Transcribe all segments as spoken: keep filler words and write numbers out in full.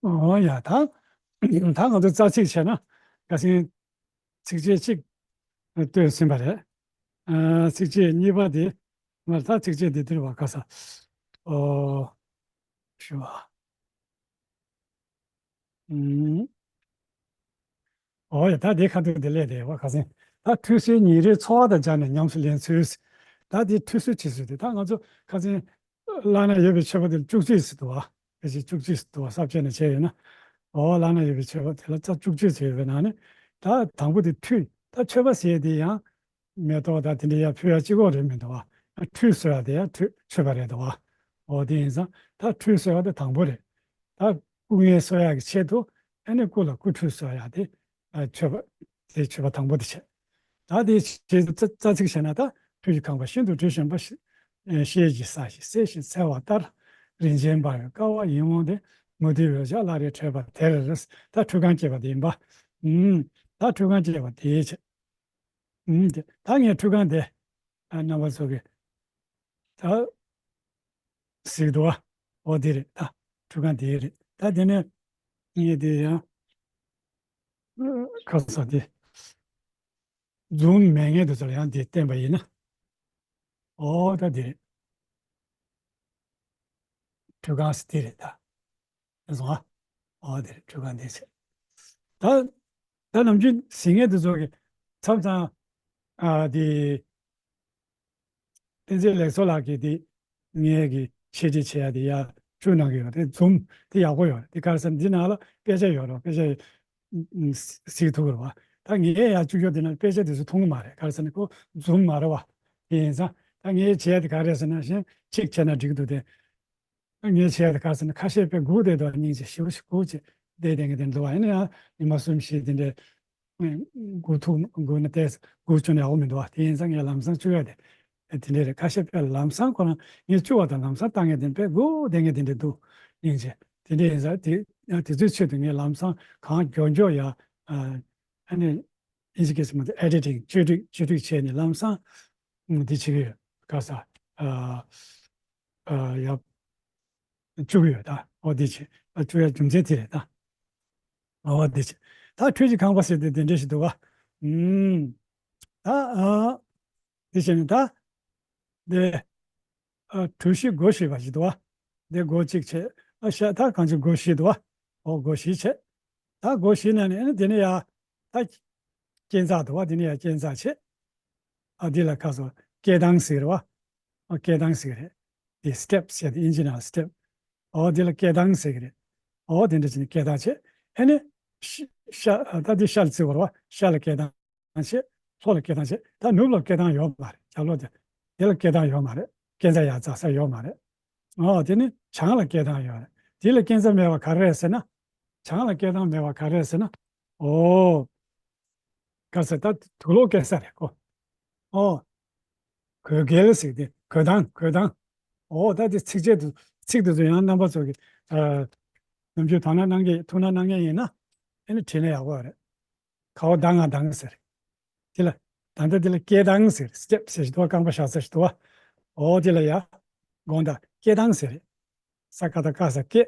ཨོ་ཡ། ད་ད་ང་ཚོ་རྩ་ཚིག་བྱས་ན་ཁ་སང་ཚིགས་བཅད་གཅིག་བཏོན་ཟིན་པ་རེད། ཨ། ཚིགས་བཅད་གཉིས་པ་དེ་མར། ད་ཚིགས་བཅད་འདི་འདིར་བ་ཁ་ས། ཨོ། ཞུ་བ། ཨུམ། ཨོ་ཡ། ད་དེ་ཁ་ཐུག་དེ་ལས་དེ་བ་ཁ་སང་། ད་ཁྲུས་གསོལ་ཉིན་རེའི་འཚོ་བ་དང་སྦྱར་ནས་ཉམས་སུ་ལེན་ཚུལ། ད་དེ་ཁྲུས་གསོལ་བྱེད་ཚུལ་དེ། ད་ང་ཚོ་ཁ་སང་བླ་ན་ཡོད་པའི་མཆོད་པ་དེ་བཅུ་གཅིག་ཟེར་འདུག་བ། ཕལ་ཆེར་བཅུ་གཅིག་ཟེར་འདུག་བ། ས་བཅད་ནས་བྱས་ཡོད་ན། ཨོ། བླ་ན་ཡོད་པའི་མཆོད་པ་དེ་ལ་རྩ་བཅུ་གཅིག་ཟེར་ཡོད་པའི་ནང་ནས། ད་དང་པོ་དེ་ཁྲུས། ད་མཆོད་པ་ཟེར་དེ་ཡང་མེ་ཏོག་དང་དེ་འདྲ་ཡར་ཕུལ་ཡ་གཅིག་པོ་རེད་མི་འདུག་བ། ཁྲུས་གསོལ་ཡ་དེ་ཡང་ཁྲུས་མཆོད་པ་རེད་འདུག་བ། ཨོ། དེ་ཡིན་ཙང་ད་ཁྲུས་གསོལ་བ་དེ་དང་པོ་རེད། ད་སྐུ་ངལ་གསོ་ཡག་གི་ཆེད་དུ་ཨ་ནི་སྐུ་ལ་སྐུ་ཁྲུས་གསོལ་ཡག་དེ། ཨ། མཆོད་པ་དེ་མཆོད་པ་དང་པོ་དེ་བྱས། ད་དེ་རྗེས་སུ་རྩ་རྩ་ཚིག་བྱས་ན། ད་ཁྲུས་ཀྱི་ཁང་པ་ཤིན་ཏུ་དྲི་ཞིམ་པ། ཤེལ་གྱིས་བསྲེགས་ཤིང་བསྲེགས་ཤིང་འཚེར་བ་ལྟར། རིན་ཆེན་འབར་བའི་ཀ་བ་ཡིད་འོང་སྟེ། མུ་ཏིག་འོད་ཞགས་བླ་རེ་འཕྲོས་པ་དེར། ད་ཁྲུས་ཁང་བཅས་པ་དེ་ཡིན་པ། ཨུམ། ད་ཁྲུས་ཁང་བཅས་པ་དེ་བྱས། ཨུམ། དེ་ད་ངས་ཁྲུས་ཁང་དེ། ཨ། རྣམ་པ་ཚོ་གིས་ད་གཟིགས་འདུག་བ། ཨོ་དེ་རེད། ད་ཁྲུས་ཁང་དེ་རེད། ད་དེ་ནས་ངས་དེ་ཡང་ཁ་ས་དེ་འཛུམ་མེད་མཁན་དེ་ཚོ་ལ་ཡང་དེ་བསྟན་པ་ཡིན་ན། ཨོ་ད་དེ་རེད། ཁྲུས་ཁང་ཟེར་དེ་རེད་ད། ཨེ་སོང་ཨ། ཨོ་དེ་རེད། ཁྲུས་ཁང་དེ་བྱས། ད་ད་ནམ་རྒྱུན་གཟིགས་མཁན་དེ་ཚོ་གིས་མཚམས་མཚམས། ཨ། དེ་བསྟན་འཛིན་ལེགས་མཚོ་ལགས་ཀྱིས་དེ་ངའི་གི་འཆད་ཁྲིད་བྱེད་ཡ་དེ་ཡར་བཅུག་གནང་གི་ཡོད་རེད། འཛུམ་དེ་ཡག་པོ་ཡོད་རེད། དེ་ག་རེ་ཟེར་ན་འདི་ནང་ལ་དཔེ་ཆ་ཡོད་རེད། དཔེ་ཆ་གཟིགས་ཐུབ་ཀྱི་རེད་བ། ད་ངས་ཡར་བཅུག་རྒྱུ་དེ་ན་དཔེ་ཆ་དེ་ཚོ་མཐོང་གི་མ་རེད། ག་རེ་ཟེར་ན་ཁོ་འཛུམ་མ་རེད་བ། དེ་ཡིན་ཙང་ད་ངས་བྱས་དེ་ག་རེ་ཟེར་ན། གཞན་གཅིག་བྱས་ན་འགྲིག་གི་འདུག་སྟེ། ངས་བྱས་དེ་ག་རེ་ཟེར་ན། ཁ་ཤས་དཔེ་སྒུག་བསྡད་འདུག་སྙིང་རྗེ། ཞེ་པོ་ཞིག་སྒུག་བྱས་བསྡད་བསྡད་མཁན་དེ་འདུག་བ། ཡིན་ན་ཡང་ཉི་མ་གསུམ་བཞི་དེ་འདྲའི་སྒུག་ཐུབ། སྒུག་ན་ཏོག་ཙམ་སྒུག་བཅུག་ན་ཡག་པོ་མི་འདུག་བ། དེ་ཡིན་ཙང་ངས་ལམ་སང་བཅུག་ཡ་དེ་དེ་འདྲ་རེད། ཁ་ཤས་དཔེ་ལམ་སང་ཁོ་རང་ངས་བཅུག་པ་དང་ལམ་སང་བཏང་མཁན་དེ་དཔེ་སྒུག་བསྡད་མཁན་དེ་འདྲ་འདུག་སྙིང་རྗེ། དེ་འདྲ་ཡིན་ཙང་དེ་ཡང་དེ་ཚོའི་ཆེད་དུ་ངས་ལམ་སང་གང་མགྱོགས་མགྱོགས་ཡ། ཨ། ཨ་ནི་ཨིན་ཇི་སྐད་ཟེར་མ་ཐུབ། ཨེ་ཌི་ཊིང་། བཅོས་སྒྲིག། བཅོས་སྒྲིག་བྱས་ནས་ལམ་སང་འདི་བྱེད་ཀྱི་ཡོད། ག་ས། ཨ། ཨ། ཡ། བཅུག་གི་ཡོད་ད། ཨོ་འདི་བྱེད། ཨ། བཅུག་ཡ་རྒྱུ་མཚན་དེ་རེད་ད། ཨོ་འདི་བྱེད། ད་ཁྲུས་ཀྱི་ཁང་པ་ཟེར་དེ་དེ་འདྲ་ཞིག་འདུག་ག་ཨུམ། ད། ཨ། འདི་བྱས་ནས་ད། འདི། ཨ། གྲུ་བཞི་སྒོ་བཞི་པ་ཞིག་འདུག་བ། འདི་སྒོ་གཅིག་བྱས། ཨ། ཤ་ད་གང་ཅི་སྒོ་བཞི་འདུག་བ། ཨོ་སྒོ་བཞི་བྱས། ད་སྒོ་བཞི་ནང་ནས་ཨ་ནི་འདི་ནས་ཡ། ད་སྐས་འཛེག་འདུག་བ། འདི་ནས་ཡ་སྐས་འཛེག་བྱས། ཨ། འདི་ལ་ཁ་སོ་སྐས་ཐང་ཟེར་བ། ཨ། སྐས་ཐང་ཟེར་རེད། འདི་སི་ཊེབ་ཟེར་དེ་ཨིན་ཇི་ནང་སི་ཊེབ། ཨོ་འདི་ལ་སྐས་ཐང་ཟེར་གི་རེད། ཨོ་དེ་འདྲ་བྱས་ནས་སྐས་ཐང་བྱས། ཨ་ནི་ཤ་ཤ་ད་འདི་ཤ་ལ་བརྩི་བ་རེད་བ། ཤ་ལ་སྐས་ཐང་བྱས། ལྷོ་ལ་སྐས་ཐང་བྱས། ད་ནུབ་ལ་སྐས་ཐང་ཡོད་མ་རེད། རྒྱབ་ལོགས་དེ། དེ་ལ་སྐས་ཐང་ཡོད་མ་རེད། སྐས་འཛེག་ཡར་འཛེག་ས་ཡོད་མ་རེད། ཨོ་དེ་ནི་བྱང་ལ་སྐས་ཐང་ཡོད་རེད། དེ་ལ་སྐས་འཛེག་མེད་པ་ག་རེ་རེད་ཟེར་ན། བྱང་ལ་སྐས་ཐང་མེད་པ་ག་རེ་རེད་ཟེར་ན། ཨོ། ག་ས་ད་དུག་ལོག་སྐྱེ་ས་རེད་ཁོ། ཨོ། གོས་འགེལ་ཟེར་དེ། གོས་ཐང་། གོས་ཐང་། ཨོ་ད་དེ་ཚིགས་བཅད་དུ། ཚིག་དེ་ཚོ་ཡང་རྣམ་པ་ཚོ་གིས། ཨ། ནམ་རྒྱུན་དོ་སྣང་གནང་གི། ཐུགས་སྣང་གནང་མཁན་ཡིན་ན་ཨ་ནི་བྲིས་ན་ཡག་པོ་རེད། གའོ་ད་ང་དང་ཟེར། དེ་ལ་ད་ལྟ་དེ་ལ་སྐས་ཐང་ཟེར། སི་ཊེབ་ཟེར་ཞིག་འདུག་བ། རྐང་པ་བཞག་ས་ཞིག་འདུག་བ། ཨོ་དེ་ལ་ཡ། དགོངས་དག་སྐས་ཐང་ཟེར། ས་ཀ་བཏགས་སྐ་ས་སྐས།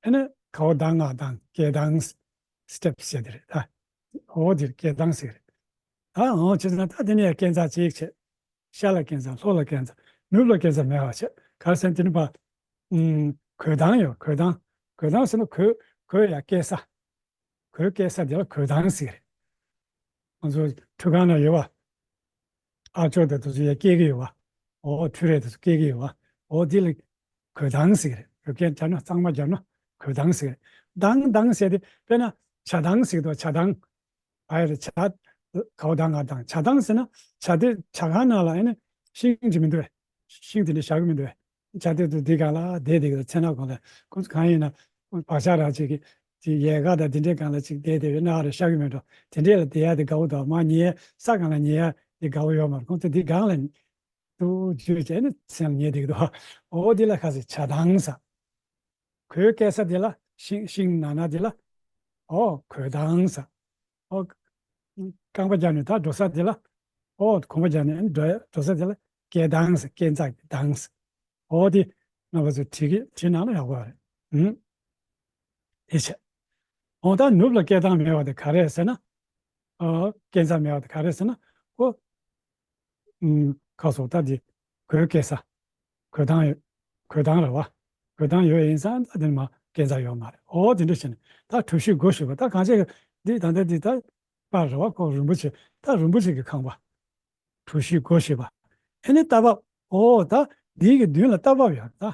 ཨ་ནི་གའོ་ད་ང་དང་། སྐས་ཐང་། སི་ཊེབ་ཟེར་དེ་རེད་ད། ཨོ་དེར་སྐས་ཐང་ཟེར་རེད། ད་ཨོ་བྱས་ཙང་ད་དེ་ནས་ཡ་སྐས་འཛེག་གཅིག་བྱས། ཤར་ལ་སྐས་འཛེག། ལྷོ་ལ་སྐས་འཛེག། ནུབ་ལ་སྐས་འཛེག་མེད་པ་བྱས། ག་རེ་ཟེར་ན་དེ་ནི་པ། ཨུམ། གོས་ཐང་ཡོད། གོས་ཐང་། གོས་ཐང་ཟེར་ན་གོས། གོས་ཡ་སྐྱེ་ས། གོས་སྐྱེ་ས་དེ་ལ་གོས་ཐང་ཟེར། ང་ཚོ་ཁྲུས་ཁང་ན་ཡོད་པ། ཨ་ཅོ་དེ་ཚོ་ཡ་སྐྱེ་གི་ཡོད་པ། ཨོ་ཁྲུས་རས་དེ་ཚོ་སྐྱེ་གི་ཡོད་པ། ཨོ་དེ་ལ་གོས་ཐང་ཟེར་གི་རེད། བོད་སྐད་སྦྱར་ན། གཙང་མ་སྦྱར་ན་གོས་ཐང་ཟེར་གི་རེད། ཐང་། ཐང་ཟེར་དེ་དཔེར་ན་ཇ་ཐང་ཟེར་གི་འདུག་ཇ་ཐང་། ཨ་ཡ་རེད། ཇ། གའོ་ད་ང་དང་། ཇ་ཐང་ཟེར་ན་ཇ་དེ་ཇ་ཁང་ནང་ལ་ཨ་ནི་ཤིང་ཅིག་མི་འདུག་གས། ཤིང་དེ་འདྲ་བཞག་གི་མི་འདུག་གས། ཇ་དེ་ཚོ་འདི་སྒང་ལ་བསྡད་བསྡད་ཀྱི་འདུག་མཚན་ལ་གང་ལ། ཁོང་ཚོ་གང་ཡིན་ན་བག་ཆགས་རག་ཅིག་གིས་དེ་ཡལ་ག་དང་དེ་འདྲའི་སྒང་ལ་ཅིག་བསྡད་བསྡད་པའི་སྣ་རེ་བཞག་གི་མེད་འགྲོ། དེ་འདྲས་ལ་བསྡད་ཡ་དེ་དགའ་བོ་འདུག་མར་ཉལ་ས་སྒང་ལ་ཉལ་ཡ་དེ་དགའ་བོ་ཡོད་མ་རེད། ཁོང་ཚོ་འདི་སྒང་ལ་འདུག་བྱས་བྱས་ནས་མཚན་ལ་ཉལ་བསྡད་ཀྱི་འདུག་ཨོ་དེ་ལ་ཁ་ཟེར་ཇ་ཐང་ཟེར། གོས་སྐྱེ་ས་དེ་ལ་ཤིང་། ཤིང་ནང་ན་དེ་ལ་ཨོ་གོས་ཐང་ཟེར། ཨོ། རྐང་པ་བརྒྱབ་ནས་ད་འགྲོ་ས་དེ་ལ། ཨོ་གོམ་པ་བརྒྱབ་ནས་འགྲོ་འགྲོ་ས་དེ་ལ་སྐས་ཐང་ཟེར། སྐས་འཛེག་གི་ཐང་ཟེར། ཨོ་དེ་རྣམ་པ་ཚོས་བྲིས་གི་བྲིས་གནང་ན་ཡག་པོ་རེད། ཨུམ། དེ་བྱས། འོ་ད་ནུབ་ལ་སྐད་གདངས་མེད་པ་དེ་ག་རེ་ཟེར་ན། ཨ། སྐད་གདངས་མེད་པ་དེ་ག་རེ་ཟེར་ན། ཨོ། ཨུམ། ཁ་སོ་ད་འདི་གོས་སྐྱེ་ས། གོས་གདངས་ཡོད། གོས་གདངས་རེད་བ། གོས་གདངས་ཡོད་ཡིན་ཙང་ད་དེ་མ་སྐད་གདངས་ཡོད་མ་རེད། ཨོ་དེ་འདྲ་བྱས་ནས་ད་གྲུ་བཞི་སྒོ་བཞི་པ་ད་གང་བྱས་འདི་ད་ལྟ་འདི་ད་པར་རེད་བ། ཁོ་རིན་པོ་ཆེ་ད་རིན་པོ་ཆེ་གི་ཁང་པ། གྲུ་བཞི་སྒོ་བཞི་པ། ཨེ་ནི་རྟ་བབས། ཨོ་ད་འདི་གི་མདུན་ལ་རྟ་བབས་ཡོད་ད།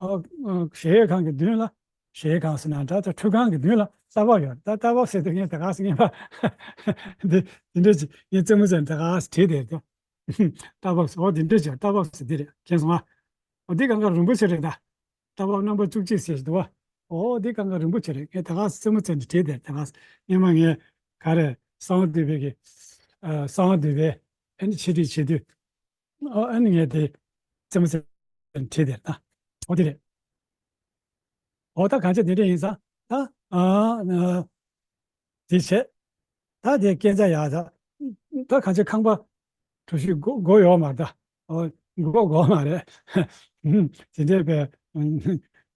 ཨོ། ཨོ། གཞལ་ཡས་ཁང་གི་མདུན་ལ། གཞལ་ཡས་ཁང་ཟེར་ན་འདྲ་ད་ཁྲུས་ཁང་གི་མདུན་ལ་རྟ་བབས་ཡོད་ད། རྟ་བབས་ཟེར་དུས་ངས་ད་ག་ཟེར་ངེས་པ། འདི་འདི་འདྲ་ཅིག་ངས་རྩེད་མོ་རྩེ་ནས་ད་ག་ཟེར་བྲིས་དེ་ད། རྟ་བབས་ཟེར། ཨོ་འདི་འདྲ་ཅིག་རྟ་བབས་ཟེར་འདི་རེད། མཁྱེན་སོང་ཨ། ཨོ་འདི་གང་ག་རིན་པོ་ཆེ་རེད་ད། རྟ་བབས་རྣམ་པ་བཅུ་གཅིག་ཟེར་ཞིག་འདུག་བ། ཨོ་འདི་གང་ག་རིན་པོ་ཆེ་རེད། ངས་ད་ག་རྩེད་མོ་རྩེ་ནས་བྲིས་དེ་ད་ག་སྔོན་མ་ངས་ག་རེ་གསང་བ་འདུས་པའི་གི། ཨ། གསང་བ་འདུས་པའི་ཨ་ནི་ཆེད་སྒྲིག་བྱེད་དུས། ཨོ་ཨ་ནི་ངས་དེ་རྩེད་མོ་རྩེ་བྲིས་དེ་ད། ཨོ་དེ་རེད། ཨོ་ད་གང་ཅི་དེ་འདྲ་ཡིན་ཙང་ད། ཨ། ཨ། དེ་བྱས། ད་དེ་སྐས་འཛེག་ཡག་ད། ད་གང་ཅི་ཁང་པ་གྲུ་བཞི་སྒོ་སྒོ་ཡོད་མ་རེད་ད། ཨོ་སྒོ་སྒོ་མ་རེད། དེ་འདྲས་པའི་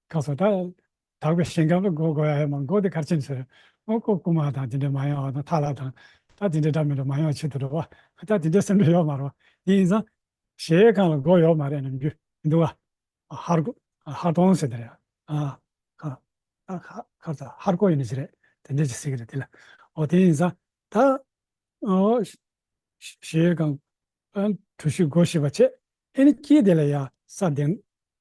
ཁ་སོ་ད། དག་པའི་ཞིང་ཁམས་ལ་སྒོ་སྒོ་ཡ་ཡོད་མ། སྒོ་དེ་གར་ཕྱིན་ཟེར། ཨོ་ཀོ་རྐུན་མ་དང་དེ་འདྲས་མ་ཡོང་བ་དང་ཐ་ལ་དང་། ད་དེ་འདྲས་འདྲ་མི་འདྲ་མ་ཡོང་བ་ཆེད་དུ་རེད་བ། ད་དེ་འདྲས་སེམས་ཁྲལ་ཡོད་མ་རེད་བ། དེ་ཡིན་ཙང་གཞལ་ཡས་ཁང་ལ་སྒོ་ཡོད་མ་རེད་ནམ་རྒྱུན་མི་འདུག་བ། ཧར་སྒོ། ཧར་གདོང་ཟེར་དེ་རེད། ཨ། ཁ། ཨ། ཁ། ཁ་ས་ཧར་སྒོ་ཡིན་ནི་ཅི་རེད། དེ་འདྲས་ཅིག་ཟེར་གི་རེད་དེ་ལ། ཨོ་དེ་ཡིན་ཙང་ད། ཨོ། གཞལ་ཡས་ཁང་། ཨ། གྲུ་བཞི་སྒོ་བཞི་པ་བྱས། ཨེ་ནི་དཀྱིལ་དེ་ལ་ཡ་ས་གདན་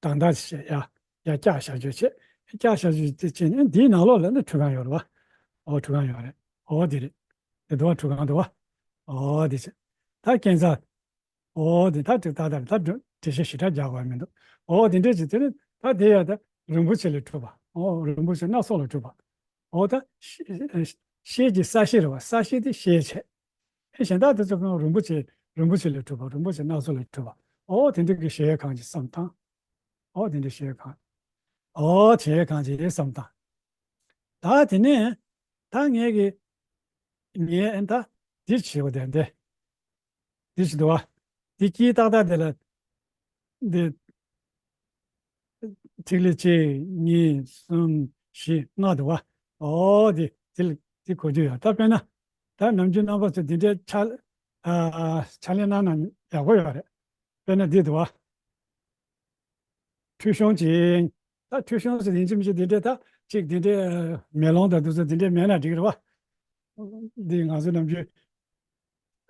གདངས་ཐག་བྱས་ཡ། ཡ་བཀྱག་བཞག་རྒྱུ་བྱས། བཀྱག་བཞག་རྒྱུ་དེ་བྱས་ནས་འདིའི་ནང་ལོགས་ལ་ནི་ཁྲུས་ཁང་ཡོད་རེད་བ། ཨོ་ཁྲུས་ཁང་ཡོད་རེད། ཨོ་དེ་རེད། དེ་འདུག་བ། ཁྲུས་ཁང་འདུག་བ། ཨོ་དེ་བྱས། ད་སྐས་འཛེག་ཨོ་དེ་ད་དེ་ད་ད་ད་འགྲེལ་བཤད་ཞེ་དྲག་རྒྱག་དགོས་མི་འདུག་ཨོ་དེ་འདྲས་ཅིག་དེ་ནི་ད་དེ་ཡ་ད་རིན་པོ་ཆེ་ལས་གྲུབ་པ། ཨོ་རིན་པོ་ཆེ་སྣ་ཚོགས་ལས་གྲུབ་པ། ཨོ་ད་ཤེལ་གྱི་ས་གཞི་རེད་བ། ས་གཞི་དེ་ཤེལ་བྱས། ཨེ་གཞན་དག་དེ་ཚོ་གང་རིན་པོ་ཆེ་རིན་པོ་ཆེ་ལས་གྲུབ་པ། རིན་པོ་ཆེ་སྣ་ཚོགས་ལས་གྲུབ་པ། ཨོ་དེ་འདྲ་གི་གཞལ་ཡས་ཁང་གི་བསམ་སྟངས། ཨོ་དེ་འདྲ་གཞལ་ཡས་ཁང་། ཨོ་གཞལ་ཡས་ཁང་གི་བསམ་སྟངས། ད་དེ་ནས་ད་ངས་གི་ངས་ཨེ་ད་འདི་བྱེད་དགོས་དེ་འདི། འདི་ཞིག་འདུག་བ། འདི་དཀྱིལ་ཏག་ཏག་དེ་ལ། འདི། ཐིག་ལེ་གཅིག་གཉིས་གསུམ་བཞི་ལྔ་འདུག་བ། ཨོ་འདི་འདི་ལ་འདི་གོ་རྒྱུ་ཡོད། ད་དཔེར་ན། ད་ནམ་རྒྱུན་རྣམ་པ་ཚོས་འདི་འདྲའི་ཕྱག་ཨ། ཕྱག་ལས་གནང་ན་ཡག་པོ་ཡོད་རེད། དཔེར་ན་འདི་འདུག་བ། ཁྲུས་གཞོང་ཅིག་ད་ཁྲུས་གཞོང་ཟེར་ཡིན་གཅིག་མིན་གཅིག་འདི་འདྲའི་ད་གཅིག་འདི་འདྲའི་མེ་ལོང་དང་འདི་ཚོ་འདི་འདྲའི་མེད་ན་འགྲིག་རེད་བ། འདི་ང་ཚོ་ནམ་རྒྱུན་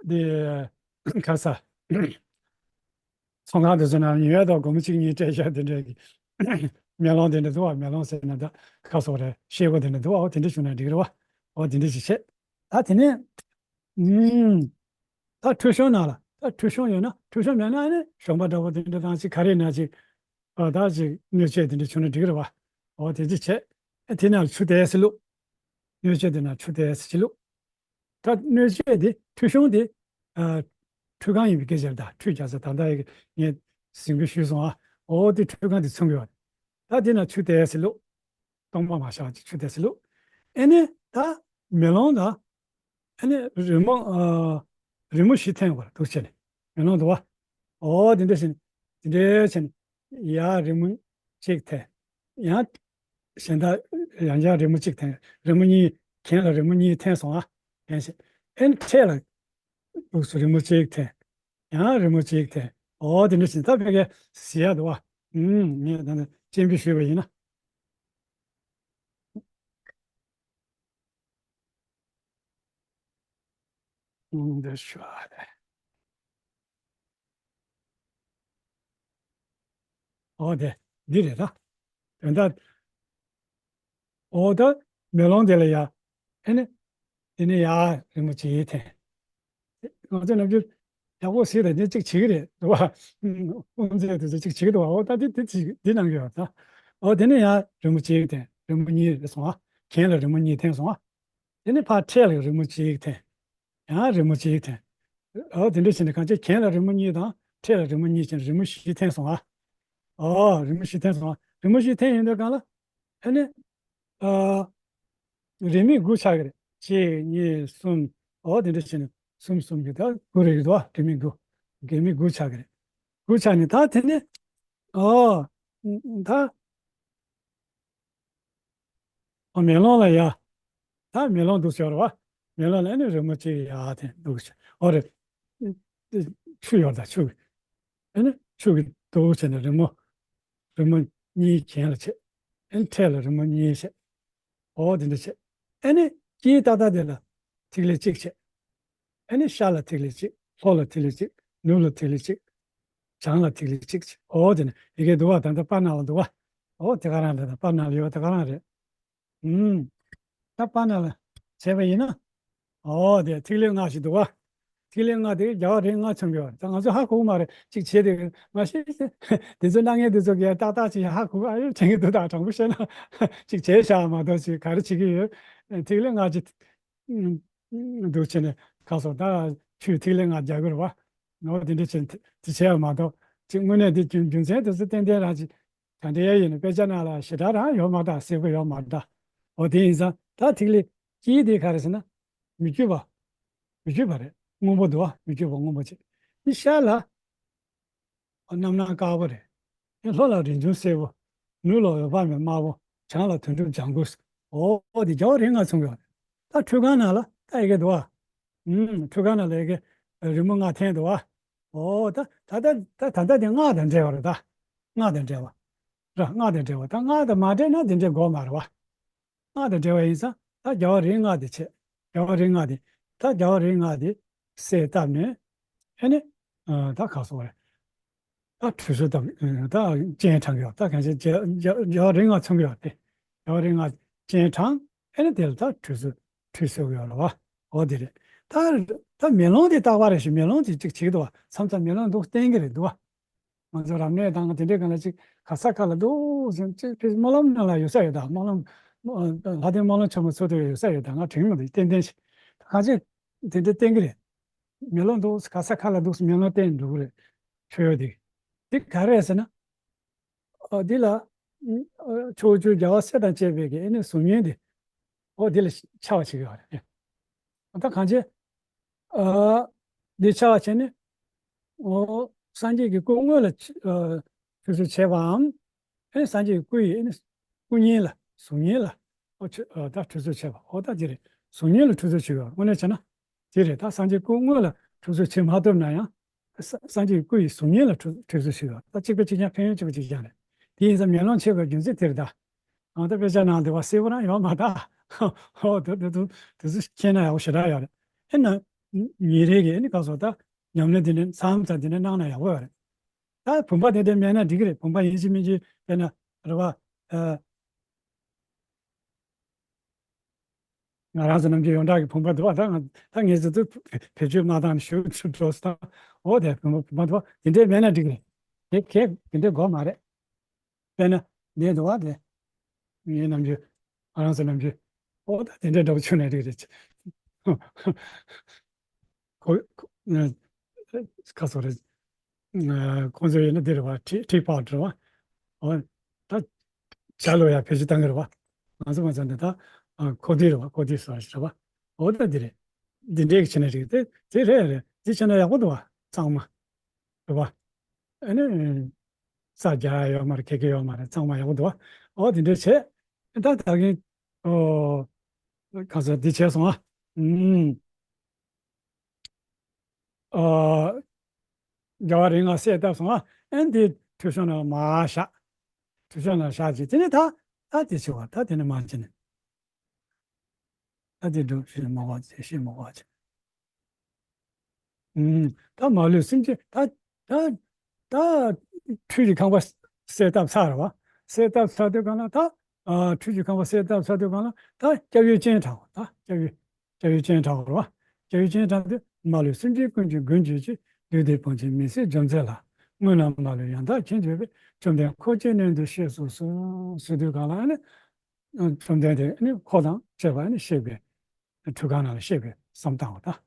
འདི་ག་ས་ཚོང་ཁང་འདི་ཚོ་ནང་ཉོས་དང་སྒོར་མོ་གཅིག་གཉིས་སྤྲད་བཞག་འདི་འདྲའི་མེ་ལོང་འདི་འདྲ་འདུག་བ། མེ་ལོང་ཟེར་ན་ད་ག་སོག་རེད། ཤེལ་སྒོ་འདི་འདྲ་འདུག་བ། འོ་དེ་འདྲ་བྱུང་ན་འགྲིག་རེད་བ། འོ་དེ་འདྲ་ཞིག་བྱས། ད་དེ་ནས། ཨུམ། ད་ཁྲུས་གཞོང་ནང་ལ་ད་ཁྲུས་གཞོང་ཡོད་ན། ཁྲུས་གཞོང་མེད་ན་ཨ་ནི་གཞོང་པ་འདྲ་པོ་དེ་འདྲ་དང་ཅིག་ག་རེ་ན་ཅིག་ཨ་ད་ཅིག་སྣོད་ཆས་དེ་འདྲ་བྱུང་ན་འགྲིག་གི་རེད་བ། འོ་དེ་ཅིག་བྱས། ཨ་དེ་ནང་ལ་ཆུ་ཏོག་ཙམ་བླུགས། སྣོད་ཆས་དེ་ནང་ཆུ་ཏོག་ཙམ་ཅིག་བླུགས། ད་སྣོད་ཆས་དེ་ཁྲུས་གཞོང་དེ་ཨ་ཁྲུས་ཁང་ཡིན་པའི་སྐད་ཆ་རེད། ད་ཁྲུས་རྒྱག་ས་ད་ལྟ་ངས་ཟིན་གི་ཞུས་སོང་ཨ། འོ་དེ་ཁྲུས་ཁང་དེ་མཚོན་གི་ཡོད། ད་དེ་ནང་ཆུ་ཏོག་ཙམ་བླུགས། སྟོང་པ་མ་བཞག་ཅིག་ཆུ་ཏོག་ཙམ་བླུགས། ཨེ་ནས་ད་མེ་ལོང་ལ་ཨེ་ནས་རི་མོ་ཨ་རི་མོ་བཞི་འཐེན་དགོས་རེད། འདུག་བྱས་ནས་མེ་ལོང་འདུག་བ། ཨོ་དེ་འདྲ་བྱས་ནས་དེ་འདྲ་བྱས་ནས་ཡར་རི་མོ་གཅིག་འཐེན། ཡང་གཞན་དག་ཡང་བསྐྱར་རི་མོ་གཅིག་འཐེན། རི་མོ་གཉིས། གྱེན་ལ་རི་མོ་གཉིས་འཐེན་སོང་ཨ། འཐེན་བྱས། ཨེ་ནས་འཕྲེད་ལ་འདུག་སེ་རི་མོ་གཅིག་འཐེན། ཡང་རི་མོ་གཅིག་འཐེན། ཨོ་དེ་འདྲ་བྱས་ནས་ད་ཕ་གིར་གཟིགས་ཡག་འདུག་བ། ཨུམ། ངས་ད་ནི་སྤྱན་འབུལ་ཞུས་པ་ཡིན་ན། ཨུམ། འདི་ཞུ་བ་རེད། ཨོ་དེ་འདི་རེད་ད། དོན་དག་ཨོ་ད་མེ་ལོང་དེ་ལ་ཡ། ཨེ་ནི། དེ་ནས་ཡར་རི་མོ་གཅིག་འཐེན། ང་ཚོ་ནམ་རྒྱུན་ཡག་པོ་གཟིགས་དང་ནི་གཅིག་བྱེད་ཀྱི་རེད་འདུག་བ། དབུ་མཛད་དེ་ཚོ་གཅིག་བྱེད་ཀྱི་འདུག་བ། ཨོ་ད་དེ་དེ་གཅིག་འདི་གནང་གི་ཡོད་ད། ཨོ་དེ་ནས་ཡར་རི་མོ་གཅིག་འཐེན། རི་མོ་གཉིས་རེད་སོང་ཨ། གྱེན་ལ་རི་མོ་གཉིས་འཐེན་སོང་ཨ། དེ་ནས་ཕར་འཕྲེད་ལ་རི་མོ་གཅིག་འཐེན། ཡང་རི་མོ་གཅིག་འཐེན། ཨོ་དེ་འདྲ་བྱས་ནས་གང་ཅི་གྱེན་ལ་རི་མོ་གཉིས་དང་འཕྲེད་ལ་རི་མོ་གཉིས་བྱས་ནས་རི་མོ་བཞི་འཐེན་སོང་ཨ། ཨོ་རི་མོ་བཞི་འཐེན་སོང་ཨ། རི་མོ་བཞི་འཐེན་ཡོང་དུས་སྒང་ལ་ཨ་ནི། ཨ། རེ་མིག་དགུ་ཆགས་ཀྱི་རེད། གཅིག་གཉིས་གསུམ། ཨོ་དེ་འདྲ་བྱས་ནས་གསུམ་གསུམ་གྱི་ད་དགུ་རེ་ཡོད་དོ། རེ་མིག་དགུ། རེ་མིག་དགུ་ཆགས་ཀྱི་རེད། དགུ་ཆགས་ནས་ད་དེ་ནས་ཨོ། ད། མེ་ལོང་ལ་ཡ། ད་མེ་ལོང་འདུག་ཟེར་བ། མེ་ལོང་ལ་ཨ་ནི་རི་མོ་གཅིག་ཡ་དེ་འདུག་ཟེར། ཨོ་རེད། ཆུ་ཡོད་ད་ཆུ། ཨ་ནི་ཆུ་གི་འདུག་བྱས་ནས་རི་མོ། རི་མོ་གཉིས་གྱེན་ལ་བྱས། ཨ་ནི་འཕྲེད་ལ་རི་མོ་གཉིས་བྱས། ཨོ་དེ་འདྲ་བྱས། ཨ་ནི་དཀྱིལ་ཏག་ཏག་དེ་ལ་ཐིག་ལེ་གཅིག་བྱས། ཨ་ནི་ཤར་ལ་ཐིག་ལེ་གཅིག་ལྷོ་ལ་ཐིག་ལེ་གཅིག་ནུབ་ལ་ཐིག་ལེ་གཅིག་བྱང་ལ་ཐིག་ལེ་གཅིག་བྱས། ཨོ་དེ་ནི་ཡི་གེ་འདུག་བ། ད་ལྟ་པར་ནང་ལ་འདུག་བ། ཨོ་དེ་ག་རང་རེད། ད་པར་ནང་ལ་ཡོད་དེ་ག་རང་རེད། ཨུམ། ད་པར་ནང་ལ་བྱས་པ་ཡིན་ན། ཨོ་དེ་ཐིག་ལེ་ལྔ་ཞིག་འདུག་བ། ཐིག་ལེ་ལྔ་དེ་རྒྱལ་བ་རིགས་ལྔ་མཚོན་གྱི་བ། ད་ང་ཚོ་ཧ་གོ་གི་མ་རེད། གཅིག་བྱས་དེ་མ་ཤེས། དེ་ཚོ་སྣ་ངན་དེ་ཚོ་གིས་ཏག་ཏག་ཅིག་ཧ་གོ་གི། ཨ་ཡོད་དྲན་གྱི་འདུག་ད་དྲང་པོ་བཤད་ན་གཅིག་བྱས་བཞག་མ་གཏོགས་ཅིག་ག་རེ་བྱེད་ཀྱི་ཡོད། ཐིག་ལེ་ལྔ་ཅིག་འདུག་བྱས་ནས་ཁ་སོ་ད་ཆུའི་ཐིག་ལེ་ལྔ་རྒྱག་གི་རེད་བ། ངོ་དེ་འདྲ་བྱས་དེ་བྱས་པ་མ་གཏོགས་ཅིག་དངོས་གནས་དེ་རྒྱུ་རྒྱུ་མཚན་དེ་ཚོ་ཏན་ཏན་རང་ཅིག་ག་འདྲ་ཡིན་ན་དཔེ་ཆ་ནང་ལ་ཞེ་དྲག་རང་ཡོད་མ་རེད། གསལ་པོ་ཡོད་མ་རེད། འོ་དེ་ཡིན་ཙང་ད་ཐིག་ལེ་དཀྱིལ་དེ་ག་རེ་ཟེར་ན་མི་བསྐྱོད་པ། མི་བསྐྱོད་པ་རེད། སྔོན་པོ་འདུག་བ། མི་བསྐྱོད་པ་སྔོན་པོ་བྱས། དེ་ཤར་ལ་རྣམ་སྣང་དཀར་པོ་རེད། དེ་ལྷོ་ལ་རིན་འབྱུང་སེར་པོ། ནུབ་ལ་འོད་དཔག་མེད་དམར་པོ། བྱང་ལ་དོན་གྲུབ་ལྗང་གུ། འོ་དེ་རྒྱལ་བ་རིགས་ལྔ་མཚོན་གྱི་ཡོད་རེད། ད་ཁྲུས་ཁང་ནང་ལ་ད་ཡི་གེ་འདུག་བ། ཨུམ། ཁྲུས་ཁང་ནང་ལ་ཡི་གེ་རི་མོ་ལྔ་འཐེན་འདུག་བ། ཨོ་ད་ད་ད་ད་ད་ལྟ་དེ་སྔགས་དང་འབྲེལ་བ་རེད་ད། སྔགས་དང་འབྲེལ་བ། ར་སྔགས་དང་འབྲེལ་བ། ད་སྔགས་དང་མ་འབྲེལ་ན་དེ་འདྲའི་དགོས་མ་རེད་བ། སྔགས་དང་འབྲེལ་བ་ཡིན་ཙང་ད་རྒྱལ་བ་རིགས་ལྔ་དེ་བྱས། རྒྱལ་བ་རིགས་ལྔ་དེ། ད་རྒྱལ་བ་རིགས་ལྔ་དེ་གསལ་བཏབ་ནས། ཨེ་ནི། ཨ་ད་ག་སོ་རེད། ད་ཁྲུས་གསོལ་དང་ད་སྤྱན་དྲངས་ཡོད། ད་གང་ཞིག་རྒྱལ་རྒྱལ་རྒྱལ་བ་རིགས་ལྔ་མཚོན་གྱི་ཡོད་དེ། རྒྱལ་བ་རིགས་ལྔ་སྤྱན་དྲངས། ཨེ་ནི་དེ་ལ་ད་ཁྲུས་གསོལ་ཁྲུས་གསོལ་གྱི་ཡོད་ལ་བ། འོ་དེ་རེད། ད་ད་མེ་ལོང་དེ་རྟག་པ་རེད་ཞེས་མེ་ལོང་དེ་གཅིག་བྱེད་ཀྱི་འདུག་བ། མཚམས་མཚམས་མེ་ལོང་འདུག་བསྟན་གྱི་རེད་འདུག་བ། ང་ཚོ་རབ་གནས་དང་དེ་འདྲའི་སྒང་ལ་གཅིག་ག་ས་ག་ལ་འདུག་ཟེར་གཅིག་ཕྱིས་སྨོན་ལམ་ནང་ལ་ཡོད་ས་ཡོད་ད། སྨོན་ལམ་ལྷ་ལྡན་སྨོན་ལམ་ཆེན་མོ་ཚོགས་དུས་ཡོད་ས་ཡོད་ད། ང་དྲན་མི་འདུག་ཏན་ཏན་ཞིག་གང་ཅི་དེ་འདྲ་བསྟན་གྱི་རེད། མེ་ལོང་འདུག་ག་ས་ག་ལ་འདུག་མེ་ལོང་བསྟན་འགྲོ་གི་རེད། ཆོས་ཡོད་དེ། དེ་ག་རེ་རེད་ཟེར་ན། ཨ་འདི་ལ་ཨ་ཕྱོགས་བཅུའི་རྒྱལ་བ་སྲས་དང་བཅས་པའི་གི་ཨེ་ནི་གཟུགས་བརྙན་དེ། ཨོ་འདི་ལ་ཤར་བ་བྱེད་ཀྱི་ཡོད་རེད། ད་གང་ཅི། ཨ་འདི་ཤར་བ་བྱས་ནས། ཨོ་སངས་རྒྱས་ཀྱི་སྐུ་དངོས་ལ་ཨ་ཁྲུས་གསོལ་བྱས་པའམ། ཨེ་སངས་རྒྱས་ཀྱི་སྐུ་ཡི་ཨེ་ནི་སྐུ་བརྙན་ལ་གཟུགས་བརྙན་ལ། ཨོ་ཁྲུས་ཨ་ད་ཁྲུས་གསོལ་བྱས་པ་ཨོ་ད་འདི་རེད། གཟུགས་བརྙན་ལ་ཁྲུས་གསོལ་བྱེད་ཀྱི་ཡོད་རེད། དངོས་གནས་བྱས་ན། དེ་རེད། ད་སངས་རྒྱས་སྐུ་དངོས་ལ་ཁྲུས་གསོལ་བྱེད་མ་ཐུབ་ན་ཡང་། ས་སངས་རྒྱས་སྐུ་ཡི་གཟུགས་བརྙན་ལ་ཁྲུས་ཁྲུས་གསོལ་ཞུས་པ་ད་གཅིག་པ་གཅིག་རྐྱང་ཕན་ཡོན་གཅིག་པ་གཅིག་རྐྱང་རེད། དེ་ཡིན་ཙང་མེ་ལོང་ཆེ་བའི་རྒྱུ་མཚན་དེ་རེད་ད། ཨང་ད་དཔེ་ཆ་ནང་དེ་བ་གསལ་པོ་རང་ཡོད་མ་ད། ཧོ་དེ་དེ་ཚོ་དེ་ཚོ་མཁྱེན་ན་ཡག་པོ་ཞེ་དྲག་ཡོད་རེད། ཨེ་ན། ཉིན་རེ་གི་ཨེ་ནི་ག་སོ་ད་ཉམས་ལེན་དེ་ནི་མཚམས་མཚམས་དེ་ནི་གནང་ན་ཡག་པོ་ཡོད་རེད། ད་བུམ་པ་དེ་འདྲ་མེད་ན་འགྲིག་གི་རེད། བུམ་པ་ཡིན་གཅིག་མིན་གཅིག་དཔེར་ན་རེད་བ། ཨ། ང་རང་ཚོ་ནམ་རྒྱུན་ཡོངས་གྲགས་ཀྱི་བུམ་པ་འདུག་བ། ད་ང་ད་ངེད་ཚོ་ཚོ་བེད་སྤྱོད་མ་བཏང་ནས་ཞུ་ཞུ་འགྲོ་སོང་། འོ་དེ་བུམ་པ་བུམ་པ་འདུག་བ། དེ་འདྲས་མེད་ན་འགྲིག་རེད། དེ་གས་དེ་འདྲས་དགོས་མ་རེད། དཔེར་ན་འདི་འདུག་བ། དེ་ངའི་ནམ་རྒྱུན་ང་རང་ཚོ་ནམ་རྒྱུན་འོ་ད་དེ་འདྲས་འདྲ་པོ་ཆུ་ནས་འགྲིག་རེད། ཁོ་ཁོ་ཁ་སོ་རེད། ཁོང་ཚོ་ཡིན་ན་འདི་རེད་བ། ཁྲིག་ཁྲིག་པགས་རེད་བ། འོ་ད་ཇ་ལོ་ཡ་བེད་སྤྱོད་བཏང་གི་རེད་བ། ང་ཚོ་ང་ཚོ་འདི་ད་ཁོ་དི་རེད་བ། ཁོ་དི་སོ་རེད་བ། འོ་ད་འདི་རེད། འདི་འདྲའི་གི་བྱས་ན་རེད། དེ་དེ་རེད་རེད། འདི་བྱས་ན་ཡག་པོ་འདུག་བ། གཙང་མ་རེད་བ། ཨ་ནི་ས་རྒྱ་ཡོད་མ་རེད། ཁེ་ཁེ་ཡོད་མ་རེད། གཙང་མ་ཡག་པོ་འདུག་བ། འོ་དེ་འདྲ་བྱས། ད་ད་གིན་ཨོ་ཁ་སོ་འདི་བྱས་སོང་ཨ། ཨུམ། ཨ། རྒྱལ་བ་རིགས་ལྔ་གསལ་བཏབ་སོང་ཨ། ཨེ་འདི་ཁྲུས་གསོལ་ནང་མར་བཞག་ཁྲུས་གསོལ་ནང་བཞག་ཅིག་དེ་ནས་ད་ད་དེ་བྱེད་པ་ད་དེ་ནས་མར་བྱས་ནས་ད་དེ་སྒྲུབ་ཞེས་མ་བ་ཅེས་ཞེས་མ་བ་ཅེས། ཨུམ། ད་མ་ལུས་སེམས་ཅན་ད་ད་ད་ཁྲུས་ཀྱི་ཁང་པ་གསལ་བཏབ་ཚར་བ། གསལ་བཏབ་ཚར་དུས་གང་ལ་ད་ཨ་ཁྲུས་ཀྱི་ཁང་པ་གསལ་བཏབ་ཚར་དུས་གང་ལ་ད་སྐྱབས་ཡུལ་སྤྱན་དྲངས་པ། ད་སྐྱབས་ཡུལ། སྐྱབས་ཡུལ་སྤྱན་དྲངས་པ་རེད་བ། སྐྱབས་ཡུལ་སྤྱན་དྲངས་དུས་མ་ལུས་སེམས་ཅན་ཀུན་གྱི་མགོན་གྱུར་ཅིག་བདུད་སྡེ་དཔུང་བཅས་མི་བསད་འཇོམས་མཛད་ལ། དངོས་རྣམས་མ་ལུས་ཡང་དག་མཁྱེན་གྱུར་པའི། བཅོམ་ལྡན་འཁོར་བཅས་གནས་འདིར་གཤེགས་སུ་གསོལ། ཟེར་དུས་གང་ལ་ཨ་ནི། བཅོམ་ལྡན་འདས་ཨ་ནི་འཁོར་དང་བཅས་པ་ཨ་ནི་གཤེགས་པའི། ཁྲུས་ཁང་ནང་ལ་གཤེགས་པའི་བསམ་བཏང་བ་དང་།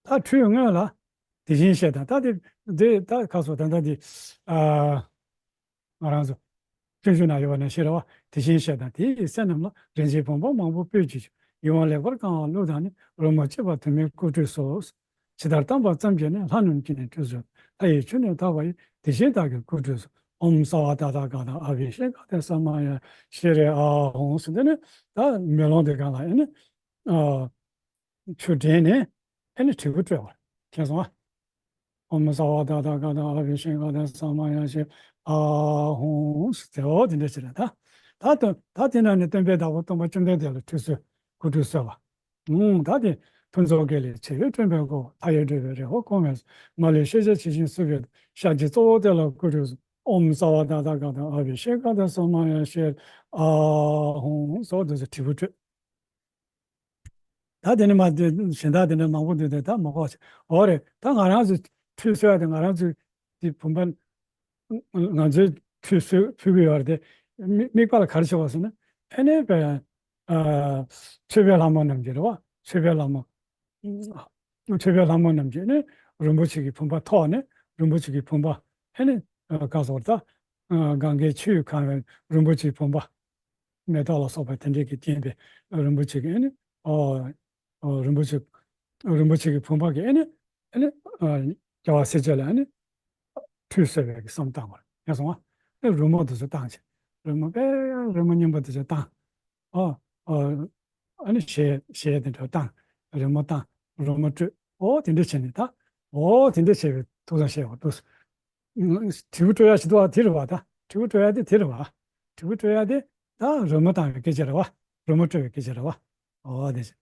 ད་ཁྲུས་སྔོན་ལ་དེ་བཞིན་གཤེགས་དང་། ད་དེ་དེ་ད་ག་སོ་ད་ད་དེ་ཨ། ང་རང་ཚོ་སྤྱོད་འཇུག་ན་ཡོད་པ་ནང་བཞིན་རེད་བ། དེ་བཞིན་གཤེགས་དང་དེ་ཡི་སྲས་རྣམས་ལ། རིན་ཆེན་བུམ་པ་མང་པོ་སྤོས་ཀྱིས་ཀྱང་། ཡིད་འོང་ལེགས་པར་བཀང་བ་བླུགས་དང་ནི། རོལ་མོ་གཅིག་པ་དུ་མས་སྐུ་ཁྲུས་སོ། ཇི་ལྟར་བཏང་པ་ཙམ་གྱིས་ནི། ལྷ་རྣམས་ཀྱིས་ནི་ཁྲུས་གསོལ། ལྷ་ཡི་ཆོས་ནི་དག་པ་ཡིས། དེ་བཞིན་བདག་གིས་སྐུ་ཁྲུས་གསོལ། ཨོཾ་སརྦ་ཏ་ཐཱ་ག་ཏ་ཨ་བྷི་ཤེ་ཀ་ཏེ་ས་མ་ཡ་ཤྲཱི་ཨཱཿཧཱུྃ་ཟེར། དེ་ནས་ད་མེ་ལོང་དེ་སྒང་ལ་ཨེ་ནི་ཨ་ཆུ་འདྲེན་ནས་ཨེ་ནི་དྲིལ་བུ་དཀྲོལ་བ། མཁྱེན་སོང་ཨ། ཨོཾ་སརྦ་ཏ་ཐཱ་ག་ཏ་ཨ་བྷི་ཤེ་ཀ་ཏེ་ས་མ་ཡ་ཤྲཱི་ཨཱཿཧཱུྃ་ཟེར། འོ་དེ་འདྲ་ཞིག་རེད་ད། ད་དོན་ད་དེ་ནང་ནས་སྟོན་པའི་བདག་པོ་སྟོན་པ་བཅོམ་ལྡན་འདས་ལ་ཁྲུས་གསོལ། སྐུ་ཁྲུས་གསོལ་བ། ཨུམ། ད་དེ་ཕུན་ཚོགས་དགེ་ལེགས་བྱེ་བས་བཀྲོན་པའི་སྒོ། མཐའ་ཡས་སྒྲུབ་པའི་རེ་བ་སྐོང་བའི་ཚོགས། མ་ལུས་ཤེས་བྱ་ཇི་བཞིན་གསོ་བའི་ཕྱག་རྒྱའི་གཙོ་བོ་དེ་ལ་སྐུ་ཁྲུས་གསོལ། ཨོཾ་སརྦ་ཏ་ཐཱ་ག་ཏ་ཨ་བྷི་ཤེ་ཀ་ཏེ་ས་མ་ཡ་ཤྲཱི་ཨཱཿཧཱུྃ་ཟེར། དེ་ཚོ་དྲིལ་བུ་དཀྲོལ། ད་དེ་ནས་མ་དེ་གཞན་དག་དེ་འདྲ་མང་པོ་འདུག་སྟེ་ད་མ་གོ་ཆེ། འོ་རེད། ད་ང་རང་ཚོ་ཁྲུས་གསོལ་ཡ་དེ་ང་རང་ཚོའི་དེ་བུམ་པ། ང་ཚོའི་ཁྲུས་གསོལ་ཕུལ་གྱི་ཡོད་རེད་དེ། དམིགས་དམིགས་པ་ལ་ག་རེ་བྱེད་པ་ཟེར་ན། ཨེ་ནས་པའི་ཨ་མཆོད་པའི་ལྷ་མོ་རྣམས་ཀྱི་རེད་བ། མཆོད་པའི་ལྷ་མོ། མཆོད་པའི་ལྷ་མོ་རྣམས་ཀྱིས་ནི་རིན་པོ་ཆེ་གི་བུམ་པ་ཐོགས་ནས། རིན་པོ་ཆེ་གི་བུམ་པ་ཨེ་ནི་ཨ་ག་ཟེར་ད། ཨ་གང་གི་ཆུས་གང་བའི་རིན་པོ་ཆེའི་བུམ་པ། མེ་ཏོག་ལ་སོགས་པ་དེ་འདྲས་ཀྱིས་བརྒྱན་པའི་རིན་པོ་ཆེ་གི་ཨེ་ནི། ཨོ། ཨོ། རིན་པོ་ཆེ། རིན་པོ་ཆེ་གི་བུམ་པ་གིས་ཨེ་ནི། ཨེ་ནི། ཨ་རྒྱལ་བ་སྲས་བཅས་ལ་ཨེ་ནི་ཁྲུས་གསོལ་བའི་གི་བསམ་བཏང་བར་ངེས་སོང་བ། ཨེ་རོལ་མོ་དེ་ཚོ་བཏང་བྱས། རོལ་མོ་དཔེ་རོལ་མོ་སྙན་པོ་དེ་ཚོ་བཏང་། ཨོ། ཨོ། ཨ་ནི་གཞས་གཞས་དེ་འདྲ་བཏང་། རོལ་མོ་བཏང་། རོལ་མོ་དཀྲོལ། ཨོ་དེ་འདྲ་བྱས་ནས་ད། ཨོ་དེ་འདྲ་བྱས་པའི་ཐུགས་བསམ་བཞེས་པ་འདུག་དྲིལ་བུ་དཀྲོལ་ཡ་ཞིག་འདུག་བ། དེ་རེད་བ་ད། དྲིལ་བུ་དཀྲོལ་ཡ་དེ་དེ་རེད་བ། དྲིལ་བུ་དཀྲོལ་ཡ་དེ་ད་རོལ་མོ་བཏང་བའི་སྐད་ཆ་རེད་བ། རོལ་མོ་དཀྲོལ་བའི་སྐད་ཆ་རེད་བ། ཨོ་དེ་བྱས།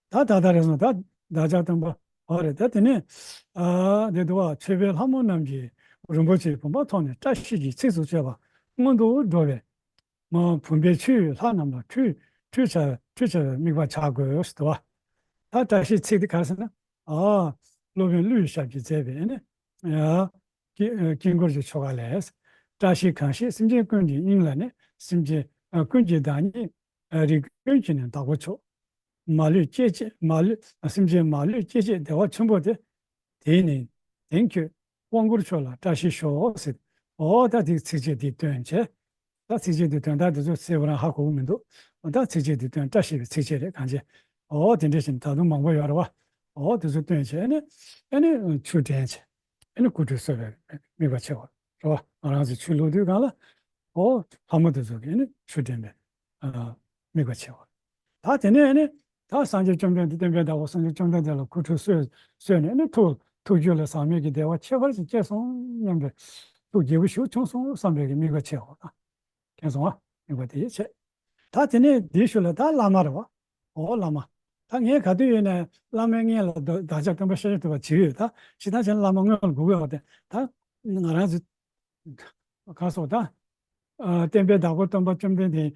ད་ད་ལྟ་རེད་སོང་ད། བདག་ཅག་སྟོན་པ། ཨོ་རེད་ད། དེ་ནས་ཨ་དེ་འདུག་བ། མཆོད་པའི་ལྷ་མོ་རྣམས་ཀྱིས་རིན་པོ་ཆེའི་བུམ་པ་ཐོགས་ནས་བཀྲ་ཤིས་ཀྱི་ཚིགས་སུ་བཅད་པ་སྔོན་དུ་འགྲོ་བའི། མ་བུམ་པའི་ཆུས་ལྷ་རྣམས་ལ་ཁྲུས། ཁྲུས་བྱ་ཁྲུས་བྱ་བའི་དམིགས་པ་བྱ་དགོས་ཟེར་བ། ད་བཀྲ་ཤིས་ཚིག་དེ་ག་རེ་ཟེར་ན། ཨ། སློབ་དཔོན་ཀླུའི་ཞབས་ཀྱིས་མཛད་པའི་ནི། ཨ། དཀྱིལ་དཀྱིལ་འཁོར་གྱི་ཆོ་ག་ལས། བཀྲ་ཤིས་གང་ཞིག་སེམས་ཅན་ཀུན་གྱི་དབྱིངས་ལ་ནི། སེམས་ཅན་ཨ་ཀུན་གྱི་བདག་ཉིད་ཨ་རིགས་ཀུན་གྱི་ནི་བདག་པོ་མཆོག་མ་ལུས་སྐྱེ་མཆེད་མ་ལུས་སེམས་ཅན་མ་ལུས་སྐྱེ་མཆེད་བདེ་བ་ཆེན་པོ་དེ། དེས་ནི་དེང་ཁྱོད་དབང་བསྐུར་མཆོག་ལ་བཀྲ་ཤིས་ཤོག་ཟེར། འོ་ད་དེ་ཚིགས་བཅད་འདི་བཏོན་བྱས། ད་ཚིགས་བཅད་འདི་དོན་དག་འདི་ཚོ་གསལ་པོ་རང་ཧ་གོ་གི་མི་འདུག་འོ་ད་ཚིགས་བཅད་འདི་བཏོན། བཀྲ་ཤིས་པའི་ཚིགས་བཅད་རེད་གང་བྱས། འོ་དེ་འདྲ་བྱས་ནས་ད་དུང་མང་པོ་ཡོད་རེད་བ། འོ་དེ་ཚོ་བཏོན་བྱས་ཨ་ནི་ཨ་ནི་ཆུ་འདྲེན་བྱས། ཨ་ནི་སྐུ་ཁྲུས་གསོལ་བའི་དམིགས་པ་བྱེད་དགོས་རེད་བ། ང་རང་ཚོ་ཆུ་བླུགས་དུས་སྒང་ལ། འོ་ལྷ་མོ་དེ་ཚོ་གིས་ཨ་ནི་ཆུ་འདྲེན་པའི་ཨ་དམིགས་པ་བྱེད་དགོས། ད་དེ་ནས་ནི་ད་སངས་རྒྱས་བཅོམ་ལྡན་འདས། བསྟན་པའི་བདག་པོ་སངས་རྒྱས་བཅོམ་ལྡན་འདས་ལ་སྐུ་ཁྲུས་གསོལ་གསོལ་ནས་ནི་ཐུགས་ཐུགས་རྒྱུད་ལ་ཟག་མེད་ཀྱི་བདེ་བ་ཁྱད་པར་ཅན་སྐྱེས་སོང་སྙམ་པའི་ཐུགས་དགྱེས་པོ་ཞིག་བྱུང་སོང་བསམ་པའི་གི་དམིགས་པ་བྱེད་དགོས། ད་མཁྱེན་སོང་ཨ། དམིགས་པ་དེ་བྱེད། ད་དེ་ནས་དེའི་ཤུལ་ལ་ད་བླ་མ་རེད་བ། འོ་བླ་མ། ད་ངས་ག་དུས་ཡིན་ནའི་བླ་མའི་མངལ་ལ་བདག་བདག་ཅག་སྟོན་པ་ཤཱཀྱ་ཐུབ་པ་བྱེད་ཀྱི་ཡོད། ད་ཇི་ལྟར་བྱས་ན་བླ་མ་སྔོན་ལ་སྒུག་གི་ཡོད་པ་དེ། ད་ང་རང་ཚོ་ག་སོགས་ད། ཨ་བསྟན་པའི་བདག་པོ་སྟོན་པ་བཅོམ་ལྡན་འདས།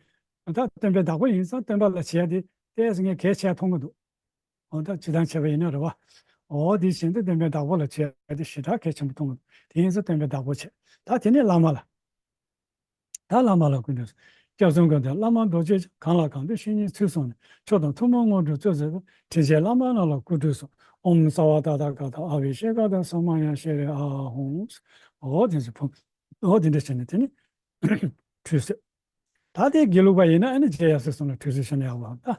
ད་བསྟན་པའི་བདག་པོ་ཡིན་ཙང་སྟོན་པ་ལ་བྱེད་ཡ་དེ་ཏོག་ཙམ་ངས་གལ་ཆེ་མཐོང་གི་འདུག་འོ་ད་ཇི་ལྟར་བྱས་པ་ཡིན་ན་རེད་བ། འོ་དེ་བཞིན་དུ་བསྟན་པའི་བདག་པོ་ལ་བྱེད་ཡ་དེ་ཞེ་དྲག་གལ་ཆེན་པོ་མཐོང་གི་འདུག་དེ་ཡིན་ཙང་སྟོན་པའི་བདག་པོ་བྱེད། ད་དེ་ནས་བླ་མ་ལ། ད་བླ་མ་ལ་སྐུ་མདུན་སྐྱབས་སུ་མགོན་དང་བླ་མ་རྡོ་རྗེ་འཆང་། གང་ལ་གང་འདུལ་བཤེས་གཉེན་ཚུལ་བཟུང་ནས། མཆོག་དང་ཐུན་མོང་དངོས་གྲུབ་སྩོལ་མཛད་པའི། དྲིན་ཅན་བླ་མ་རྣམས་ལ་སྐུ་ཁྲུས་གསོལ། ཨོཾ་སརྦ་ཏ་ཐཱ་ག་ཏ་ཨ་བྷི་ཤེ་ཀ་ཏེ་ས་མ་ཡ་ཤྲཱི་ཨཱཿཧཱུྃ། འོ་དེ་ཚོ་ཕུང་། འོ་དེ་འདྲ་བྱས་ནས་དེ་ནི་ཁྲུས་གསོལ། ད་དེ་དགེ་ལུགས་པ་ཡིན་ན་ཨ་ནི་རྗེ་ཡབ་སྲས་གསུམ་ལ་ཁྲུས་གསོལ་ཞུས་ན་ཡག་པོ་ད།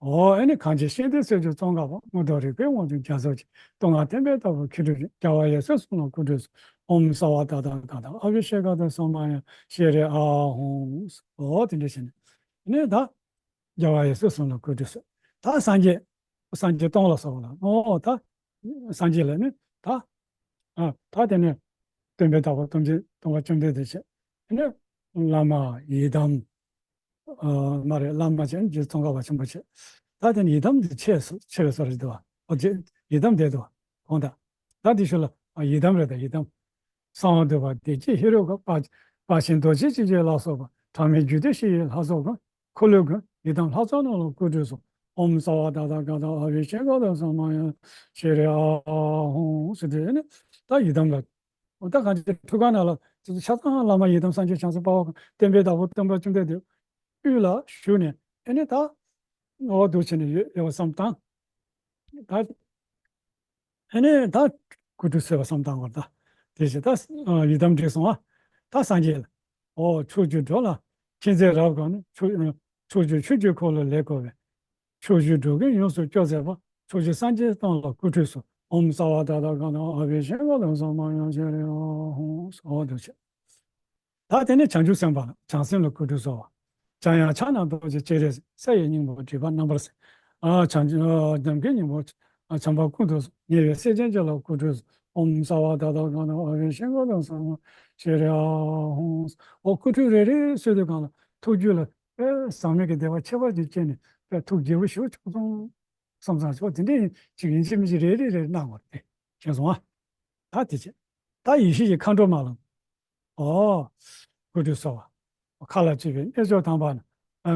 འོ་ཨ་ནི་གངས་ཅན་ཤིང་རྟའི་སྲོལ་འབྱོར་ཙོང་ཁ་པ། དངོས་གྲུབ་རིག་པའི་དབང་ཕྱུག་རྒྱ་མཚོ་རྗེ། མདོ་སྔགས་བསྟན་པའི་བདག་པོ་མཁས་གྲུབ་རྗེ། རྒྱལ་བ་ཡབ་སྲས་གསུམ་ལ་སྐུ་ཁྲུས་གསོལ། ཨོཾ་སརྦ་ཏ་ཐཱ་ག་ཏ་ཨ་བྷི་ཤེ་ཀ་ཏེ་ས་མ་ཡ་ཤྲཱི་ཨཱཿཧཱུྃ། འོ་དེ་འདྲ་བྱས་ནས་ནི་ད་རྒྱལ་བ་ཡབ་སྲས་གསུམ་ལ་སྐུ་ཁྲུས་གསོལ། ད་སངས་རྒྱས། སངས་རྒྱས་སྟོང་ལ་སོགས་པ་ལ། འོ་ད་སངས་རྒྱས་ལ་ནི་ད། ཨ་ད་དེ་ནས་སྟོན་པའི་བདག་པོ་སྟོན་པ་བཅོམ་ལྡན་འདས་བྱས། དེ་ནས་བླ་མ་ཡི་དམ། ཨ་མ་རེད། བླ་མ་བྱས་རྗེ་ཙོང་ཁ་པ་ཆེན་པོ་བྱས། ད་དེ་ནས་ཡི་དམ་དེ་ཆེ་སོ་ཆེ་བའི་བཟོ་རེད་འདུག་བ། འོ་རྗེ་ཡི་དམ་དེ་འདུག་བ། གོང་ད། ད་དེ་ཤུལ་ལ་ཨ་ཡི་དམ་རེད། ད་ཡི་དམ། གསང་བ་འདུས་པ་བདེ་སྐྱིད་ཧེ་རུ་ཀ། དཔའ་དཔའ་ཆེན་རྡོ་རྗེ་འཆང་ཆེན་ལ་སོགས་པ། གྲངས་མེད་རྒྱུད་སྡེ་བཞི་ཡི་ལྷ་ཚོགས་ཀུན། འཁོར་ལོས་བསྐོར་ཡི་དམ་ལྷ་ཚོགས་རྣམས་ལ་སྐུ་ཁྲུས་གསོལ། ཨོཾ་སརྦ་ཏ་ཐཱ་ག་ཏ་ཨ་བྷི་ཤེ་ཀ་ཏེ་ས་མ་ཡ་ཤྲཱི་ཨཱཿཧཱུྃ་ཟེར་དུས་ནི་ད་ཡི་དམ་ལ། འོ་ད་གང་ཅི་ཁྲུས་ཁང་ནང་ལ་ཆ་ཚང་བླ་མ་ཡི་དམ་སངས་རྒྱས་བྱང་སེམས་དཔའ་བོ་བསྟན་པའི་བདག་པོ་སྟོན་པ་བཅོམ་ལྡན་འདས་དབུས་ལ་བཞུགས་ནས་ཨེ་ནི་ད་འོ་འདུག་བྱས་ནས་ཡོད་ཡོད་པ་བསམ་བཏང་། ད། ཨེ་ནས་ད་སྐུ་ཁྲུས་གསོལ་བ་བསམ་བཏང་བར་ད། དེ་བཞིན་ད་ཡི་དམ་བསྒྲིགས་སོང་བ། ད་སངས་རྒྱས་ལ། འོ་ཕྱོགས་བཅུའི་འགྲོ་ལ་མཁྱེན་བརྩེ་རབ་བསྐྱངས་ནས། ཕྱོགས་ཕྱོགས་བཅུའི་ཆོས་ཀྱི་འཁོར་ལོ་ལེགས་བསྐོར་བའི། ཕྱོགས་བཅུའི་འགྲོ་ཀུན་ཡོངས་སུ་སྐྱོབ་མཛད་པ། ཕྱོགས་བཅུའི་སངས་རྒྱས་སྟོང་ལ་སྐུ་ཁྲུས་གསོལ། ཨོཾ་སརྦ་ཏ་ཐཱ་ག་ཏ་ཨ་བྷི་ཤེ་ཀ་ཏེ་ས་མ་ཡ་ཤྲཱི་ཨཱཿཧཱུྃ། འོ་འདུག་བྱས། ད་དེ་ནས་བྱང་ཆུབ་སེམས་དཔའ་ལ་བྱང་སེམས་ལ་སྐུ་ཁྲུས་གསོལ་བ། བྱང་ཡང་ཕྱག་ན་རྡོ་རྗེ་སྤྱན་རས་གཟིགས། ས་ཡི་སྙིང་པོ་སྒྲིབ་པ་རྣམ་པར་སེལ། ཨ་བྱང་ཆུབ་ནམ་མཁའི་སྙིང་པོ་བྱམས་པ་ཀུན་ཏུ་བཟང་། ཉེ་བའི་སྲས་ཆེན་བཅས་ལ་སྐུ་ཁྲུས་གསོལ། ཨོཾ་སརྦ་ད་དྷཱ་ཀ་ཏ་ཨ་བྷི་ཤེ་ཀ་ཏ་ས་མ་ཤྲཱི་ཧཱུྃ། ཨོ་སྐུ་ཁྲུས་རེ་རེ་གསོལ་དུས་སྒང་ལ་ཐུགས་རྒྱུད་ལ་ཨེ་ཟག་མེད་ཀྱི་བདེ་བ་ཁྱད་པར་ཅན་སྐྱེས་ནས་ཨེ་ཐུགས་དགྱེས་པ་ཞེ་པོ་ཅིག་སོང་། བསམ་བསམ་ཞོག་དེ་འདྲའི་ཅིག་ཡིན་གཅིག་མིན་གཅིག་རེ་རེ་རེ་གནང་བ་རེད། མཁྱེན་སོང་ཨ། ད་དེ་བྱས། ད་ཡེ་ཤེས་ཀྱི་མཁའ་འགྲོ་མ་ལ། ཨོ། སྐུ་ཁྲུས་གསོལ་བ། མཁའ་ལ་སྤྱོད་པའི་གནས་མཆོག་དམ་པ་ན།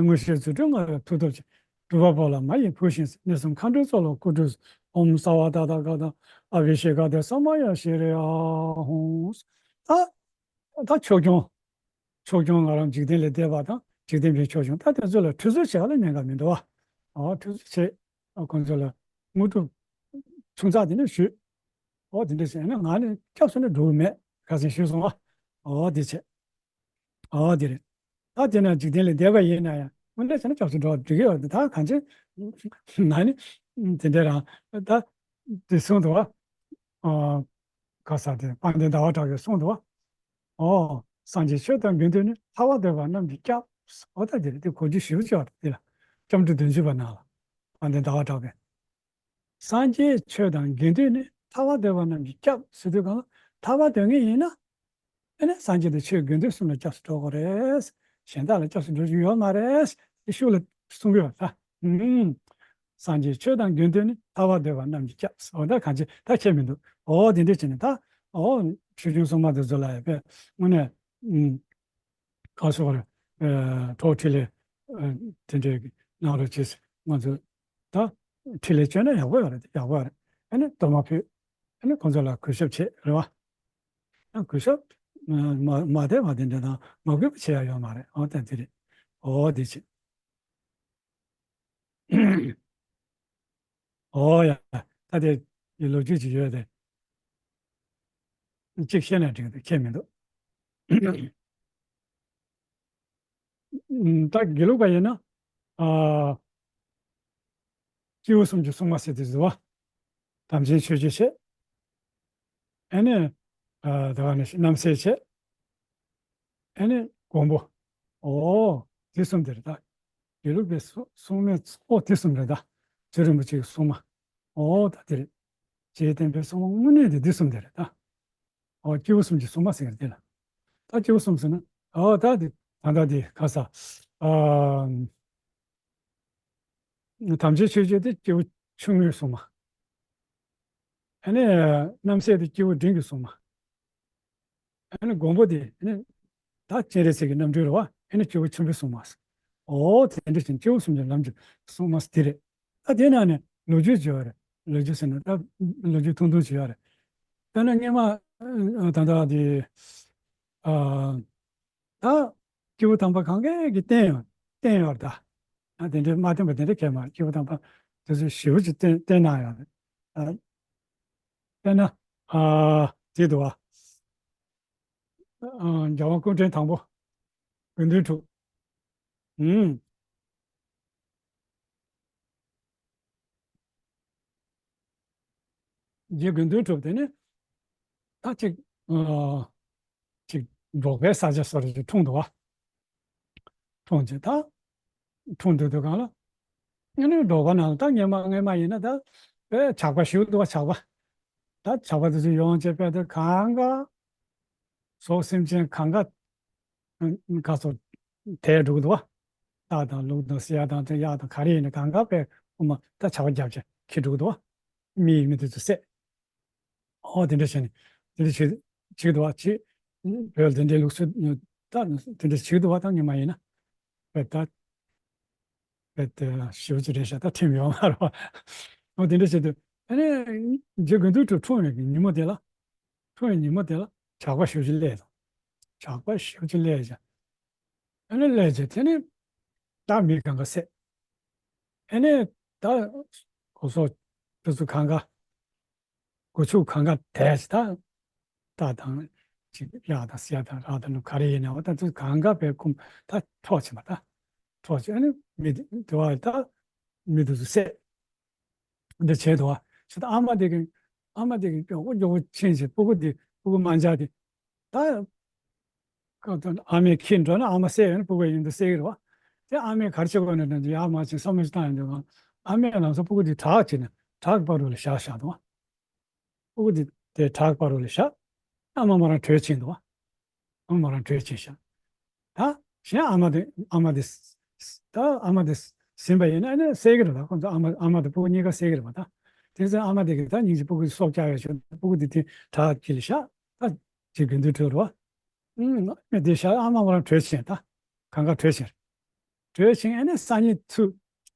མངོན་ཤེས་རྫུ་འཕྲུལ་མངའ་བའི་མཐུ་སྟོབས་ཆེ། སྒྲུབ་པ་པོ་ལ་མ་ཡི་བུ་བཞིན་གཟིགས། གནས་གསུམ་མཁའ་འགྲོའི་ཚོགས་ལ་སྐུ་ཁྲུས་གསོལ། ཨོཾ་སརྦ་ད་དྷཱ་ཀ་ཏ་ཨ་བྷི་ཤེ་ཀ་ཏ་ས་མ་ཡ་ཤྲཱི་ཧཱུྃ། ད། ད་ཕྱོགས་སྐྱོང་། ཕྱོགས་སྐྱོང་ང་རང་འཇིག་རྟེན་ལས་འདས་པ་དང་འཇིག་རྟེན་པའི་ཕྱོགས་སྐྱོང་ད་དེ་ཚོ་ལ་ཁྲུས་གསོལ་བྱེད་ཡ་ལ་གནད་འགག་མི་འདུག་བ། ཨོ་ཁྲུས་གསོལ་བྱེད། ཨོ་ཁོང་ཚོ་ལ་དངོས་གྲུབ་ཆུང་ཙག་དེ་འདྲ་ཞུས། ཨོ་དེ་འདྲ་བྱས་ན་ང་ནི་སྐྱབས་སུ་ནི་འགྲོ་གི་མེད་ཁ་སང་ཞུས་སོང་བ། ཨོ་དེ་བྱས། ཨོ་དེ་རེད། ད་དེ་ན་འཇིག་རྟེན་ལས་འདས་པ་ཡིན་ན་ཡང་དངོས་གནས་བྱས་ན་སྐྱབས་སུ་འགྲོ་བ་འགྲིག་གི་ཡོད་ད་གང་ཅི། ང་ནི་དེ་འདྲ་རང་ད་དེ་གསུངས་འདུག་བ། ཨོ། ག་ས་དེ་དཔལ་ལྡན་ཟླ་བ་གྲགས་པས་གསུངས་འདུག་བ། ཨོ། སངས་རྒྱས་ཆོས་དང་དགེ་འདུན་ནི། ཐར་པ་འདོད་པ་རྣམས་ཀྱི་སྐྱབས། ཨོ་ད་དེ་རེད་དེ་གོ་རྒྱུ་ཞེ་པོ་ཅིག་ཡོད་རེད་དེ་ལ། བཅོམ་ལྡན་འདས་བདུན་ཅུ་པ་ནང་ལ། དཔལ་ལྡན་ཟླ་བ་གྲགས་པས། སངས་རྒྱས་ཆོས་དང་དགེ་འདུན་ནི། ཐར་པ་འདོད་པ་རྣམས་ཀྱི་སྐྱབས་ཟེར་དུས་གང་ལ་ཐར་པ་འདོད་མཁན་ཡིན་ན། ཨེ་ནས་སངས་རྒྱས་དང་ཆོས་དགེ་འདུན་གསུམ་ལ་སྐྱབས་སུ་འགྲོ་དགོས་རེད། གཞན་དག་ལ་སྐྱབས་སུ་འགྲོ་རྒྱུ་ཡོད་མ་རེད། དེ་ཤུགས་ལ་གསུང་གི་ཡོད་ད། ཨུམ། སངས་རྒྱས་ཆོས་དང་དགེ་འདུན་ནི། ཐར་པ་འདོད་པ་རྣམས་ཀྱི་སྐྱབས། འོ་ད་གང་ཅི་ད་ཁྱད་མི་འདུག་འོ་དེ་འདྲ་བྱས་ནས་ད། འོ་ཆོས་སྐྱོང་སྲུང་མ་དེ་ཚོ་ལ་ཡང་དཔེ་དངོས་གནས། ཨུམ། ག་སོགས་རེད། ཨ་གྲོགས་འཕྲིན་ལས། ཨ་དེ་འདྲས་ཀྱི་གནང་རོགས་བྱེད་ཟེར་ང་ཚོ་ད་འཕྲིན་ལས་བཅོལ་ན་ཡག་པོ་ཡོད་རེད་ཡག་པོ་ཡོད་རེད། ཨ་ནི་གཏོར་མ་ཕུལ། ཨ་ནི་ཁོང་ཚོ་ལ་གུས་ཞབས་བྱེད་རེད་བ། ཨ་གུས་ཞབས་མ་མ་དད་པ་དེ་འདྲ་དང་མ་གུས་པ་བྱེད་ཡ་ཡོད་མ་རེད། འོ་ད་དེ་རེད། འོ་དེ་བྱེད། འོ་ཡ། ད་དེ་ཡི་ལོ་རྒྱུས་ཅིག་ཡོད་དེ། གཅིག་བཤད་ན་འགྲིག་འདུག་ཁྱད་མི་འདུག་ད་དགེ་ལུགས་པ་ཡིན་ན། ཨ། སྐྱེས་བུ་གསུམ་གྱི་སྲུང་མ་ཟེར་དེ་བཟོ་བ། དམ་ཅན་ཆོས་སྐྱོང་བྱས། ཨ་ནི། ཨ་ད་ག་ནི་རྣམ་སྲས་བྱས། ཨ་ནི་མགོན་པོ། ཨོ། དེ་གསུམ་དེ་རེད་ད། དགེ་ལུགས་པའི་སྲུང་སྲུང་མའི་ཚོགས་དེ་གསུམ་རེད་ད། རྗེ་རིན་པོ་ཆེའི་སྲུང་མ། ཨོ་ད་དེ་རེད། རྗེ་བསྟན་པའི་སྲུང་མ་དངོས་གནས་དེ་དེ་གསུམ་དེ་རེད་ད། ཨོ་སྐྱེས་བུ་གསུམ་གྱི་སྲུང་མ་ཟེར་གི་རེད་དེ་ལ། ད་སྐྱེས་བུ་གསུམ་ཟེར་ན། ཨོ་ད་དེ་ད་ལྟ་དེ་ག་ས། ཨ། དམ་ཅན་ཆོས་སྐྱོང་དེ་སྐྱེས་བུ་ཆུང་ངུའི་སྲུང་མ། ཨ་ནི་རྣམ་སྲས་དེ་སྐྱེས་བུ་འབྲིང་གི་སྲུང་མ། ཨ་ནི་མགོན་པོ་དེ་ཨ་ནི་ད་སྤྱན་རས་གཟིགས་ཀྱི་རྣམ་འཕྲུལ་རེད་བ། ཨ་ནི་སྐྱེས་བུ་ཆེན་པོའི་སྲུང་མ། ཨོ་དེ་འདྲ་བཞིན་སྐྱེས་བུ་གསུམ་གྱི་ལམ་གྱི་སྲུང་མ་དེ་རེད། ད་དེ་ནང་ནས་ལོ་རྒྱུས་བྱས་པ་རེད། ལོ་རྒྱུས་ཟེར་ན་ད་ལོ་རྒྱུས་ཐུང་ཐུང་བྱས་པ་རེད། དཔེར་ན་སྔོན་མ་ད་ལྟ་དེ་ཨ། ད་སྐྱེས་བུ་དམ་པ་གང་གས་ཀྱིས་བསྟེན་ཡོད་བསྟེན་ཡོད་ད། ཨ་དེ་འདྲའི་མ་བསྟེན་པ་དེ་འདྲ་གས་མ་རེད། སྐྱེས་བུ་དམ་པ་དེ་ཚོ་ཞེ་པོ་ཅིག་བསྟེན་བསྟེན་གནང་ཡོད་རེད། ཨ་དཔེར་ན་ཨ་དེ་འདུག་བ། ཨ་རྒྱལ་དབང་སྐུ་ཕྲེང་དང་པོ་དགེ་འདུན་གྲུབ། ཨུམ། རྗེ་དགེ་འདུན་གྲུབ་དེ་ནི་ད་ཅིག་ཨ། ཅིག་འབྲོག་པའི་ས་ཆ་སོགས་རེ་ཅིག་འཁྲུངས་འདུག་བ། འཁྲུངས་རྗེས་ད། འཁྲུངས་སྡོད་དུས་སྒང་ལ། ཨ་ནི་འབྲོག་པ་ནང་ལ་ད་སྔོན་མ་སྔོན་མ་ཡིན་ན་ད། དཔེ་ཇག་པ་ཞེ་པོ་འདུག་བ་ཇག་པ། ད་ཇག་པ་དེ་ཚོ་ཡོང་བྱས་དཔེ་དེ་གང་ག་ཟོག་སེམས་ཅན་གང་ག་ག་སོགས་དེད་འགྲོ་གི་འདུག་བ། སྟག་དང་ལུག་དང་གསེར་དང་དེ་གཡག་དང་ག་རེ་ཡིན་ན་གང་ག་དཔེ་དབུ་མ་ད་ཇག་པ་རྒྱབ་བྱས་འཁྱེར་འགྲོ་གི་འདུག་བ། མི་ཡིས་མི་དེ་ཚོ་བསད། ཨོ་དེ་འདྲ་བྱས་ནས་དེ་འདྲ་བྱེད་བྱེད་འདུག་བ་བྱེད། བོད་དེ་འདྲའི་ལུགས་སྲོལ་ད་དེ་འདྲ་བྱེད་འདུག་བ་ད་སྔོན་མ་ཡིན་ན། བོད་ད་བོད་དེ་ཞེ་པོ་ཅིག་རེད་ཤག་ད་ཁྲིམས་ཡོད་མ་རེད་བ། ཨོ་དེ་འདྲ་བྱེད་དུས་ཨ་ནི་རྗེ་དགེ་འདུན་གྲུབ་འཁྲུངས་ཡོད་ཀྱི་ཉིན་མོ་དེ་ལ། འཁྲུངས་ཡོད་ཉིན་མོ་དེ་ལ་ཇག་པ་ཞེ་པོ་ཅིག་སླེབས་དང་། ཇག་པ་ཞེ་པོ་ཅིག་སླེབས་ཀྱང་། ཨ་ནི་སླེབས་རྗེས་དེ་ནི་ད་མི་གང་ག་བསད། ཨ་ནི་ད་གོ་སོག་དེ་ཚོ་གང་ག་སྒོ་ཕྱུགས་གང་ག་དེས་ད། རྟ་དང་། ཅིག་གཡག་དང་གསེར་དང་རག་དང་ནུ་ག་རེ་ཡིན་ནའང་ད་དུ་གང་ག་བས་ཀུམ་ད་འཕྲོག་ཕྱིན་པ་ད། འཕྲོག་ཕྱིན་ཨ་ནི་མི་དེ་དེ་བ་ད་མི་དེ་ཚོ་བསད། འདི་བྱས་དུ་བ་ཞེ་ད་ཨ་མ་དེ་གི་ཨ་མ་དེ་གི་མགྱོགས་པོ་མགྱོགས་པོ་ཕྱིན་ཕྱིན་སྤུ་གུ་དེ་སྤུ་གུ་མ་འཇགས་དེ་ད། ཁ་ཏོན་ཨ་མས་ཁྱེར་འགྲོ་ན་ཨ་མ་བསད་ཡོད་ན་སྤུ་གུ་ཡིན་དུས་བསད་ཀྱི་རེད་བ། དེ་ཨ་མས་ག་རེ་བྱེད་དགོས་ན་འདྲ་འདྲ་ཡར་མར་ཅིག་བསམ་བློ་ཞིག་བཏང་ཡོང་དུས་གང་ཨ་མས་ལམ་སང་སྤུ་གུ་དེ་བྲག་ཅིག་ནས་བྲག་གི་བར་དུ་ལ་བཞག་བཞག་འདུག་བ། སྤུ་གུ་དེ་དེ་བྲག་གི་བར་དུ་ལ་བཞག་ཨ་མ་མོ་རང་བྲོས་ཕྱིན་འདུག་བ། ཨ་མ་མོ་རང་བྲོས་ཕྱིན་ཤག་ད་གཞན་ཨ་མ་དེ་ཨ་མ་དེ་ད་ཨ་མ་དེ་ཟིན་པ་ཡིན་ན་ཨ་ནི་བསད་ཀྱི་རེད་ལ། ཁོང་ཚོ་ཨ་མ་ཨ་མ་དེ་སྤུ་གུ་གཉིས་ཀ་བསད་ཀྱི་རེད་བ། ད་དེ་ཚོ་ཨ་མ་དེ་གིས་ད་སྙིང་རྗེ་སྤུ་གུ་སྲོག་བཅག་ཡ་ཞོར་སྤུ་གུ་དེ་དེ་བྲག་དཀྱིལ་ལ་བཞག་ད་ཅིག་དགེ་འདུན་གྲོལ་རོ། ཨུམ། མི་དེ་ཤ་ཨ་མ་མོ་རང་བྲོས་ཕྱིན་ད། གང་ག་བྲོས་ཕྱིན། བྲོས་ཕྱིན་ཨ་ནི་སང་ཉིན་ཚུར།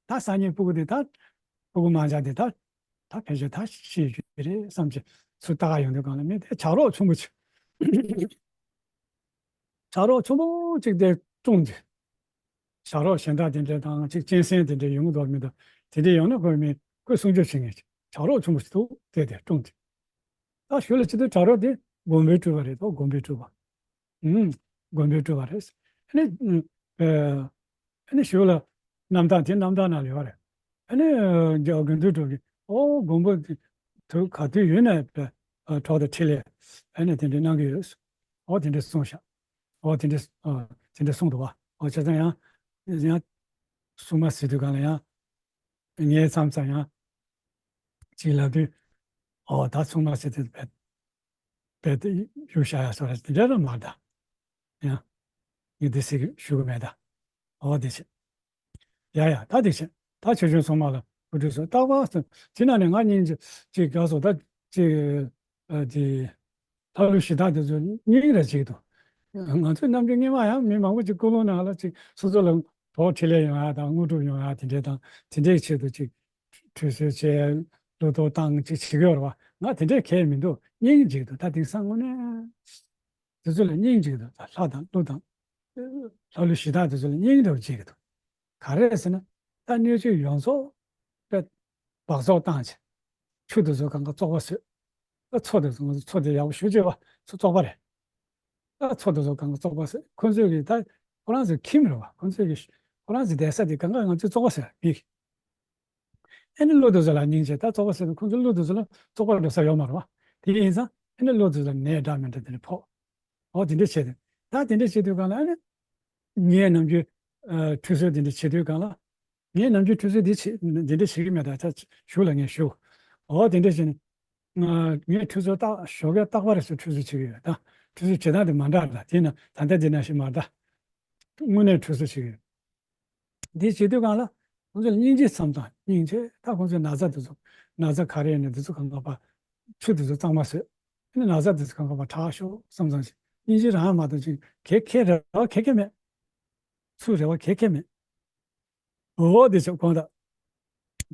ད་སང་ཉིན་སྤུ་གུ་དེ་ད། སྤུ་གུ་མང་ཆ་དེ་ད། ད་ཕལ་ཆེར་ད་ཤི་ཡོད་ཀྱི་རེད་བསམ་གྱི་ཚུར་ལྟ་ག་ཡོང་དུས་གང་ལ་མི་དེ་བྱ་རོག་ཆུང་བོ་ཅིག་བྱ་རོག་ཆུང་བོ་ཅིག་དེ་བཀྲོངས་ཏེ། བྱ་རོག་གཞན་དག་དེ་འདྲ་དང་ཅིག་གཅན་གཟན་དེ་འདྲ་ཡོང་མདོག་མི་འདུག་དེ་འདྲ་ཡོང་ན་ཁོས་མི་ཁོས་སྲུང་སྐྱོབ་བྱེད་མཁན་ཅིག་བྱ་རོག་ཆུང་བོ་ཞིག་འདུག་དེ་དེ་བཀྲོངས་ཏེ། ད་ཞོར་ལ་ཅི་ཐུབ་བྱ་རོག་དེ་དགོན་པའི་སྤྲུལ་པ་རེད་དོ། དགོན་པའི་སྤྲུལ་པ། ཨུམ། དགོན་པའི་སྤྲུལ་པ་རེད། ཨ་ནི་ཨ་ནི་ཞོར་ལ་རྣམ་ཐར་དེ་རྣམ་ཐར་ནང་ལ་ཡོད་རེད། ཨ་ནི་རྒྱ་དགེ་འདུན་གྲུབ་ཀྱིས་ཨོ་དགོན་པ་དེ་དུ་ག་དུས་ཡོད་ན་གྲོགས་དང་འཕྲིན་ལས་ཨ་ནི་དེ་འདྲ་གནང་གི་ཡོད། ཨོ་དེ་འདྲ་གསུངས་ཤག་ཨོ་དེ་འདྲ་ཨ་དེ་འདྲ་གསུངས་འདུག་བ། ཨོ་བྱས་ཙང་ཡང་ཡང་སྲུང་མ་ཟེར་དུས་གང་ལ་ཡང་ངའི་མཚམས་མཚམས་ཡང་ཅིག་ལབ་དུས་ཨོ་ད་སྲུང་མ་ཟེར་དུས་བེད་བེད་དུ་གཡུག་བཞག་ཡ་སོགས་རེད་དེ་འདྲ་ར་མ་གདའ། ཡང་ངས་དེ་ཟེར་གི་ཞུ་གི་མེད་ད། ཨོ་དེ་བྱས། ཡ་ཡ་ད་དེ་བྱས་ད་ཆོས་སྐྱོང་སྲུང་མ་ལ་གོ་སྒྲིག་སོང་རྟག་པར་སོང་དེ་ན་ནས་ང་སྙིང་རྗེ་ཅིག་དགའ་སོང་ད་ཅིག་ཨ་དེ་ལྷ་ཀླུ་གཞི་བདག་དེ་ཚོ་སྙིང་ར་བརྗེ་གི་འདུག་ང་ཚོའི་ནམ་རྒྱུན་སྔོན་མ་ཡང་མི་མང་པོ་ཅིག་ཀུན་སློང་ནང་ལ་ཅིག་སོ་སོ་ལ་གྲོགས་འཕྲིན་ལས་ཡོང་ཡ་དང་དངོས་གྲུབ་ཡོང་ཡ་དེ་འདྲས་དང་དེ་འདྲས་ཆེད་དུ་ཅིག་ཁྲུས་གསོལ་བྱས་བློ་ལྡོག་བཏང་ཅིག་བྱེད་ཀྱི་ཡོད་རེད་བ། ང་དེ་འདྲས་གལ་མི་འདུག་སྙིང་རྗེ་གི་འདུག་ད་དེང་སང་དངོས་གནས། དེ་ཚོ་ལ་སྙིང་རྗེ་གི་འདུག་ད་ལྷ་དང་ཀླུ་དང་། ལྷ་ཀླུ་གཞི་བདག་དེ་ཚོ་ལ་སྙིང་རྗེ་གི་འདུག་ག་རེ་ཟེར་ན། ད་སྣོད་བཅུད་ཡོངས་རྫོགས་པའི་སྦགས་བཙོག་བཏང་བྱས། ཆུ་དེ་ཚོ་གང་ག་བཙོག་པ་བཟོས། ད་མཚོ་དེ་ཚོ་ང་ཚོ་མཚོ་དེ་ཡག་པོ་ཞེ་པོ་ཅིག་ཡོད་པ་མཚོ་བཙོག་པ་རེད། ད་མཚོ་དེ་ཚོ་གང་ག་བཙོག་པ་བཟོས། ཁོ་ཚོས་གི་ད་ཁོ་རང་ཚོའི་ཁྱིམ་རེད་བ། ཁོ་ཚོས་གི་ཁོ་རང་ཚོའི་བསྡད་ས་དེ་གང་ག་ང་ཚོས་བཙོག་པ་བཟོས་མི་གི། ཨ་ནི་ཀླུ་དེ་ཚོ་ལ་སྙིང་རྗེ། ད་བཙོག་པ་ཟེར་དུས་ཁོང་ཚོ་ཀླུ་དེ་ཚོ་ལ་བཙོག་པ་འགྲོ་ས་ཡོད་མ་རེད་བ། དེ་ཡིན་ཙང་ཨ་ནི་ཀླུ་དེ་ཚོ་ལ་ནད་འདྲ་མི་འདྲ་དེ་འདྲ་ཕོག་འོ་དེ་འདྲ་བྱས་ཏེ། ད་དེ་འདྲ་བྱེད་དུས་གང་ལ་ཨ་ནི་ངས་ནམ་རྒྱུན་ཨ་ཁྲུས་གསོལ་དེ་འདྲ་བྱེད་དུས་གང་ལ། ངས་ནམ་རྒྱུན་ཁྲུས་གསོལ་འདི་བྱེད་འདི་འདྲ་བྱེད་ཀྱི་མེད། ད་ཆ་ཞུ་ལ་ངས་ཞུ། འོ་དེ་འདྲ་བྱས་ནས་ང་ངས་ཁྲུས་གསོལ་རྟག་ཞོགས་ཀས་རྟག་པར་སུ་ཁྲུས་གསོལ་བྱེད་ཀྱི་ཡོད། ད་ཁྲུས་གསོལ་བྱེད་སྟངས་དེ་མ་འདྲ་ལ། དེས་ན་ད་ལྟ་འདི་ནང་བཞིན་མ་འདྲ། དངོས་གནས་ཁྲུས་གསོལ་བྱེད་ཀྱི་ཡོད། འདི་བྱེད་དུས་གང་ལ་ཁོང་ཚོ་ལ་སྙིང་རྗེ་བསམ་སྟངས་སྙིང་རྗེ། ད་ཁོང་ཚོའི་ན་ཚ་དེ་ཚོ་ན་ཚ་ག་རེ་ཡོད་ན་དེ་ཚོ་གང་ག་པ་ཆུ་དེ་ཚོ་གཙང་མ་བཟོས། ཨ་ནི་ན་ཚ་དེ་ཚོ་གང་ག་པ་དྲག་ཤོག་བསམ་སྟངས་ཤིག་སྙིང་རྗེ་རང་མ་གཏོགས་ཅིག་གེ་གེ་རེ་བ་གེ་གེ་མེད། ཚུར་རེ་བ་གེ་གེ་མེད། འོ་དེ་ཚོ་དགོངས་དག་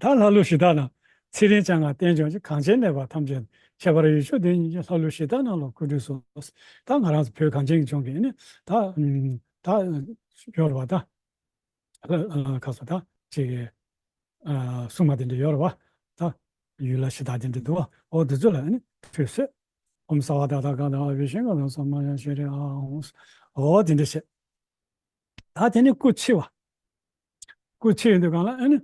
ད་ལྷ་ཀླུ་གཞི་བདག་རྣམས་ཚེ་རིང་ཅན་ལྔ་བསྟན་སྐྱོང་ཅིང་། གངས་ཅན་གནས་པ་ཐམས་ཅད་ཁྱད་པར་ཡུལ་ཕྱོགས་འདི་ཉིད་ཀྱི་ལྷ་ཀླུ་གཞི་བདག་རྣམས་ལ་གོ་སྒྲིག་སོགས། ད་ང་རང་ཚོ་བོད་གངས་ཅན་གྱི་ལྗོངས་ཀྱི་ནི་ད་ད་ཡོད་རེད་བ། ད་ལྷ་ཁ་སོ་ད་ཅིག་སྲུང་མ་དེ་འདྲ་ཡོད་རེད་བ། ད་ཡུལ་ལྷ་གཞི་བདག་དེ་འདྲ་འདུག་བ། འོ་དེ་ཚོ་ལ་ནི་ཁྲུས་གསོལ། ཨོཾ་སརྦ་ཏ་ཐཱ་ག་ཏ་ཨ་བྷི་ཤེ་ཀ་ཏ་ས་མ་ཡ་ཤྲི་ཨ་ཧོ། འོ་དེ་འདྲ་བྱས། ད་དེ་ནི་སྐུ་ཕྱི་བ། སྐུ་ཕྱི་ཡོང་དུས་གང་ལ་ཨ་ནི།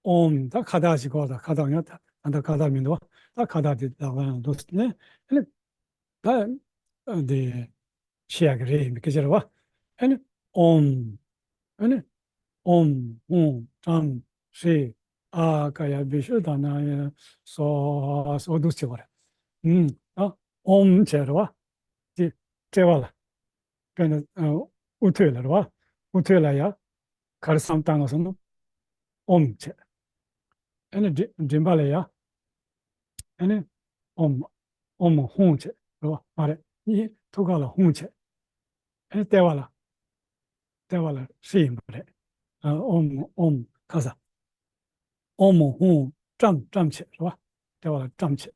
ཨོཾ། ད་ཁ་བཏགས་ཤིག་གོ། ད་ཁ་བཏགས་ཡང་ད་ད་ཁ་བཏགས་མི་འདུག་བ། ད་ཁ་བཏགས་དེ་ལག་པ་ཡང་འདུག་ནས་ཨ་ནི། ད་འདི་ཕྱི་ཡག་གི་རེད་ཡིན་པའི་སྐད་ཆ་རེད་བ། ཨ་ནི་ཨོཾ། ཨ་ནི་ཨོཾ་ཧཱུྃ་ཏྲཾ་ཧྲཱིཿ་ཨཱཿ་ཀཱ་ཡ་བི་ཤུདྡྷཱ་ན་ཡེ་སྭཱ་ཧཱ། འོ་འདུག་སེ་བྱེད་པ་རེད། ཨ་ཨོཾ་བྱས་རེད་བ། དེ་དཔྲལ་བ་ལ། དཔེར་ན་ཨ་དབུ་ཐོད་ལ་རེད་བ། དབུ་ཐོད་ལ་ཡ། ག་རེ་བསམ་བཏང་ང་སོང་ན། ཨོཾ་བྱས། ཨ་ནི་མགྲིན་མགྲིན་པ་ལ་ཡ། ཨ་ནི་ཨོཾ། ཨོཾ་ཧཱུྃ་བྱས་རེད་བ། མ་རེད། གཉིས་ཐུགས་ཀ་ལ་ཧཱུྃ་བྱས། ཨ་ནི་ལྟེ་བ་ལ། ལྟེ་བ་ལ་ཧྲཱིཿ་ཡིན་པ་རེད། ཨ་ཨོཾ་ཨོཾ་ཁ་ས། ཨོཾ་ཧཱུྃ་ཏྲཾ་ཏྲཾ་བྱས་རེད་བ། ལྟེ་བ་ལ་ཏྲཾ་བྱས།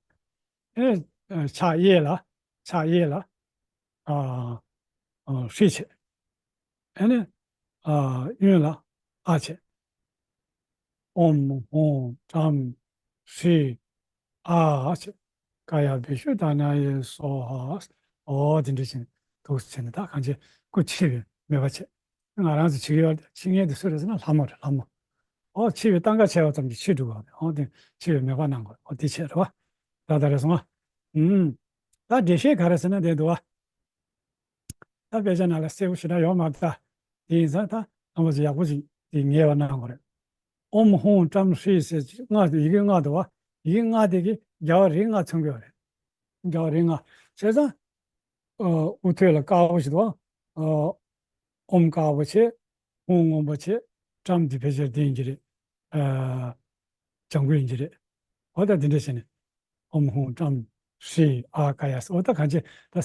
ཨེ་ཕྱག་གཡས་ལ་ཕྱག་གཡས་ལ་ཨ་ཨ་ཧྲཱིཿ་བྱས། ཨ་ནི་ཨ་གཡོན་ལ་ཨཱཿ་བྱས། ཨོཾ་ཧཱུྃ་ཏྲཾ་ཧྲཱིཿ་ཨཱཿ་བྱས། ཀཱ་ཡ་བི་ཤུདྡྷཱ་ན་ཡེ་སྭཱ་ཧཱ། འོ་དེ་འདྲ་བྱས་ནས་འདུག་སེ་བྱས་ནས་ད་གང་བྱས་སྐུ་ཕྱི་བའི་མོས་པ་བྱས། ང་རང་ཚོ་བྱེད་ཀྱི་ཡོད་རེད། བྱེད་མཁན་དེ་སུ་རེད་ཟེར་ན་ལྷ་མོ་རེད། ལྷ་མོ། ཨོ་འཆི་བའི་སྟངས་ཀ་བྱས་པ་ཙམ་གྱིས་འཆི་འགྲོ་གི་རེད། ཨོ་དེ་འཆི་བའི་མོས་པ་གནང་དགོས། ཨོ་དེ་བྱས་རེད་བ། ད་ད་རེད་སོང་ང་། ཨུམ། ད་འགྲེལ་བཤད་ག་རེ་ཟེར་ན་དེ་འདུག་བ། ད་དཔེ་ཆ་ནང་ལ་གསལ་པོ་ཞེ་དྲག་ཡོད་མ་རེད་ད། དེ་ཡིན་ཙང་ད་རྣམ་པ་ཚོ་ཡག་པོ་ཞིག་དེ་ངེས་པ་གནང་དགོས་རེད། ཨོཾ་ཧཱུྃ་ཏྲཾ་ཧྲཱིཿཟེར་སྔགས་དེ་ཡི་གེ་ལྔ་འདུག་བ། ཡི་གེ་ལྔ་དེ་གི་རྒྱལ་བ་རིགས་ལྔ་མཚོན་གྱི་ཡོད་རེད། རྒྱལ་བ་རིགས་ལྔ། བྱས་ཙང་། ཨ། དབུ་ཐོད་ལ་དཀར་པོ་ཞིག་འདུག་བ། ཨ། ཨོཾ་དཀར་པོ་བྱས། ཧཱུྃ་སྔོན་པོ་བྱས། ཏྲཾ་དེ་ཕལ་ཆེར་དེ་ཡིན་གྱི་རེད། ཨ། ལྗང་གུ་ཡིན་གྱི་རེད། འོ་ད་དེ་འདྲ་བྱས་ནས། ཨོཾ་ཧཱུྃ་ཏྲཾ་ཧྲཱིཿ་ཨཱ་ཀཱ་ཡ་ས། འོ་ད་གང་ཅི་ད་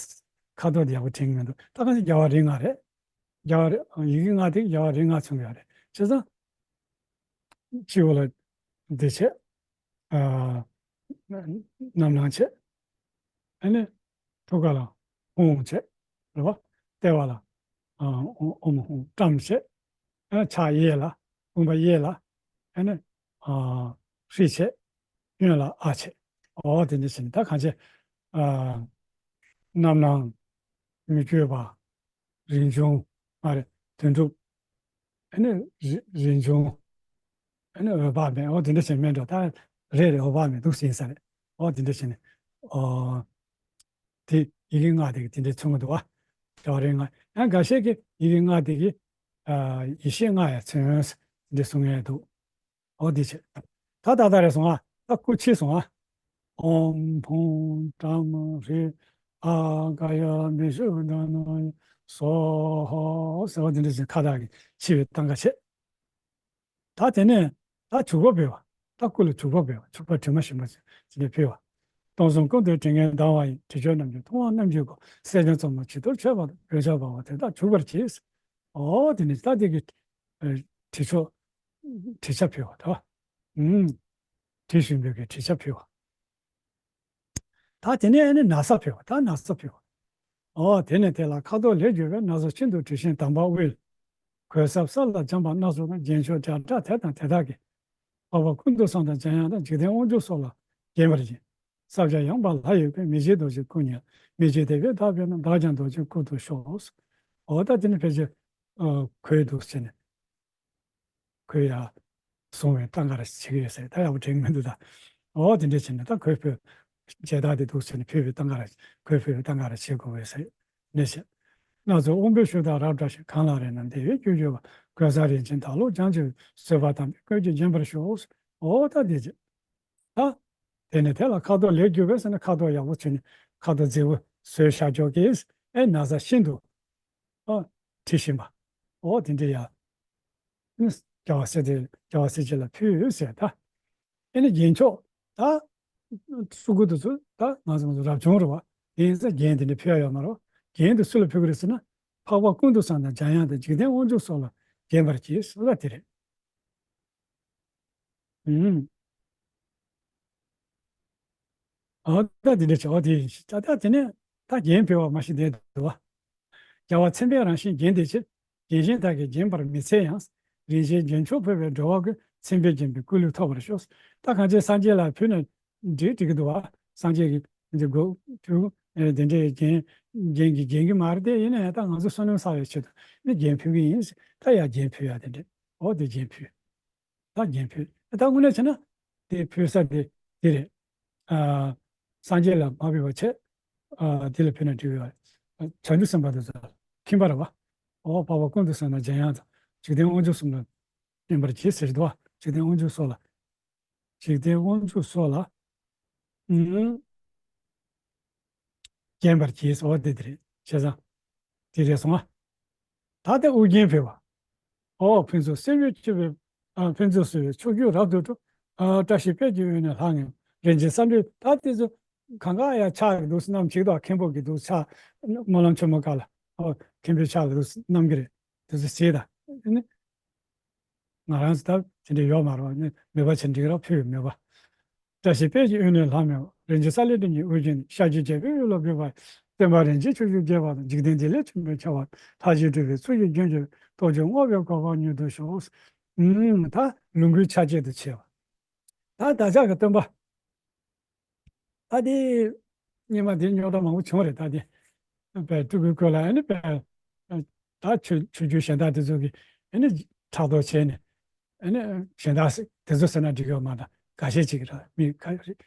ཁ་དོག་དེ་ཡག་པོ་དྲན་གྱི་མི་འདུག་ད་གང་ཅི་རྒྱལ་བ་རིགས་ལྔ་རེད། རྒྱལ་བ་རིགས། ཡི་གེ་ལྔ་དེ་རྒྱལ་བ་རིགས་ལྔ་མཚོན་གྱི་ཡོད་རེད། བྱས་ཙང་། སྤྱི་བོ་ལ་འདི་བྱས། ཨ། རྣམ་སྣང་བྱས། ཨ་ནི། ཐུགས་ཀ་ལ་ཧཱུྃ་བྱས། རེད་བ། ལྟེ་བ་ལ། ཨ། ཨོཾ་ཧཱུྃ་ཏྲཾ་བྱས། ཨ། ཕྱག་གཡས་ལ། བུམ་པ་གཡས་ལ། ཨ་ནི། ཨ། ཧྲཱིཿ་བྱས། གཡོན་ལ་ཨཱཿ་བྱས། འོ་དེ་འདྲ་བྱས་ནས་ད་གང་བྱས། ཨ། རྣམ་སྣང་། མི་བསྐྱོད་པ། རིན་འབྱུང་། མ་རེད། དོན་གྲུབ། ཨ་ནི་རི- རིན་འབྱུང་། ཨ་ནི་འོད་དཔག་མེད། འོ་དེ་འདྲ་བྱས་མེད་འགྲོ། ད་རེད་རེད། འོད་དཔག་མེད་འདུག་ཟིན་ས་རེད། འོ་དེ་འདྲ་བྱས་ནས། ཨོ། དེ་ཡི་གེ་ལྔ་དེ་གི་དེ་འདྲའི་མཚོན་གྱི་འདུག་བ། རྒྱལ་བ་རིགས་ལྔ། ཡང་འགའ་ཤས་ཀྱིས་ཡི་གེ་ལྔ་དེ་གི། ཨ། ཡེ་ཤེས་ལྔ་ཡང་མཚོན་ཡོང་ཟེར་འདི་གསུང་ཡས་འདུག་འོ་འདི་བྱས། ད་ད་ལྟ་རེད་སོང་ཨ། ད་སྐུ་ཕྱིས་སོང་ཨ། ཨོཾ་ཧཱུྃ་ཏྲཾ་ཧྲཱིཿ་ཨཱ་ཀཱ་ཡ་མི་ཤུ་དྷ་ན་སྭཱ་ཧཱ་ཟེར་བ་འདི་འདྲ་བྱས་ཁ་བཏགས་ཀྱིས་ཕྱི་བའི་སྟངས་ཀ་བྱས། ད་དེ་ནས་ད་བྱུག་པ་འབུལ་བ། ད་སྐུ་ལ་བྱུག་པ་འབུལ་བ། བྱུག་པ་དྲི་མ་ཞིམ་པ་ཅན་དེ་འདྲ་ཕུལ་བ། སྟོང་གསུམ་ཀུན་ཏུ་དྲི་ངད་ལྡང་བ་ཡི། དྲི་མཆོག་རྣམས་ཀྱིས་མཐོང་བ་རྣམས་ཀྱི་སྒོ། སེར་སྦྱངས་བཙོ་མ་བྱི་དོར་མཆོད་པ་དང་། འོད་ཆགས་འབར་བ་དེ་དག་བྱུག་པར་བགྱི། འོ་དེ་ནས་ད་དེ་གི་ཨ་དྲི་མཆོག་དྲི་ཆབ་ཕུལ་བ་དང་། ཨུམ། དྲི་ཞིམ་པོའི་གི་དྲི་ཆབ་ཕུལ་བ། ད་དེ་ནས་ཨ་ནི་ན་བཟའ་ཕུལ་བ། ད་ན་བཟའ་ཕུལ་བ། འོ་དེ་ནས་དེ་ལ་ཁ་དོག་ལེགས་བསྒྱུར་བའི། ན་བཟའ་ཤིན་ཏུ་དྲི་ཞིམ་དམ་པ་དབུལ། གོས་གསར་ས་ལ་སྦྱངས་པ་སྣ་ཚོགས་དང་། རྒྱན་མཆོག་བརྒྱ་ཕྲག་དེ་དང་དེ་དག་གིས། འཕགས་པ་ཀུན་ཏུ་བཟང་དང་འཇམ་དབྱངས་དང་། འཇིག་རྟེན་དབང་ཕྱུག་སོགས་ལ་བརྒྱན་པར་བགྱི། ས་བཅད་ཡངས་པ་ལྷ་ཡི་དཔལ། མི་ཕྱེད་རྡོ་རྗེའི་སྐུ་བརྙེས་ལ། མི་ཕྱེད་དེ་བས་དག་པས་ན། བདག་ཀྱང་རྡོ་རྗེའི་སྐུ་དུ་ཤོག་འོ་ད་དེ་ནི་ཕལ་ཆེར་ཨ་གོས་འདུག་ཟེར་ནས། གོས་ཡ་བཟུང་བའི་སྟངས་ཀ་ར་བྱེད་ཀྱི་ཡོད་ཟེར། ད་ཡག་པོ་དྲན་གྱི་མི་འདུག་ད། འོ་དེ་འདྲ་བྱས་ནས་ད་གོས་ཕུལ། མཇལ་དར་དེ་འདུག་ཟེར་ནས་ཕུལ་བའི་སྟངས་ཀ་ར། གོས་ཕུལ་བའི་སྟངས་ཀ་ར་བྱེད་དགོས་པས་ཟེར། ནས་བཤད། སྣ་ཚོགས་དབང་པོའི་ཤུགས་དང་རབ་བསྒྲགས་ཤིང་། གང་ལ་རེག་ན་བདེ་བའི་རྒྱུར་གྱུར་པ། གོས་བཟང་རིན་ཆེན་དར་ལོ་རྒྱང་ཆེ་བའི། བཟོད་པ་དམ་པའི་སྐུ་མཆེད་བརྒྱན་པར་ཤོག་འོ་ད་དེ་བྱས། ད། དེ་ནས་དེ་ལ་ཁ་དོག་ལེགས་བསྒྱུར་བས་ཟེར་ན་ཁ་དོག་ཡག་པོ་བྱས་ནས་ཁ་དོག་མཛེས་པོ་བཟོས་བཞག་ཆོག་གི། ཨེ་ན་བཟའ་ཤིན་ཏུ། ཨ། དྲི་ཞིམ་པ། འོ་དེ་འདྲ་ཡ། རྒྱལ་བ་སྲས་དེ་རྒྱལ་བ་སྲས་བཅས་ལ་ཕུལ་ཟེར་ད། ཨེ་ནི་རྒྱན་མཆོག་ད། སུ་གུ་དུ་ཚུ་ད་ང་ཚོ་ང་ཚོ་རབ་བྱུང་རེད་བ། དེ་ཡིན་ཙང་རྒྱན་དེ་འདྲ་ཕུལ་ཡ་ཡོད་མ་རེད། རྒྱན་དེ་སུ་ལ་ཕུལ་གི་རེད་ཟེར་ན། འཕགས་པ་ཀུན་ཏུ་བཟང་དང་འཇམ་དབྱངས་དང་། འཇིག་རྟེན་དབང་ཕྱུག་སོགས་ལ་བརྒྱན་པར་བགྱི་ཟེར་བ་དེ་རེད། ཨུམ། འོ་ད་དེ་འདྲ་བྱས། འོ་དེ་ཡིན་ཞེས། ད་ད་དེ་ནས་ད་རྒྱན་ཕུལ་བ་མ་ཞིག་བསྡད་འདུག་བ། རྒྱལ་བ་མཚན་དཔལ་རང་བཞིན་རྒྱན་དེ་ཕྱིར། རྒྱན་གཞན་དག་གིས་བརྒྱན་པར་མི་འཚལ་ཡང་། རིན་ཆེན་རྒྱན་མཆོག་ཕུལ་བས། འགྲོ་བ་ཀུན་མཚན་དཔལ་བརྒྱན་པའི་སྐུ་ལུས་ཐོབ་པར་ཤོག་ད་གང་ཅི་སངས་རྒྱས་ལ་ཕུལ་ན་འགྲིག་འགྲིག་གི་འདུག་བ། སངས་རྒྱས་ཀྱི་འདི་གོ་ཕུལ། ཨེ་དེ་འདྲའི་རྒྱན་རྒྱན་གྱི་རྒྱན་གྱི་མ་རེད་དེ། ཡིན་ན་ཡང་ད་ང་ཚོ་བསོད་ནམས་བསགས་པའི་ཆེད་དུ་ནི་རྒྱན་ཕུལ་གི་ཡིན། ད་ཡ་རྒྱན་ཕུལ་ཡ་དེ་འདྲ། འོ་དེ་རྒྱན་ཕུལ། ད་རྒྱན་ཕུལ། ད་དངོས་གནས་བྱས་ན་དེ་ཕུལ་ས་དེ་དེ་རེད། ཨ། སངས་རྒྱས་ལ་མ་ཕུལ་བ་བྱས། ཨ། དེ་ལ་ཕུལ་ན་འགྲིག་ཡོད། བྱང་ཆུབ་སེམས་དཔའ་དེ་ཚོ་ཁྱིམ་པ་རེད་བ། འོ་འཕགས་པ་ཀུན་ཏུ་བཟང་དང་འཇམ་དབྱངས་དང་། འཇིག་རྟེན་དབང་ཕྱུག་གསུམ་ལ་བརྟེན་པར་བགྱི་ཟེར་འདུག་བ། འཇིག་རྟེན་དབང་ཕྱུག་སོགས་ལ། འཇིག་རྟེན་དབང་ཕྱུག་སོགས་ལ། ཨུམ། བརྒྱན་པར་བགྱི་ཟེར་བ་དེ་དེ་རེད། བྱས་ཙང་། དེ་རེད་སོང་ང་། ད་ལྟ་ཨོ་རྒྱན་ཕུལ་བ། ཨོ་ཕུན་ཚོགས་སེར་པོས་སྤྱི་བོའི། ཨ། ཕུན་ཚོགས་སེར་པོའི་ཕྱོགས་བཅུར་རབ་ཏུ་འཕྲོ། ཨ། བཀྲ་ཤིས་དཔལ་གྱི་དབུས་ནས་ལྷང་ངེ་བ། རིན་ཆེན་ས་འབྲུ། ད་དེ་ཚོ་གང་ག་ཡ་ཆགས་ཀྱི་འདུག་བསྣམས་ཅིག་དང་། མཁན་པོ་གི་འདུག་ཆགས། སྨོན་ལམ་ཆེན་མོ་སྒང་ལ། ཨོ་མཁན་པོའི་ཕྱག་ལ་འདུག་བསྣམས་ཀྱི་རེད། དེ་ཚོ་བྱས་ད། ཨ་ནི། ང་རང་ཚོ་ད་དེ་འདྲ་ཡོད་མ་རེད་བ། མོས་པ་བྱེད་འགྲིག་རོགས་ཕུལ་བའི་མོས་པ། བཀྲ་ཤིས་དཔལ་གྱི་དབུས་ནས་ལྷང་ངེ་བ། རིན་ཆེན་ས་ལེ་སྤྲིན་གྱི་དབུ་རྒྱན་ནི། ཤཱཀྱའི་རྒྱལ་པོའི་དབུ་ལ་ཕུལ་བ་ཡི། སྟོན་པ་རིན་ཆེན་ཁྱུ་མཆོག་རྒྱས་པ་དང་། འཇིག་རྟེན་བདེ་ལེགས་ཆེན་པོས་ཁྱབ་པ་དང་། ལྷ་བཞིན་སྤྲུལ་པའི་ཚུལ་གྱིས་བརྒྱན་གྱུར་པའི། རྟོགས་བརྗོད་བསྔོ་བའི་གོ་འཕང་མྱུར་ཐོབ་ཤོག་ཨུམ། ད་ལོངས་སྐུའི་ཕྱག་རྒྱ་དུ་ཆེ་བ། ད་བདག་ཅག་གི་སྟོན་པ། ད་དེ་སྔོན་མ་དེ་རྙོག་དྲ་མང་པོ་བྱུང་བ་རེད། ད་དེ་དཔལ་སྤྲུལ་སྐུའི་སྐུ་ལ། ཨ་ནི་དཔལ་ད་ཆོས་ཆོས་བརྒྱུད་གཞན་དག་དེ་ཚོ་གིས་ཨ་ནི་ཕྲག་དོག་བྱས་ནས། ཨ་ནི་གཞན་དག་དེ་ཚོ་ཟེར་ན་འགྲིག་ཡོད་མ་རེད། ད་འགའ་ཤས་ཅིག་གིས་ར། མི་ཁ་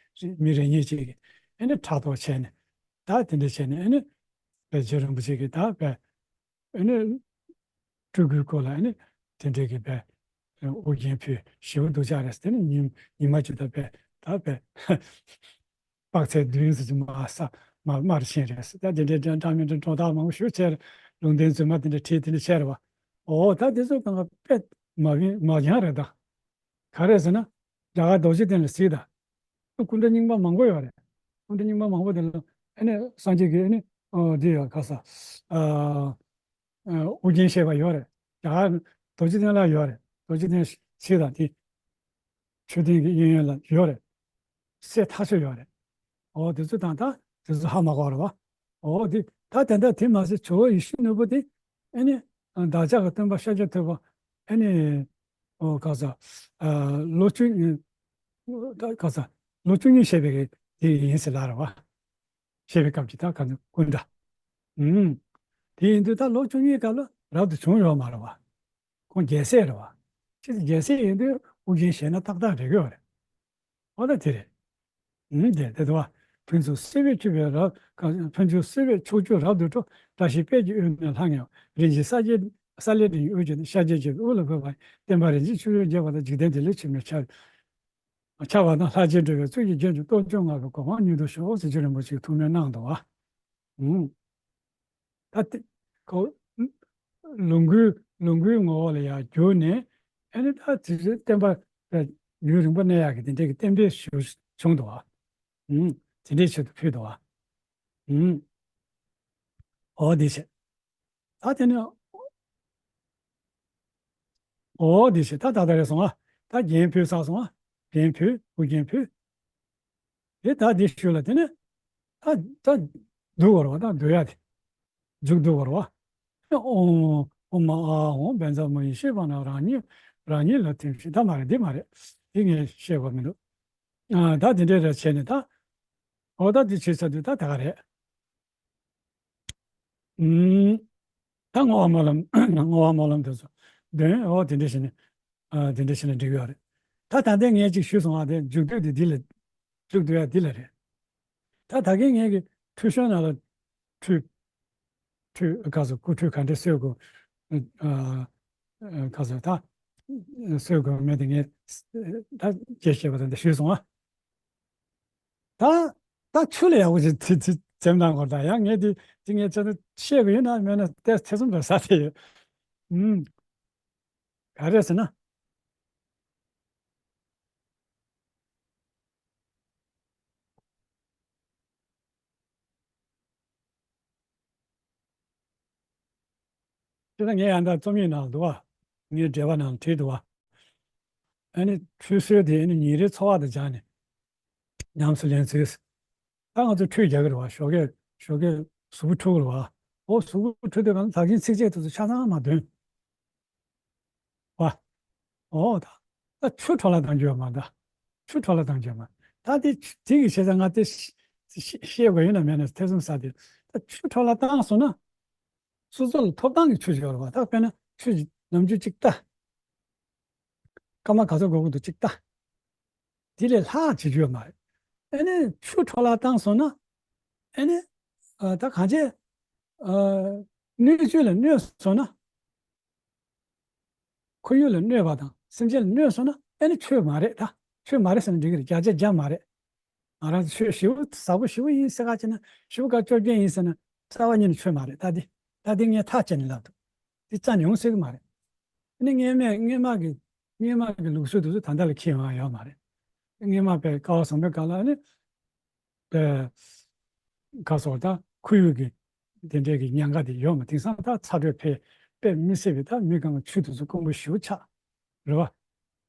མི་རེ་གཉིས་ཅིག་གིས་ཨ་ནི་ཕྲག་དོག་བྱས་ནས། ད་དེ་འདྲ་བྱས་ནས། ཨ་ནི་དཔལ་རྗེ་རིན་པོ་ཆེ་གིས་ད་དཔལ་ ཨ་ནི་སྤྲུལ་སྐུའི་སྐོར་ལ་ཨ་ནི་དེ་འདྲའི་གི་པའི་ཨོ་རྒྱན་ཕུལ་ཞེ་པོ་འདུག་ཅག་རེད། དེ་ནི་ཉི་ཉི་མ་གཅིག་ད་པའི་ད་པའི་དཔག་ཚད་བདུན་ཙམ་ཅིག་མར་ས་མར་མར་ཕྱིན་རེད། ད་དེ་འདྲའི་འདྲ་འདྲ་མི་འདྲ་སྒྲོ་བཏགས་མང་པོ་ཞིག་བྱས་རེད། ལུང་བསྟན་རྫུན་མ་དེ་འདྲ་བྲིས་དེ་འདྲ་བྱས་རེད་བ། ཨོ་ད་དེ་ཚོ་གང་ག་དཔེ་མ་བིན་མ་འགྱངས་རེད་ད། ག་རེ་ཟེར་ན། རྒྱ་གར་རྡོ་རྗེ་གདན་ལ་གཟིགས་དང་། སྐུ་འདྲ་རྙིང་པ་མང་པོ་ཡོད་རེད། སྐུ་འདྲ་རྙིང་པ་མང་པོ་དེ་ལ་ཨ་ནི་སངས་རྒྱས་ཀྱི་ཨ་ནི་ཨོ་འདི་ཡོད་ག་ས། ཨ་ཨོ་རྒྱན་བཞད་པ་ཡོད་རེད། རྒྱ་གར་རྡོ་རྗེ་གདན་ལ་ཡོད་རེད། རྡོ་རྗེ་གདན་གཟིགས་དང་དེ། མཆོད་རྟེན་གྱི་གཡས་གཡོན་ལ་ཡོད་རེད། གསལ་ཐག་ཆོད་ཡོད་རེད། ཨོ་དེ་ཚོ་དང་ད་དེ་ཚོ་ཧ་མ་གོ་རེད་བ། ཨོ་དེ་ད་དེ་འདྲ་དེ་མ་ཟད་ཇོ་བོ་ཡིད་བཞིན་ནོར་བུ་དེ་ཨ་ནི་བདག་ཅག་གི་སྟོན་པ་ཤཱཀྱ་ཐུབ་པ་ཨ་ནི་ཨོ་ག་ས་ཨ་ལོ་བཅུ་གཉིས་ད་ག་ས་ལོ་བཅུ་གཉིས་བཞེས་པའི་དེ་ཡིན་ཟེར་ལབ་རེད་བ། བཞེས་པའི་སྐབས་ཀྱི་ད་ག་ཚོད་སྐུ་འདྲ། ཨུམ། དེ་ཡིན་དུས་ད་ལོ་བཅུ་གཉིས་སྐབས་ལ་རབ་ཏུ་བྱུང་ཡོད་མ་རེད་བ། ཁོང་རྒྱལ་སྲས་རེད་བ། ཅི་སྟེ་རྒྱལ་སྲས་ཡིན་དུས་ཨོ་རྒྱན་བཞེས་ན་ཏག་ཏག་འགྲིག་གི་ཡོད་རེད། ཨོ་ད་དེ་རེད། ཨུམ་དེ་དེ་དུ་བ། ཕུན་ཚོགས་བསིལ་བས་ཕྱུག་པའི་རབ། ཕུན་ཚོགས་བསིལ་བས་ཕྱོགས་བཅུ་རབ་ཏུ་འཕྲོ། བཀྲ་ཤིས་དཔལ་གྱི་དབུས་ན་ལྷང་ངེ་བ། རིན་ཆེན་ས་སྐྱའི་ས་ལེ་སྒྲོན་གྱི་དབུས་ཀྱི་ཤཱཀྱའི་རྗེ་དབུ་ལ་འཁོད་པ། བསྟན་པ་རིན་ཆེན་ཆུ་བཞི་རྒྱས་པ་དང་། འཇིག་རྟེན་བདེ་ལེགས་ཆེན་མོའི་ཆར། ཆར་བ་དང་། ལྷར་བཅས་འགྲོ་བའི་གཙུག་གི་རྒྱན་གྱིས། སྟོབས་བཅུ་མངའ་བའི་གོ་འཕང་མྱུར་དུ་ཤོག་ཟེར་ཆོས་རིན་པོ་ཆེའི་ཐུགས་སྨོན་གནང་འདུག་བ། ཨུམ། ད་དེ་ཁོ་ལོངས་སྐུའི་ལོངས་སྐུའི་ངོ་བོ་ལ་ཡར་གྱུར་ནས་ཨ་ནི་ད་དེ་ཚོའི་བསྟན་པ་ཡུན་རིང་པོ་གནས་ཡག་གི་དེ་འདྲའི་གི་གཏན་འབེབས་ཞུ་བྱུང་འདུག་བ། ཨུམ། དེ་འདྲའི་ཆེད་དུ་ཕུལ་འདུག་བ། ཨུམ། ཨོ་དེ་བྱས། ད་དེ་ནས། ཨོ་དེ་བྱས་ད་ད་ད་རེད་སོང་ཨ། ད་རྒྱན་ཕུལ་ཚར་སོང་ཨ། རྒྱན་ཕུལ། ཨོ་རྒྱན་ཕུལ། དེ་ད་དེ་ཞུ་ལ་དེ་ནས། ད་ད་འདུག་བར་བ་ད་འདུག་ཡ་དེ། མཇུག་བསྡུ་བར་བ། ཨོ་ཨོ་མ་ཨ་ཧོ་བཛྲ་མུ་ནི་ཤེས་པ་ན་རང་ཉིད་རང་ཉིད་ལ་ཐིམ་ཤིང་། ད་མ་རེད། འདི་མ་རེད། འདི་ངས་ཤེས་པ་མི་འདུག་ཨ་ད་དེ་འདྲའི་རེ་བྱས་ནས་ད། ཨོ་ད་འདི་བྱས་ཚར་དུས་ད་ད་ག་རེད། ཨུམ། ད་བསྔོ་བ་སྨོན་ལམ་བསྔོ་བ་སྨོན་ལམ་དེ་ཚོ་འདོན། ཨོ་དེ་འདྲ་བྱས་ནས། ཨ་དེ་འདྲ་བྱས་ནས་འགྲིག་ཡོད་རེད། ད་ད་ལྟའི་ངས་ཅིག་ཞུས་སོང་ཨ། དེ་མཇུག་བསྡུ་དེ་འདི་ལ། མཇུག་བསྡུ་ཡ་འདི་ལ་རེད། ད་ད་གིན་ངས་ཀྱི་ཁྲུས་གཞོང་ནང་ལ་ཁྲུས། ཁྲུས་ག་ཚོད་སྐུ་ཁྲུས་ག་འདྲ་གསོལ་དགོས། ཨ་ཨ་ག་ཚོད་ད་གསོལ་དགོས་མེད་དེ་ངས་ད་རྒྱས་བཤད་པ་དང་འདི་ཞུས་སོང་ཨ། ད་ད་ཆུ་ལ་ཡག་པོ་ཞིག་ཚི་ཚི་འཛེམ་གནང་དགོས། ད་ཡང་ངས་འདི་འདི་ངས་ཚོད་བཤད་གི་ཡོད་ན་མེད་ན་ཏེ་ཐེ་ཚོམ་རེ་ཟ་དེ་ཡོད། ཨུམ། ག་རེ་ཟེར་ན། དེ་ལ་ངས་ཡང་ད་རྩོམ་ཡིག་ནང་འདུག་བ། ངའི་འགྲེལ་པ་ནང་བྲིས་འདུག་བ། ཨ་ནི་ཁྲུས་གསོལ་དེ་ཨ་ནི་ཉིན་རེའི་འཚོ་བ་དང་སྦྱར་ནས་ཉམས་སུ་ལེན་ཚུལ། ད་ང་ཚོ་ཁྲུས་རྒྱག་གི་རེད་བ། ཞོགས་ཀས་ཞོགས་ཀས་གཟུགས་པོ་འཁྲུ་གི་རེད་བ། ཨོ་གཟུགས་པོ་འཁྲུ་དུས་གང་ད་གིན་ཚིགས་བཅད་དེ་ཚོ་ཆ་ཚང་མ་འདོན་བ། ཨོ་ད་ད་ཆུ་འཕྲོ་བརླག་གཏང་རྒྱུ་ཡོད་མ་རེད། ད་ཆུ་འཕྲོ་བརླག་གཏང་རྒྱུ་ཡོད་མ་རེད། ད་དེ་དེ་གི་བྱས་ཙང་ང་དེ་ཤེས་དགོས་ཡོད་ན་མེད་ན་ཐེ་ཚོམ་ཟ་དེ། ད་ཆུ་འཕྲོ་བརླག་བཏང་སོང་ན། སོ་སོ་ལ་ཐོབ་ཐང་གི་ཆུ་ཞིག་ཡོད་རེད་བ། ད་དཔེར་ན་ཆུ་ནམ་རྒྱུན་གཅིག་ལྟ། སྐར་མ་ག་ཚོད་འགོར་གི་འདུག་གཅིག་ལྟ། དེ་ལས་ལྷག་བྱེད་རྒྱུ་ཡོད་མ་རེད། ཨ་ནི་ཆུ་འཕྲོ་བརླག་བཏང་སོང་ན། ཨ་ནི་ཨ་ད་གང་བྱས། ཨ་སྣོད་བཅུད་ལ་གནོད་སོང་ན། ཁོར་ཡུག་ལ་གནོད་པ་དང་སེམས་ཅན་ལ་གནོད་སོང་ན་ཨ་ནི་ཆོས་མ་རེད་ད། ཆོས་མ་རེད་ཟེར་ན་འགྲིག་གི་རེད། བརྒྱ་ཆ་བརྒྱ་མ་རེད། ང་རང་ཚོ་ཆོས་ཞེ་པོ་ཟབ་པོ་ཞེ་པོ་ཡིན་ཟེར་ག་བྱས་ན་ཞེ་པོ་དགའ་སྐྱོ་རྐྱེན་ཡིན་ཟེར་ན་རྩ་བ་ཉིད་ནས་ཆོས་མ་རེད། ད་འདི་ད་འདི་ངས་ཐག་བཅད་ནས་ལབ་འདུག་འདི་རྩ་ནས་ཡོང་སྲིད་གི་མ་རེད། ཨ་ནི་སྔས་མ་སྔས་མ་གི་སྔས་མ་གི་ལུགས་སྲོལ་དེ་ཚོ་ད་ལྟ་ལ་འཁྱེར་ཡོང་ཡ་ཡོད་མ་རེད། སྔས་མ་པའི་སྐལ་བ་བཟང་པོའི་སྐབས་ལ་ཨ་ནི། པའི་ག་སོགས་ད་ཁོར་ཡུག་གི་དེ་འདྲའི་གི་ཉེན་ཁ་དེ་ཡོད་མ། དེང་སང་ད་ཚ་དྲོད་འཕེལ་དཔེ་མི་སྲིད་པའི་ད་མི་གང་ག་ཆུ་དེ་ཚོ་དཀོན་པོ་ཞེ་པོ་ཆགས་རེད་བ།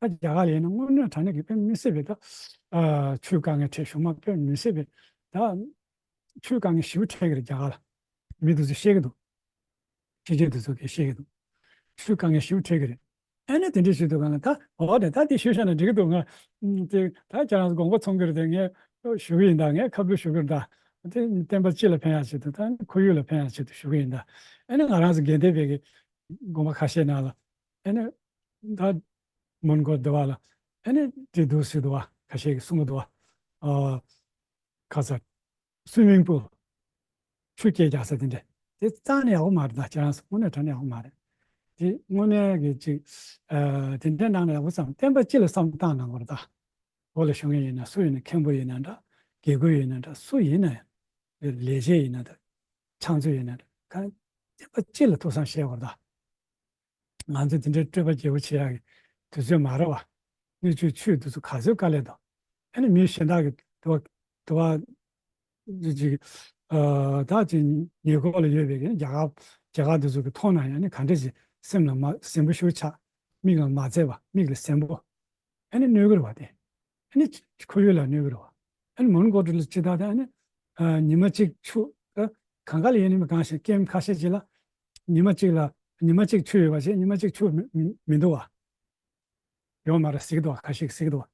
ད་རྒྱ་གར་ལ་ཡིན་ན་དངོས་གནས་དྲང་གནས་ཀྱི་དཔེ་མི་སྲིད་པའི་ད་ཨ་ཆུའི་དཀའ་ངལ་འཕྲད། གཞུང་མང་དཔེ་མི་སྲིད་པའི་ད་ཆུའི་དཀའ་ངལ་ཞེ་པོ་འཕྲད་ཀྱི་རེད་རྒྱ་གར་ལ། མི་དེ་ཚོ་བཤད་ཀྱི་འདུག་ཕྱི་རྒྱལ་དེ་ཚོ་གིས་བཤད་ཀྱི་འདུག་ཆུའི་དཀའ་ངལ་ཞེ་པོ་འཕྲད་ཀྱི་རེད། ཨ་ནི་དེ་འདྲས་ཞུས་འདུག་ག་ལ། ད་འོ་དེ་ད་དེ་ཞུས་བཞག་ན་འགྲིག་གི་འདུག་ང་དེ་ད་ཁྱེད་རང་ཚོ་དགོངས་པ་ཚོམ་གྱི་རེད་དེ། ངས་ཞུ་གི་ཡིན་ད། ངས་ཁ་བསྡུར་ཞུ་གི་རེད་ད། དེ་བསྟན་པ་སྤྱི་ལ་ཕན་ཡག་ཆེད་དུ་ད་ཁོར་ཡུག་ལ་ཕན་ཡག་ཆེད་དུ་ཞུ་གི་ཡིན་ད། ཨ་ནི་ང་རང་ཚོ་དགེ་ལྡན་པའི་གི་དགོན་པ་ཁ་ཤས་ནང་ལ་ཨ་ནི་ད་མོན་གྷོ་འདི་བ་ལ་ཨ་ནི་དེ་འདུག་ཟེར་འདུག་བ། ཁ་ཤས་ཀྱིས་གསུང་གི་འདུག་བ། ཨ་ཁ་ཚ། སུའི་མིང་པོ། ཆུ་སྐྱེལ་རྒྱག་ས་དེ་འདྲ། དེ་རྩ་ནས་ཡག་པོ་མ་རེད། ད་ཁྱེད་རང་ཚོ་དངོས་གནས་དྲང་གནས་ཡག་པོ་མ་རེད། དེ་དངོས་གནས་ཀྱི་ཅིག་ཨ་དེ་འདྲའི་ནང་ལ་ཡག་པོ་བསམ། བསྟན་པ་སྤྱི་ལ་བསམ་བློ་བཏང་གནང་དགོས་རེད་ད། འོག་ལ་བཞུགས་མཁན་ཡིན་ན་སུ་ཡིན་ན། མཁན་པོ་ཡིན་ན་འདྲ། དགེ་བསྐོས་ཡིན་ན་འདྲ། སུ་ཡིན་ན་ཡང་། ལས་བྱེད་ཡིན་ན་འདྲ། ཕྱག་མཛོད་ཡིན་ན་འདྲ། གང་བསྟན་པ་སྤྱི་ལ་ཐུགས་བསམ་བཞེས་དགོས་རེད་ད། ང་ཚོ་དེ་འདྲའི་སྤྲོས་པ་བརྗེ་པོ་བྱེད་ཡག་གི་དུས་ཚོད་མ་རེད་བ། སྣོད་བཅུད་ཆོས་དེ་ཚོ་ག་ཚོད་དཀའ་ལས་དང་། ཨ་ནི་མི་གཞན་དག་གི་དུ་བ་དུ་བ་ཅིག་ཨ་ད་ཅིག་ཉེ་འཁོར་ལ་ཡོད་པའི་གི་རྒྱ་གར་རྒྱ་གར་དེ་ཚོ་གི་མཐོང་ན་ཡང་ནི་ག་འདྲ་ཞིག་སེམས་ལ་མ་ཟིན་པོ་ཞིག་ཆགས། མིག་ལ་མ་མཛེས་པ། མིག་ལ་ཟིན་པོ། ཨ་ནི་གནོད་གི་རེད་བ་དེ། ཨ་ནི་ཁོར་ཡུག་ལ་གནོད་གི་རེད་བ། ཨ་ནི་མོན་གྷོ་ཊི་ལ་ཅི་ལྟར་དེ་ཨ་ནི་ཨ་ཉི་མ་གཅིག་ཆུ་ཨ་གང་ག་ལ་ཡིན་ནི་མི་གང་ཞིག་ཀེམ་ཁ་ཤས་ཅིག་ལ་ཉི་མ་གཅིག་ལ་ཉི་མ་གཅིག་ཆུ་ཡོད་པ་ཞིག་ཉི་མ་གཅིག་ཆུ་མི་མི་མི་འདུག་བ། ཡོད་མ་རེད། ཟེར་གི་འདུག་བ། ཁ་ཤས་ཟེར་གི་འདུག་བ།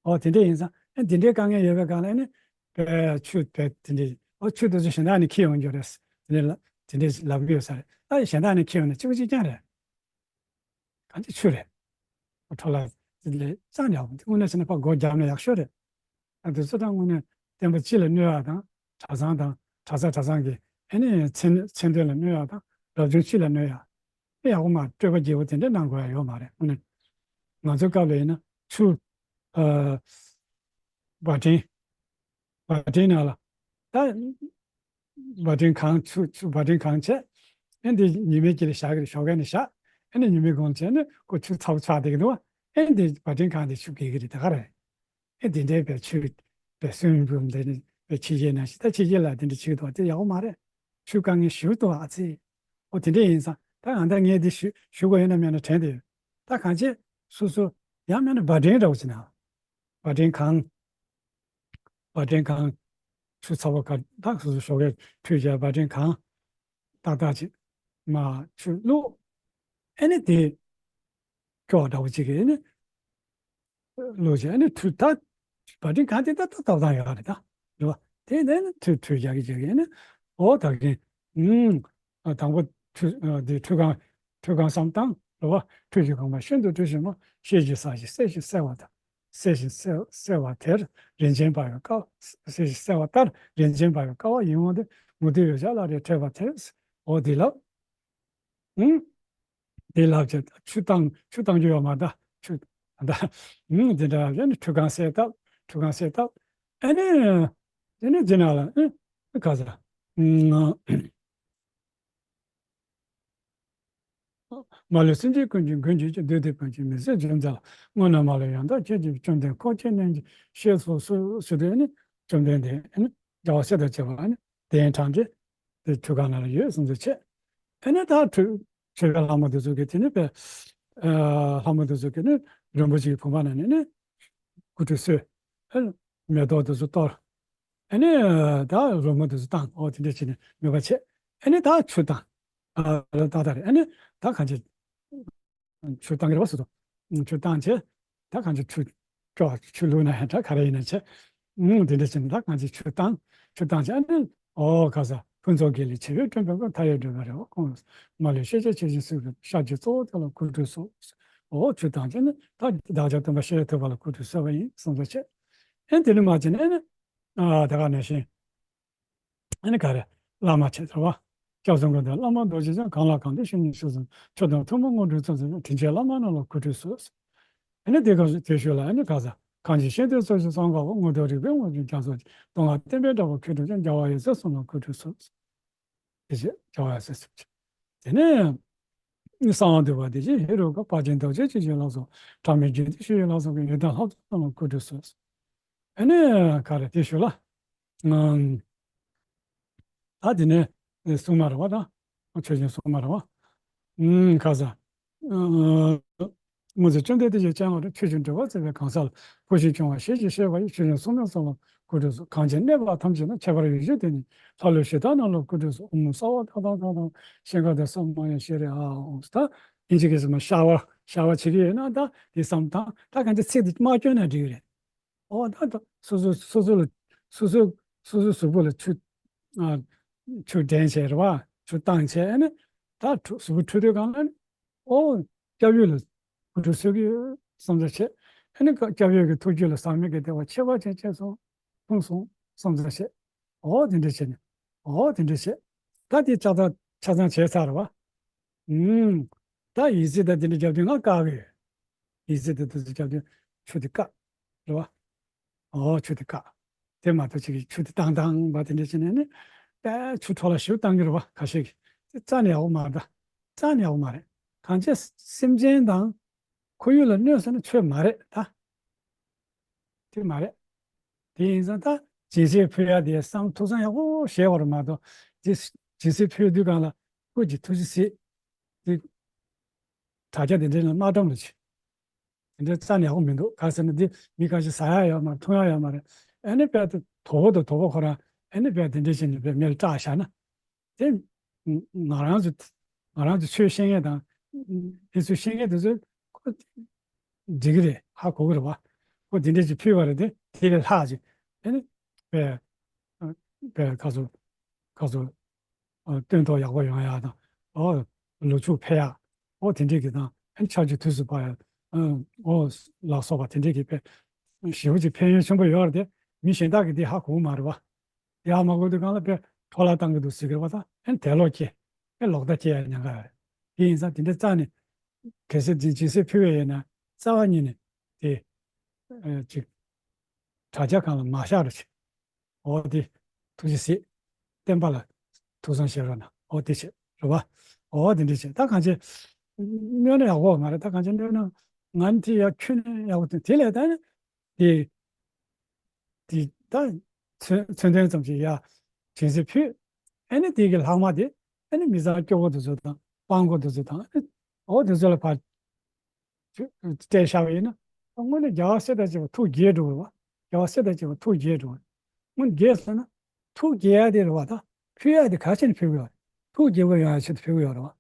ཨོ་དེ་འདྲ་ཡིན་ཙང་ཨ་དེ་འདྲའི་དཀའ་ངལ་ཡོད་པའི་སྒང་ལ་ཨ་ནི་བས་ཆུ་བས་དེ་འདྲའི་ཨོ་ཆུ་དེ་ཚོ་གཞན་དག་ནས་འཁྱེར་ཡོང་རྒྱུ་རེད། དེ་འདྲའི་ལ་དེ་འདྲའི་ལབ་གི་ཡོད་ས་རེད། ཨ་གཞན་དག་ནས་འཁྱེར་ཡོང་ན་གཅིག་པ་གཅིག་རྐྱང་རེད། གང་ཅི་ཆུ་རེད། འཕྲོ་བརླག་དེ་ལས་ཙང་ཡག་པོ་འདུག་དངོས་གནས་བྱས་ན་ཕར་སྒོ་བརྒྱབ་ན་ཡག་ཤོས་རེད། ཨ་དེ་ཚོ་ད་དངོས་གནས་བསྟན་པ་སྤྱི་ལ་གནོད་ཡག་དང་གྲྭ་ཚང་དང་གྲྭ་ས་གྲྭ་ཚང་གི་ཨ་ནི་མཚན་མཚན་དོན་ལ་གནོད་ཡག་དང་རབ་བྱུང་སྤྱི་ལ་གནོད་ཡག་དེ་ཡག་པོ་མ་སྤྲོས་པ་བརྗེ་པོ་དེ་འདྲ་གནང་དགོས་ཡག་ཡོད་མ་རེད། དངོས་གནས་ང་ཚོའི་སྐབས་ལ་ཡིན་ན་ཆུ་ཨ་བ་ཏྲེན་བ་ཏྲེན་ནང་ལ་ད། བ་ཏྲེན་གང་ཆུ་ཆུ་བ་ཏྲེན་གང་བྱས། ཨེ་འདི་ཉི་མའི་དཀྱིལ་ལ་བཞག་གི་རེད། ཞོགས་ཀས་ནས་བཞག་ཨེ་ནི་ཉི་མའི་གུང་བྱས་ནས་ཁོ་ཆུ་ཚ་པོ་ཆགས་བསྡད་ཀྱི་འདུག་ཨེ་འདི་བ་ཏྲེན་གང་དེ་ཆུ་རྒྱག་གི་རེད། ད་ག་རེད། ཨེ་འདི་འདྲའི་བའི་ཆུ་བའི་སུན་འབུམ་འདི་ནི་བའི་ཕྱི་རྒྱལ་ནང་བཞིན་ད་ཕྱི་རྒྱལ་ལ་དེ་འདྲ་བྱེད་ཀྱི་འདུག་དེ་ཡག་པོ་མ་རེད། ཆུ་དཀའ་ངལ་ཞེ་པོ་འདུག་ཨ་ཙི། ཨོ་དེ་འདྲ་ཡིན་ཙང་ད་ང་ད་ངས་འདི་ཞུ་ཞུ་དགོས་ཡོད་ན་མེད་ན་དྲན་བསྡད་ཡོད། ད་གང་བྱས་སོ་སོ་ཡང་མེད་ན་བ་ཏྲེན་འདྲ་བོ་བྱེད་ན། བ་ཏྲེན་གང་། བ་ཏྲེན་གང་། ཆུ་ཚ་བོ་ག་ད་སོ་སོ་ཞོགས་ཀས་ཁྲུས་བྱས་བ་ཏྲེན་གང་། ཏག་ཏག་ཅིག་མ་ཆུ་བླུགས། ཨེ་ནི་དེ་སྐྱོགས་འདྲ་བོ་ཅིག་གིས་ཨེ་ནི་བླུགས་བྱས་ཨེ་ནི་ཁྲུས་ད་བ་ཏྲེན་གང་དེ་ད་ད་ཏག་ཏག་ཡོད་རེད་ད། རེད་བ། དེ་ནས་ནི་ཁྲུས་ཁྲུས་རྒྱག་གི་རྒྱག་གི་ཨེ་ནི་ཨོ་ད་གིན་ཨུམ། ཨ་དང་པོ་ཁྲུས་ཨ་དེ་ཁྲུས་ཁང་ཁྲུས་ཁང་བསམ་བཏང་རེད་བ། ཁྲུས་ཀྱི་ཁང་པ་ཤིན་ཏུ་ཁྲུས་ཞིམ་པོ། ཤེལ་གྱི་ས་གཞི་གསལ་ཞིང་གསལ་བ་དང་། གསལ་ཞིང་གསལ་གསལ་བ་དེར་རིན་ཆེན་འབར་བའི་ཀ་བ། གསལ་ཞིང་གསལ་བ་ལྟར་རིན་ཆེན་འབར་བའི་ཀ་བ་ཡིད་འོང་སྟེ་མུ་ཏིག་འོད་ཞགས་ལ་རེ་འཕྲོས་པ་དེར། འོ་དེ་ལབ། ཨང་། དེ་ལབ་བྱས་ཆུ་བཏང་ཆུ་བཏང་རྒྱུ་ཡོད་མ་ད་ཆུ་ད། ཨང་། དེ་འདྲ་བྱས་ནས་ཁྲུས་ཁང་གསལ་བཏབ། ཁྲུས་ཁང་གསལ་བཏབ། ཨ་ནི་དེ་ནས་དེ་ན་ལ་ཨང་། ག་ས་ཨང་། མ་ལུས་སེམས་ཅན་ཀུན་གྱི་མགོན་གྱུར་ཅིང་། བདུད་སྡེ་དཔུང་གིས་མི་བཟད་འཇོམས་མཛད་ལ། དངོས་རྣམས་མ་ལུས་ཡང་དག་མཁྱེན་ཅིང་། བཅོམ་ལྡན་འཁོར་བཅས་གནས་ཀྱི་ཞེས་སོགས་སུ་ཟེར་དུས་ནི་བཅོམ་ལྡན་འདས་ནི་རྒྱལ་བ་སྲས་དང་བཅས་པ་ནི་གདན་དྲངས་ཏེ་དེ་ཁྲུས་ཁང་ནང་ལ་ཡོད་གསུངས་ཚུལ་བྱས། ཨེ་ནས་ད་ཁྲུས་ཁྲུས་པའི་ལྷ་མོ་དེ་ཚོ་གིས་དེ་ནི་པས་ལྷ་མོ་དེ་ཚོ་གིས་ནི་རིན་པོ་ཆེའི་བུམ་པ་ནང་ནས་ནི་སྐུ་ཁྲུས་གསོལ། མེ་ཏོག་དེ་ཚོ་གཏོར། ཨེ་ནས་ད་རོལ་མོ་དེ་ཚོ་བཏང་། འོ་དེ་འདྲ་བྱས་ནས་མོས་པ་བྱས། ཨེ་ནས་ད་ཆུ་བཏང་། ཨ་ད་ད་རེད། ཨ་ནི་ད་གང་ཅི་ཆུ་བཏང་གི་རེད་བ་ཟེར་དུས། ཆུ་བཏང་བྱས་ད་གང་ཅི་ཆུ་སྐྱོ་ཆུ་བླུགས་ན་ཡང་འདྲ་ག་རེ་ཡིན་ན་བྱས། ཨུང་དེ་འདྲ་བྱས་ནས་ད་གང་ཅི་ཆུ་བཏང་། ཆུ་བཏང་བྱས་ཨ་ནི་ཨོ་ག་ས་ཕུན་ཚོགས་དགེ་ལེགས་ཆེ་བའི་སྤྲིན་ཕུང་ཁྱབ། མཐའ་ཡས་འགྲོ་བའི་རེ་བ་སྐོང་། མ་ལུས་ཤེས་བྱ་ཆེ་ཞིང་གཟིགས་པའི་ཤཱཀྱའི་གཙོ་བོ་དེ་ལ་སྐུ་ཁྲུས་གསོལ། ཨོ་ཆུ་བཏང་བྱས་ནི་ད་བདག་ཅག་སྟོན་པ་ཤཱཀྱ་ཐུབ་པ་ལ་སྐུ་ཁྲུས་གསོལ་བ་ཡིན་གསུངས་པ་བྱས། ཨེ་དེ་ནི་མ་བྱས་ནས་ཨེ་ནི་ཨ་ད་ག་ནང་བཞིན། ཨ་ནི་ག་རེ། བླ་མ་ཆེ་ཟེར་བ། སྐྱབས་སུ་མགོན་དང་བླ་མ་རྡོ་རྗེ་འཆང་། གང་ལ་གང་འདུལ་བཤེས་གཉེན་ཞིག་གསུངས། མཆོག་དང་ཐུན་མོང་དངོས་གྲུབ་སྩོལ་ཟེར་ན། དྲིན་ཅན་བླ་མ་རྣམས་ལ་སྐུ་ཁྲུས་གསོལ། ཨ་ནི་དེ་སྐབས་སུ་དེ་ཤུལ་ལ་ཨ་ནི་ག་ས། གངས་ཅན་ཤིང་རྟའི་སྲོག་ཆགས་སམ་ཀ་པོ། མངོན་མཐོ་རིག་པའི་དབང་ཕྱུག་རྒྱ་མཚོ་ཆེ། མདོ་སྔགས་བསྟན་པའི་གྲགས་པ་མཁས་གྲུབ་ཀྱང་། རྒྱལ་བ་ཡབ་སྲས་གསུམ་ལ་སྐུ་ཁྲུས་གསོལ། དེ་བཞིན་རྒྱལ་བ་ཡབ་སྲས་གསུམ་ཆེ། དེ་ནས་གསང་བ་འདུས་པ་དེ་བཞིན་ཧེ་རུ་ཀ། དཔལ་ཆེན་རྡོ་རྗེ་འཆང་ཆེན་ལ་སོགས། གྲངས་མེད་རྒྱུད་སྡེ་ཆོས་ཀྱི་ལྷ་ཚོགས་ཀྱིས། ཡོན་ཏན་ལྷ་ཚོགས་རྣམས་ལ་སྐུ་ཁྲུས་གསོལ། ཨ་ནི་ག་རེ་དེ་ཤུལ་ལ། ཨམ། ད་དེ་ནས་སྲུང་མ་རེད་བ་ད། ཆོས་ཅན་སྲུང་མ་རེད་བ། ཨམ་ག་ས། ཨ་སྔོན་ཚེ་བཅོམ་ལྡན་འདས་ཀྱི་སྤྱན་སྔ་རུ། ཆོས་ཀྱི་འབྲེལ་བ་བརྩེགས་པའི་གང་ཟག་ལ། བུ་གཞན་ཆུང་བ་ཞེས་བྱ་ཤེས་པ་ཡི། ཆོས་ཅན་སྲུང་མའི་གསོལ་བ་སྐུ་ཁྲུས་གསོལ། གངས་ཅན་གནས་པ་ཐམས་ཅད་ན། ཁྱད་པར་ཡེ་ཤེས་ལྡན་ནི། ལྷ་ཀླུ་གཞི་བདག་རྣམས་ལ་སྐུ་ཁྲུས་གསོལ། ཨོཾ་སརྦ་ཏ་ཏ་ཏ་ཏ། ཤིང་ཀ་ཏ་སམ་མ་ཡ་ཤྲཱི་ཧ་ཨོཾ། ད་དབྱིན་ཇི་གི་སེམས་ཤ་བ་ཤ་བ་བྱེད་ཀྱི་ཡོད་ན་ད་དེ་བསམ་དང་། ད་གང་ཅི་ཚིག་དེ་མ་སྐྱོན་ན་འགྲིག་གི་རེད། ཨོ་ད་ད་སོ་སོ་སོ་སོ་ལ་སོ་སོ་སོ་སོའི་གཟུགས་པོ་ལ་ཆུ་ཨ་ཆུ་འདྲེན་བྱས་རེད་བ། ཆུ་བཏང་བྱས་ཨ་ནི་ད་གཟུགས་པོ་འཁྲུད་དུས་གང་ལ་ཨོ་སྐྱབས་ཡུལ་ལ་སྐུ་ཁྲུས་གསོལ་གྱི་ཡོད་བསམ་ཚུལ་བྱས། ཨ་ནི་སྐྱབས་ཡུལ་གྱི་ཐུགས་རྒྱུད་ལ་ཟག་མེད་ཀྱི་བདེ་བ་ཁྱད་པར་ཅན་སྐྱེས་སོང་ལྷུང་སོང་བསམ་ཚུལ་བྱས། ཨོ་དེ་འདྲ་བྱས་ནས་ཨོ་དེ་འདྲ་བྱས། ད་དེ་ཆ་ཚང་ཆ་ཚང་བྱས་ཚར་བ། ཨུམ། ད་ཡིག་ཚད་ད་དེ་འདྲ་རྒྱབ་དུས་ང་བཀག་གི་ཡོད། ཡིག་ཚད་ད་དེ་ཚོ་རྒྱབ་དུས་ཆུ་དེ་བཀག་རེད་བ། ཨོ་ཆུ་དེ་བཀག་དེ་མ་གཏོགས་ཅིག་གིས་ཆུ་དེ་བཏང་བཏང་བ་དེ་འདྲ་བྱས་ནས་ནི། དཔེ་ཆུ་འཕྲོ་བརླག་ཞེ་པོ་བཏང་གི་རེད་བ། ཁ་ཤས་ཀྱིས་དེ་རྩ་ནས་ཡག་པོ་མ་རེད། ད་རྩ་ནས་ཡག་པོ་མ་རེད། གང་བྱས་སེམས་ཅན་དང་ཁོར་ཡུག་ལ་གནོད་སོང་ན་ཆོས་མ་རེད་ད། དེ་མ་རེད། དེ་ཡིན་ཙང་ད་སྦྱིན་སྲེག་ཕུལ་ཡ་དེ་བསམ་ཐུགས་བསམ་ཡག་པོ་བཞེས་པ་རེད་མ་གཏོགས། དེ་སྦྱིན་སྲེག་ཕུལ་དུས་སྒང་ལ་སྐུ་མཁྱེན་ཐུགས་རྗེ་གཟིགས། དེ་དྲ་རྒྱ་དེ་འདྲའི་ནང་དམའ་གཏོང་ལ་བྱེད། དེ་འདྲའི་རྩ་ནས་ཡག་པོ་མི་འདུག་ག་ཟེར་ན་འདི་མི་ཁ་ཤས་ཟ་ཡ་ཡོད་མ་རེད། འཐུང་ཡ་ཡོད་མ་རེད། ཨ་ནི་དཔེ་དེ་དོ་པོ་དང་དོ་པོ་ཁོ་རང་ཨ་ནི་དཔེ་དེ་འདྲ་བྱས་ནས་དཔེ་མེ་ལ་སྲེག་བཞག་ན། དེ་ང་རང་ཚོ་ང་རང་ཚོ་ཆོས་ཤེས་མཁན་དང་དེ་ཚོ་ཤེས་མཁན་དེ་ཚོས་ཁོ་འགྲིག་གི་རེད། ཧ་གོ་གི་རེད་བ། ཁོ་དེ་འདྲ་ཅིག་ཕུལ་བ་རེད་དེ། དེ་ལས་ལྷག་ཅིག་ཨ་ནི་དཔེ་དཔེ་ག་ཚོད་ག་ཚོད། ཨ། སྟོན་ཐོག་ཡག་པོ་ཡོང་ཡག་དང་། ཨོ། ལོ་ཕྱུགས་འཕེལ་ཡག་ཨོ་དེ་འདྲས་ཀྱི་དང་། ཨ་ནི་ཆར་ཆུ་དུས་སུ་བབས་ཡག་ཨ། ཨོ་ལ་སོགས་པ་དེ་འདྲས་ཀྱི་དཔེ་ཞེ་པོ་ཅིག་ཕན་ཡོན་ཆེན་པོ་ཡོད་རེད་དེ། མི་གཞན་དག་གིས་འདི་ཧ་གོ་གི་མ་རེད་བ། ཡག་མ་གོ་དུས་སྒང་ལ་དཔེ་འཕྲོ་བརླག་བཏང་གི་འདུག་ཟེར་གི་རེད་བ། ད་ཨ་ནི་དད་ལོག་སྐྱེ། ཨེ་ལོག་ལྟ་སྐྱེ་ཡག་ཉེན་ཁ་ཡོད་རེད། དེ་ཡིན་ཙང་དེ་འདྲས་རྩ་ནས་གལ་སྲིད་འཛིན་སྦྱིན་སྲེག་ཕུལ་བ་ཡིན་ན་རྩ་བ་ཉིད་ནས་དེ་ཨ་ཅིག་དྲ་རྒྱ་སྒང་ལ་མ་བཞག་རོགས་བྱེད། འོ་དེ་ཐུགས་རྗེ་གཟིགས། བསྟན་པ་ལ་ཐུགས་བསམ་བཞེས་རོགས་གནང་། འོ་དེ་བྱེད་རེད་བ། འོ་དེ་འདྲ་བྱེད། ད་གང་བྱེད། གནོད་ན་ཡག་པོ་མ་རེད། ད་གང་བྱེད་གནོད་ན་ང་ནི་དེ་ཡག་ཁྱོད་ནི་ཡག་པོ་དེ་དེ་ལས་ད་ནི་དེ་དེ་ད་མཚོན་མཚོན་དོན་ཙམ་ཞིག་ཡ་དྲན་གསོ་ཕུལ། ཨ་ནི་དེ་གི་ལྷག་མ་དེ་ཨ་ནི་མི་ཚང་སྐྱོ་པོ་དེ་ཚོ་དང་སྤྲང་པོ་དེ་ཚོ་དང་། ཨ་ནི་འོ་དེ་ཚོ་ལ་ཕར། སྤྲད་བཞག་པ་ཡིན་ན། དངོས་གནས་རྒྱལ་བ་སྲས་དང་བཅས་པ་ཐུགས་དགྱེས་འགྲོ་བ། རྒྱལ་བ་སྲས་དང་བཅས་པ་ཐུགས་དགྱེས་འགྲོ་བ། དངོས་གནས་དགྱེས་སོང་ན། ཐུགས་དགྱེས་ཡ་དེ་རེད་བ། ད་ཕུལ་ཡ་དེ་ག་ཅན་ཕུལ་གི་ཡོད་རེད། ཐུགས་དགྱེས་པོ་ཡོང་ཡ་ཆེད་དུ་ཕུལ་གི་ཡོད་རེད་བ།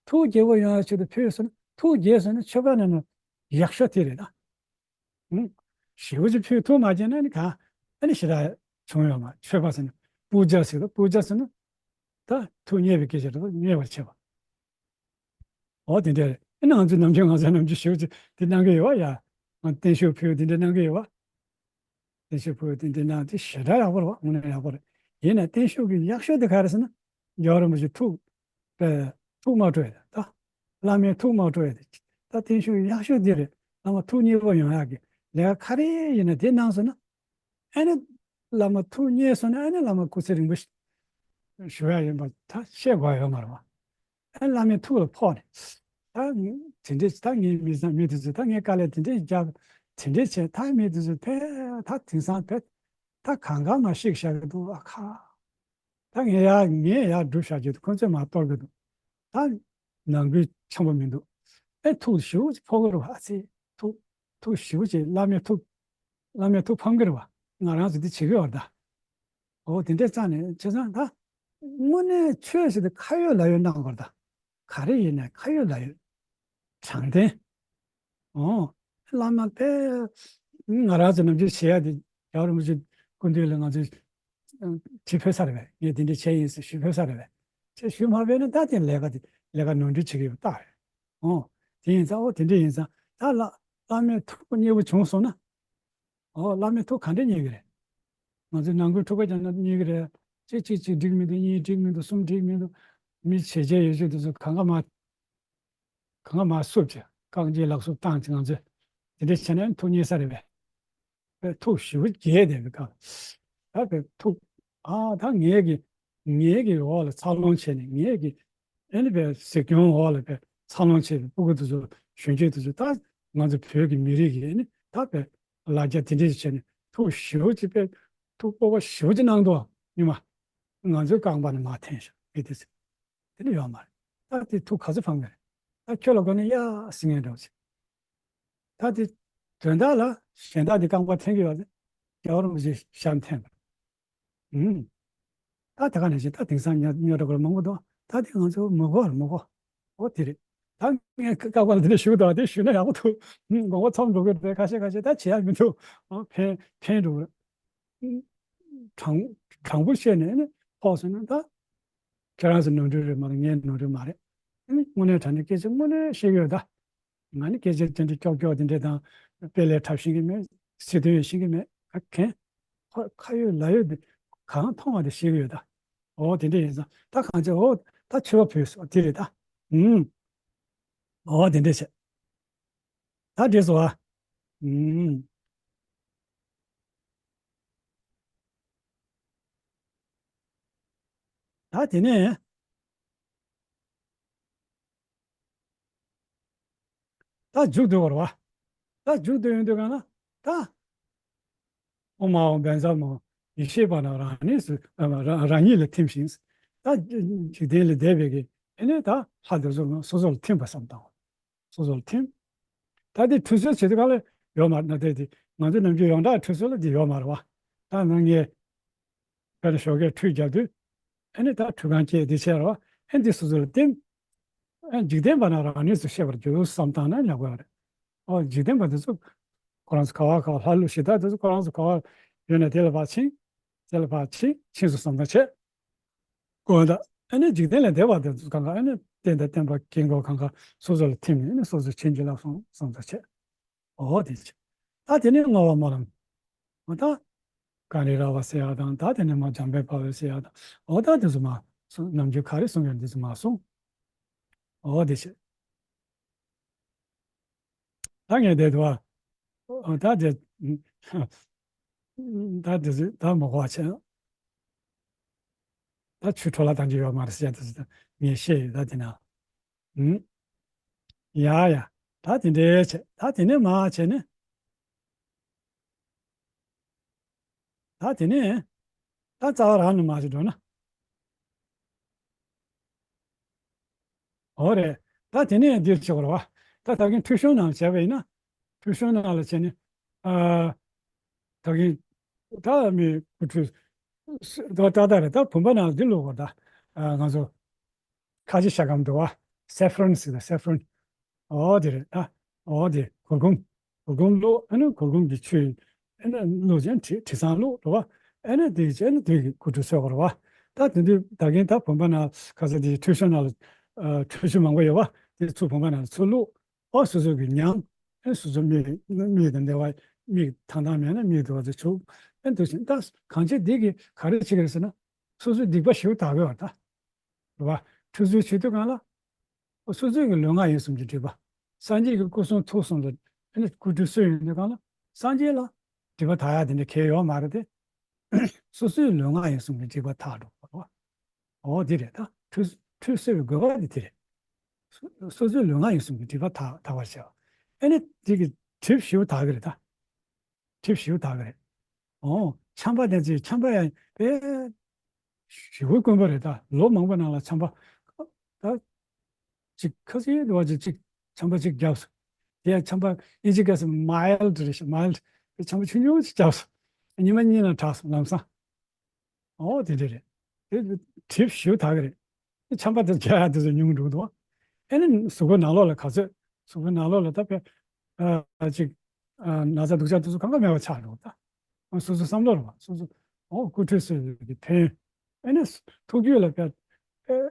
ཐུགས་དགྱེས་པོ་ཡོང་ཡ་ཆེད་དུ་ཕུལ་སོང་ན། ཐུགས་དགྱེས་སོང་ན་ཆོ་ག་ནང་ན་ཡག་ཤོས་དེ་རེད་ད། ཨང་། ཞེ་པོ་ཅིག་ཕུལ་ཐུབ་མ་བྱས་ན་ནི་ག་ཨ་ནི་ཞེ་དྲག་བྱུང་ཡོད་མ་རེད། མཆོད་པ་ཟེར་ན་པུ་ཇ་ཟེར་ད། པུ་ཇ་ཟེར་ན་ད་ཐུགས་མཉེས་པའི་སྐད་ཆ་རེད། མཉེས་པར་བྱེད་པ། འོ་དེ་འདྲ་རེད། ཨ་ནི་ང་ཚོའི་ནམ་རྒྱུན་ང་ཚོའི་ནམ་རྒྱུན་ཞེ་པོ་ཅིག་དེ་གནང་གི་ཡོད་བ་ཡ། ང་བརྟན་བཞུགས་ཕུལ་དེ་འདྲ་གནང་གི་ཡོད་བ། བརྟན་བཞུགས་ཕུལ་དེ་འདྲ་གནང་དེ་ཞེ་དྲག་ཡག་པོ་རེད་བ། དངོས་གནས་ཡག་པོ་རེད། ཡིན་ན་བརྟན་བཞུགས་ཀྱི་ཡག་ཤོས་དེ་ག་རེ་ཟེར་ན། རྒྱལ་བ་རིན་པོ་ཆེ་ཐུགས་པའི་ཐུགས་དམར་ཁྲོད་ཡ་ད། བླ་མའི་ཐུགས་དམར་ཁྲོད་ཡ་དེ། ད་བརྟན་བཞུགས་ཡག་ཤོས་དེ་རེད། བླ་མ་ཐུགས་མཉེས་པོ་ཡོང་ཡག་གི་ལས་ཀ་ག་རེ་ཡིན་ན་དེ་གནང་སོང་ན། ཨ་ནི་བླ་མ་ཐུགས་མཉེས་སོང་ན་ཨ་ནི་བླ་མ་སྐུ་ཚེ་རིང་པོ་ཞུ་ཡ་ཡིན་པ་ད་བཤད་དགོས་ཡོད་མ་རེད་བ། ཨ་ནི་བླ་མའི་ཐུགས་ལ་ཕོག་ནས། ད་ངས་དེ་འདྲས་ད་ངའི་མི་ཚང་མི་དེ་ཚོས་ད་ངའི་དཀའ་ལས་དེ་འདྲས་རྒྱབ། དེ་འདྲས་བྱས་ད་མི་དེ་ཚོས་ཕེ་ད་དེང་སང་ཕེ་ད་གང་ག་མ་ཤེས་བཞག་གི་འདུག་ཨ་ཁ། ད་ངས་ཡ་ངས་ཡ་སྒྲུབ་བཞག་རྒྱུ་དེ་ཁོ་ཚོས་མ་གཏོར་གི་འདུག་ད་ནང་ཁུལ་འཆམ་པོ་མི་འདུག་ཨེ་ཐུགས་ཞེ་པོ་ཅིག་ཕོག་གི་རེད་བ། ཨ་ཙི། ཐུགས་ཐུགས་ཞེ་པོ་ཅིག་བླ་མའི་ཐུགས་བླ་མའི་ཐུགས་ཕམ་གི་རེད་བ། ང་རང་ཚོ་འདི་བྱེད་ཀྱི་ཡོད་རེད་ད། འོ་དེ་འདྲས་རྩ་ནས་བྱས་ཙང་ད། དངོས་གནས་ཆོས་ཟེར་དུས་ཁ་ཡོད་ལག་ཡོད་གནང་དགོས་རེད་ད། ག་རེ་ཡིན་ནའི་ཁ་ཡོད་ལག་ཡོད། དྲང་བདེན། ཨོ། བླ་མ་དཔེ། ང་རང་ཚོ་ནམ་རྒྱུན་བྱེད་ཡ་དེ་རྒྱལ་བ་རིན་པོ་ཆེ་སྐུ་མདུན་ལ་ང་ཚོས་དྲི་ཕོད་ས་རེད་པས། ངས་དེ་འདྲ་བྱས་ཡིན་ཟེར་ཞུ་ཕོད་ས་རེད་པས། ཅེས་ཞུ་མ་ཕོད་ན་ད་དེ་ལས་ཀ་དེ་ལས་ཀ་ནོར་འཁྲུལ་བྱེད་ཀྱི་ཡོད་རྟགས་རེད། ཨོ། དེ་ཡིན་ཙང་ཨོ་དེ་འདྲ་ཡིན་ཙང་ད་བླ་བླ་མའི་ཐུགས་མཉེས་པོ་བྱུང་སོང་ན། ཨོ་བླ་མའི་ཐུགས་ག་འདྲ་མཉེས་ཀྱི་རེད། ང་ཚོའི་ནང་ཁུལ་འཁྲུག་པ་རྒྱག་ན་མཉེས་ཀྱི་རེད། གཅིག་གཅིག་གཅིག་འགྲིག་མི་འདུག་གཉིས་འགྲིག་མི་འདུག་གསུམ་འགྲིག་མི་འདུག་མི་བྱས་རྗེས་ཡོད་ཆོག་དེ་ཚོ་གང་ག་མ། གང་ག་མ་བསུབ་བྱས་རྐང་རྗེས་ལག་བསུབ་བཏང་བྱས་ང་ཚོས་དེ་འདྲ་བྱས་ན་ཐུགས་མཉེས་ས་རེད་པས། པའི་ཐུགས་ཞེ་པོ་དགྱེས་བསྡད་པའི་སྐབས། ད་པའི་ཐུགས། ཨ་ད་ངེད་ཀྱི་ངེད་ཀྱི་འོག་ལ་འཚར་ལོངས་བྱས་ནས་ངེད་ཀྱི་ཨ་ནི་པའི་གཟིགས་སྐྱོང་འོག་ལ་པའི་འཚར་ལོངས་བྱས་པའི་སྤུ་གུ་དེ་ཚོ་གཞོན་སྐྱེས་དེ་ཚོ་ད་ང་ཚོ་བོད་ཀྱི་མི་རིགས་ཀྱི་ཨ་ནི་ད་པའི་ལ་རྒྱ་དེ་འདྲས་བྱས་ནས་ཐུགས་ཞེ་པོ་ཅིག་པའི་ཐུགས་སྤོབས་པ་ཞེ་པོ་ཅིག་གནང་འདུག་ཉི་མ། ང་ཚོའི་རྐང་པ་ནས་མར་འཐེན་ཤག་མི་དེ་ཚོ། དེ་ནི་ཡོད་མ་རེད། ད་དེ་ཐུགས་ག་ཚོད་ཕམ་གི་རེད། ད་ཁྱོད་ལ་དགོས་ན་ཡ་ཟིང་ངེ་འདྲ་བོ་ཅིག་ད་དེ་དོན་དག་ལ་གཞན་དག་དེ་རྐང་པ་འཐེན་གི་ཡོད་རེད། རྒྱལ་བ་རིན་པོ་ཆེ་ཞབས་འཐེན་པ། ཨུམ། ད་དེ་ག་ནང་བཞིན་ད་དེང་སང་རྙོག་རྙོག་དྲ་སྐོར་མང་པོ་འདུག་ད་དེ་ང་ཚོ་མི་གོ་བར་མི་གོ་འོ་དེ་རེད། ད་ངས་ཀ་པ་ལ་དེ་འདྲ་ཞུ་གི་འདུག་དེ་ཞུས་ན་ཡག་པོ་འདུག་དགོངས་པ་ཚོམ་འགྲོ་གི་རེད། ཁ་ཤས་ཁ་ཤས་ད་བྱེད་ཡ་མི་འདུག་ཨ་ཕན་ཕན་འགྲོ་གི་རེད། དྲང་དྲང་པོ་བཤད་ནས་ནི་ཕོག་སོང་ན་ད། ཁྱེད་རང་ཚོ་ནོར་འཁྲུལ་རེད་མ་གཏོགས་ངའི་ནོར་འཁྲུལ་མ་རེད། ཨ་ནི་དངོས་གནས་དྲང་གནས་སྐད་ཆ་དངོས་གནས་བཤད་ཀྱི་ཡོད་ད། ང་ནི་སྐད་ཆ་དེ་འདྲ་ཀྱོག་ཀྱོག་དེ་འདྲ་དང་དཔེ་ལས་འཁྲབ་ཤེས་ཀྱི་མེད། སྲིད་དོན་ཡང་ཤེས་ཀྱི་མེད། ཨ་མཁན། ཁ་ཁ་ཡོད་ལག་ཡོད་དེ་གང་མཐོང་བ་དེ་བཤད་ཀྱི་ཡོད་ད། འོ་དེ་འདྲ་ཡིན་ཙང་ད་གང་བྱས། འོ་ད་མཆོད་པ་ཕུལ་སོང་དེ་རེད་ད། ཨུམ། འོ་དེ་འདྲ་བྱས། ད་འགྲིག་སོང་ཨ། ཨུམ། ད་དེ་ནས། ད་མཇུག་བསྡུ་བར་བ། ད་མཇུག་བསྡུ་ཡོང་དུས་གང་ན་ད། ཨོཾ་ཨཱཿཧཱུྃ་བཛྲ་མ་ཧཱ། ཡེ་ཤེས་པ་རྣམས་རང་གནས་སུ་རང་རང་ཉིད་ལ་ཐིམ་ཞིང་། ད་འཇིག་རྟེན་ལས་འདས་པའི་གི་ཨེ་ནས་ད་ལྷ་དེ་ཚོ་སོ་སོ་ལ་ཐིམ་པ་བསམ་བཏང་བ། སོ་སོ་ལ་ཐིམ། ད་དེ་ཁྲུས་གསོལ་བྱེད་དུས་གང་ལ་ཡོད་མ་རེད་ན། དེ་དེ་ང་ཚོ་ནམ་རྒྱུན་ཡོངས་གྲགས་ཁྲུས་གསོལ་ལ་དེ་ཡོད་མ་རེད་བ། ད་ནང་ངས། དཔེར་ན་ཞོགས་ཀས་ཁྲུས་བརྒྱབ་དུས། ཨ་ནི་ད་ཁྲུས་ཁང་བཅས་དེ་བྱས་རོགས། ཨ་འདི་སོ་སོ་ལ་བསྟིམ། ཨ་འཇིག་རྟེན་པ་རྣམས་རང་གནས་སུ་གཤེགས་པར་འགྱུར་བསམ་བཏང་ན་ཉག་པ་རེད། ཨོ་འཇིག་རྟེན་པ་དེ་ཚོ་ཁོ་རང་ཚོ་ག་བ་ག་བ། ལྷ་ཀླུ་གཞི་བདག་དེ་ཚོ་ཁོ་རང་ཚོ་ག་བ་ཡོད་ན་དེ་ལ་ཕར་ཕྱིན། དེ་ལ་ཕར་ཕྱིན་ཕྱིན་སོང་བསམ་བཏང་བྱས། ཁོ་ད་ཨ་ནི་འཇིག་རྟེན་ལས་འདས་པ་དེ་ཚོ་གང་ག་ཨ་ནི་རྟེན་དང་བརྟེན་པ་དཀྱིལ་འཁོར་གང་ག་སོ་སོ་ལ་ཐིམ་ནས་ཨ་ནི་སོ་སོ་ཕྱིན་གྱི་ལགས་སོང་བསམ་བཏང་བྱས། འོ་དེ་ཆེ། ད་དེ་ནས་བསྔོ་བ་སྨོན་ལམ། འོ་ད། ཀ་རི་ར་བ་ཟེར་ཡག་དང་། ད་དེ་ནས་མ་འཇམ་དཔལ་དཔའ་བོས་ཟེར་ཡག་དང་། འོ་ད་དེ་ཚོ་མ་གསུང་། ནམ་རྒྱུན་ག་རེ་གསུང་ཡོད་འདི་ཚོ་མ་གསུང་། འོ་དེ་ཆེ། ད་ངས་དེ་དུ་བ། འོ་ད་དེ། ད་དེ་ཚོ་ད་མ་གོ་བ་བྱས། ད་ཆུ་འཕྲོ་བརླག་བཏང་རྒྱུ་ཡོད་མ་རེད་ཟེར་ཡག་དེ་ཚོ་ད་ངས་བཤད་ཡོད། ད་དེ་ན། ཨུམ། ཡ་ཡ། ད་དེ་འདྲའི་བྱས། ད་དེ་ནས་མར་བྱས་ནས། ད་དེ་ནས། ད་རྩ་བ་རང་ནས་མར་ཞིག་འགྲོ་ན། འོ་རེད། ད་དེ་ནས་འདིར་བྱེད་དགོས་རེད་བ། ད་ད་གིན་ཁྲུས་གཞོང་ནང་བྱས་པ་ཡིན་ན། ཁྲུས་གཞོང་ནང་ལ་བྱས་ནས། ཨ། ད་གིན། ད་མི་སྐུ་ཁྲུས། ད་ད་ད་རེད། ད་བུམ་པ་ནང་ལ་འདི་བླུགས་དགོས་རེད་ད། ཨ། ང་ཚོ། ཁ་ཆེ་ཤ་སྐམ་འདུག་བ། སེ་ཕ་རོན་ཟེར་ད། སེ་ཕ་རོན། འོ་དེ་རེད་ད། འོ་དེ་གུར་གུམ། གུར་གུམ་བླུགས། ཨ་ནི་གུར་གུམ་གྱི་ཆུ། ཨ་ནི་བླུགས་བྱས་དྲི་དྲི་བཟང་བླུགས་རེད་བ། ཨ་ནི་དེ་བྱས་ནས་དེ་གི་སྐུ་ཁྲུས་གསོལ་དགོས་རེད་བ། ད་དེ་དུས་ད་གིན་ད་བུམ་པ་ནང་ཁ་ས་དེ་ཁྲུས་གཞོང་ནང་ལ། ཨ། ཁྲུས་ཆུ་མང་པོ་ཡོད་བ། དེ་ཚུར་བུམ་པ་ནང་ལ་ཚུར་བླུགས། ཨོ་སོ་སོ་གི་མྱང་། ཨ་སོ་སོ་མིག་མིག་དང་འདྲ་བ། མིག་ཐང་ཐང་མེད་ན་མིག་དུ་བ་དེ་བྱུག། ཨ་འདུག་ཟིན། ད་གང་བྱས་འདི་གི་ག་རེ་བྱེད་ཀྱི་རེད་ཟེར་ན། སོ་སོའི་སྡིག་པ་ཞིབ་དག་གི་བ་ད། རེད་བ། ཁྲུས་གསོལ་བྱེད་དུས་གང་ལ། སོ་སོའི་གི་ལུས་ངག་ཡིད་གསུམ་གྱི་སྒྲིབ་པ། སངས་རྒྱས་ཀྱི་སྐུ་གསུང་ཐུགས་གསུམ་ལ་ཨ་ནི་སྐུ་ཁྲུས་གསོལ་ཡོང་དུས་གང་ལ། སངས་རྒྱས་ལ་སྒྲིབ་པ་དག་ཡག་དེ་འདྲ་གལ་ཡོད་མ་རེད་དེ། སོ་སོའི་ལུས་ངག་ཡིད་གསུམ་གྱི་སྒྲིབ་པ་དག་འགྲོ་བ་རེད་བ། འོ་དེ་རེད་ད། ཁྲུས་ཁྲུས་གསོལ་བའི་དགོས་པ་དེ་དེ་རེད། སོ་སོ་སོའི་ལུས་ངག་ཡིད་གསུམ་གྱི་སྒྲིབ་པ་དག་དག་པར་བྱས་པ། ཨ་ནི་དེ་གི་གྲིབ་ཞིབ་དག་གི་རེད་ད། གྲིབ་ཞིབ་དག་གི་རེད། འོ། ཆམ་པ་དེ་ཚོས་ཆམ་པ་ཡང་དཔེ་ཞེ་པོ་དཀོན་པོ་རེད་ད། ལོ་མང་པོ་ནང་ལ་ཆམ་པ། ད། ཅིག་ཁ་སང་དུ་བ་ཅིག་ཅིག་ཆམ་པ་ཅིག་བརྒྱབ་སོང་། དེ་ཡང་ཆམ་པ་ཨིན་ཇི་སྐད་ཟེར་མའིལ་ཌི་རེད་ཤག་མའིལ་ཌི། ཆམ་པ་ཆུང་ཆུང་ཅིག་བརྒྱབ་སོང་། ཉི་མ་གཉིས་ནང་དྲག་སོང་ལམ་སང་། འོ་དེ་འདྲ་རེད། དེ་གྲིབ་ཞིབ་དག་གི་རེད། དེ་ཆམ་པ་དེ་རྒྱག་ཡག་དེ་ཚོ་ཉུང་འགྲོ་གི་འདུག་ཨ་ནི་གཟུགས་པོ་ནང་ལོགས་ལ་ག་ཚོད། གཟུགས་པོ་ནང་ལོགས་ལ་ད་དཔེ། ཨ། ཅིག་ཨ། ན་ཚ་སྡུག་ཅག་དེ་ཚོ་གང་ག་མེད་པ་ཆགས་འགྲོ་གི་ད། སོ་སོའི་བསམ་བློ་རེད་བ། སོ་སོ། འོ་སྐུ་ཁྲུས་གསོལ་བའི་གི་ཕན་ཡོན། ཨ་ནི་ཐུགས་རྒྱུད་ལ་དཔེ། ཨེ།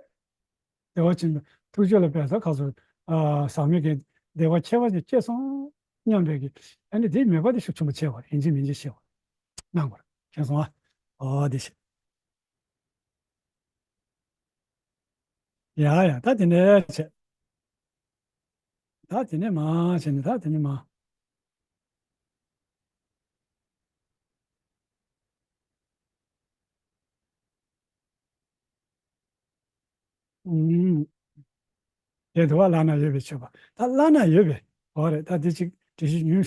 བདེ་བ་ཅན་དུ་ཐུགས་རྒྱུད་ལ་དཔེ་ད་ག་ཚོད། ཨ། ཟག་མེད་ཀྱི་བདེ་བ་ཁྱད་པར་ཅན་སྐྱེས་སོང་སྙམ་པའི་གི། ཨ་ནི་དེའི་མོས་པ་དེ་ཤུགས་ཆེན་པོ་བྱེད་པ་རེད། ཡིན་གཅིག་མིན་གཅིག་བྱེད་པ་གནང་དགོས་རེད། མཁྱེན་སོང་ཨ། འོ་དེ་བྱེད། ཡ་ཡ། ད་དེ་ནས་བྱེད། ད་དེ་ནས་མར་བྱས་ནས། ད་དེ་ནས་མར། ཨུམ། དེ་དུ་བ་བླ་ན་ཡོད་པའི་མཆོད་པ། ད་བླ་ན་ཡོད་པའི། འོ་རེད། ད་དེ་ཅིག་འགྲེལ་བཤད་ཉུང་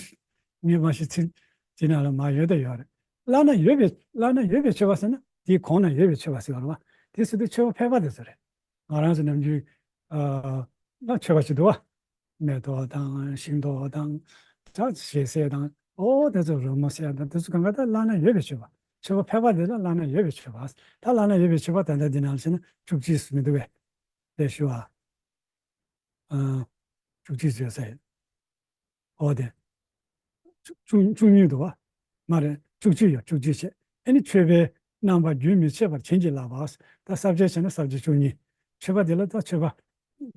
ངས་མ་ཤེས་ཚིག་དེ་ནང་ལ་མ་ཡོད་ད་ཡོད་རེད། བླ་ན་ཡོད་པའི། བླ་ན་ཡོད་པའི་མཆོད་པ་ཟེར་ན་དེའི་གོང་ན་ཡོད་པའི་མཆོད་པ་ཟེར་བ་རེད་བ། དེ་ཟེར་དུས་མཆོད་པ་ཕལ་པ་དེ་ཚོ་རེད། ང་རང་ཚོ་ནམ་རྒྱུན། ཨ། ན་མཆོད་པ་ཞིག་འདུག་བ། མེ་ཏོག་དང་ཤིང་ཏོག་དང་། ད་ཞལ་ཟས་དང་། ཨོ་དེ་ཚོ་རོལ་མོ་ཟེར་དང་དེ་ཚོ་གང་ག་ད་བླ་ན་ཡོད་པའི་མཆོད་པ། མཆོད་པ་ཕལ་པ་དེ་ལ་བླ་ན་ཡོད་པའི་མཆོད་པ། ད་བླ་ན་ཡོད་པའི་མཆོད་པ་ད་ལྟ་འདི་ནང་བཞིན་ན་བཅུ་གཅིག་མི་འདུག་བས། དེ་ཞུ་བ། ཨ། བཅུ་གཅིག་བཟོས་ཟེར། འོ་དེ། བཅུ་བཅུ་བཅུ་གཉིས་འདུག་བ། མ་རེད། བཅུ་གཅིག་ཡོད། བཅུ་གཅིག་བྱས། ཨ་ནི་མཆོད་པའི་རྣམ་པ་རྒྱུན་མི་འཆད་པར་བྱིན་གྱིས་བརླབས་པ། ད་ས་བཅད་བྱས་ན་ས་བཅད་བཅུ་གཉིས། མཆོད་པ་དེ་ལ་ད་མཆོད་པ།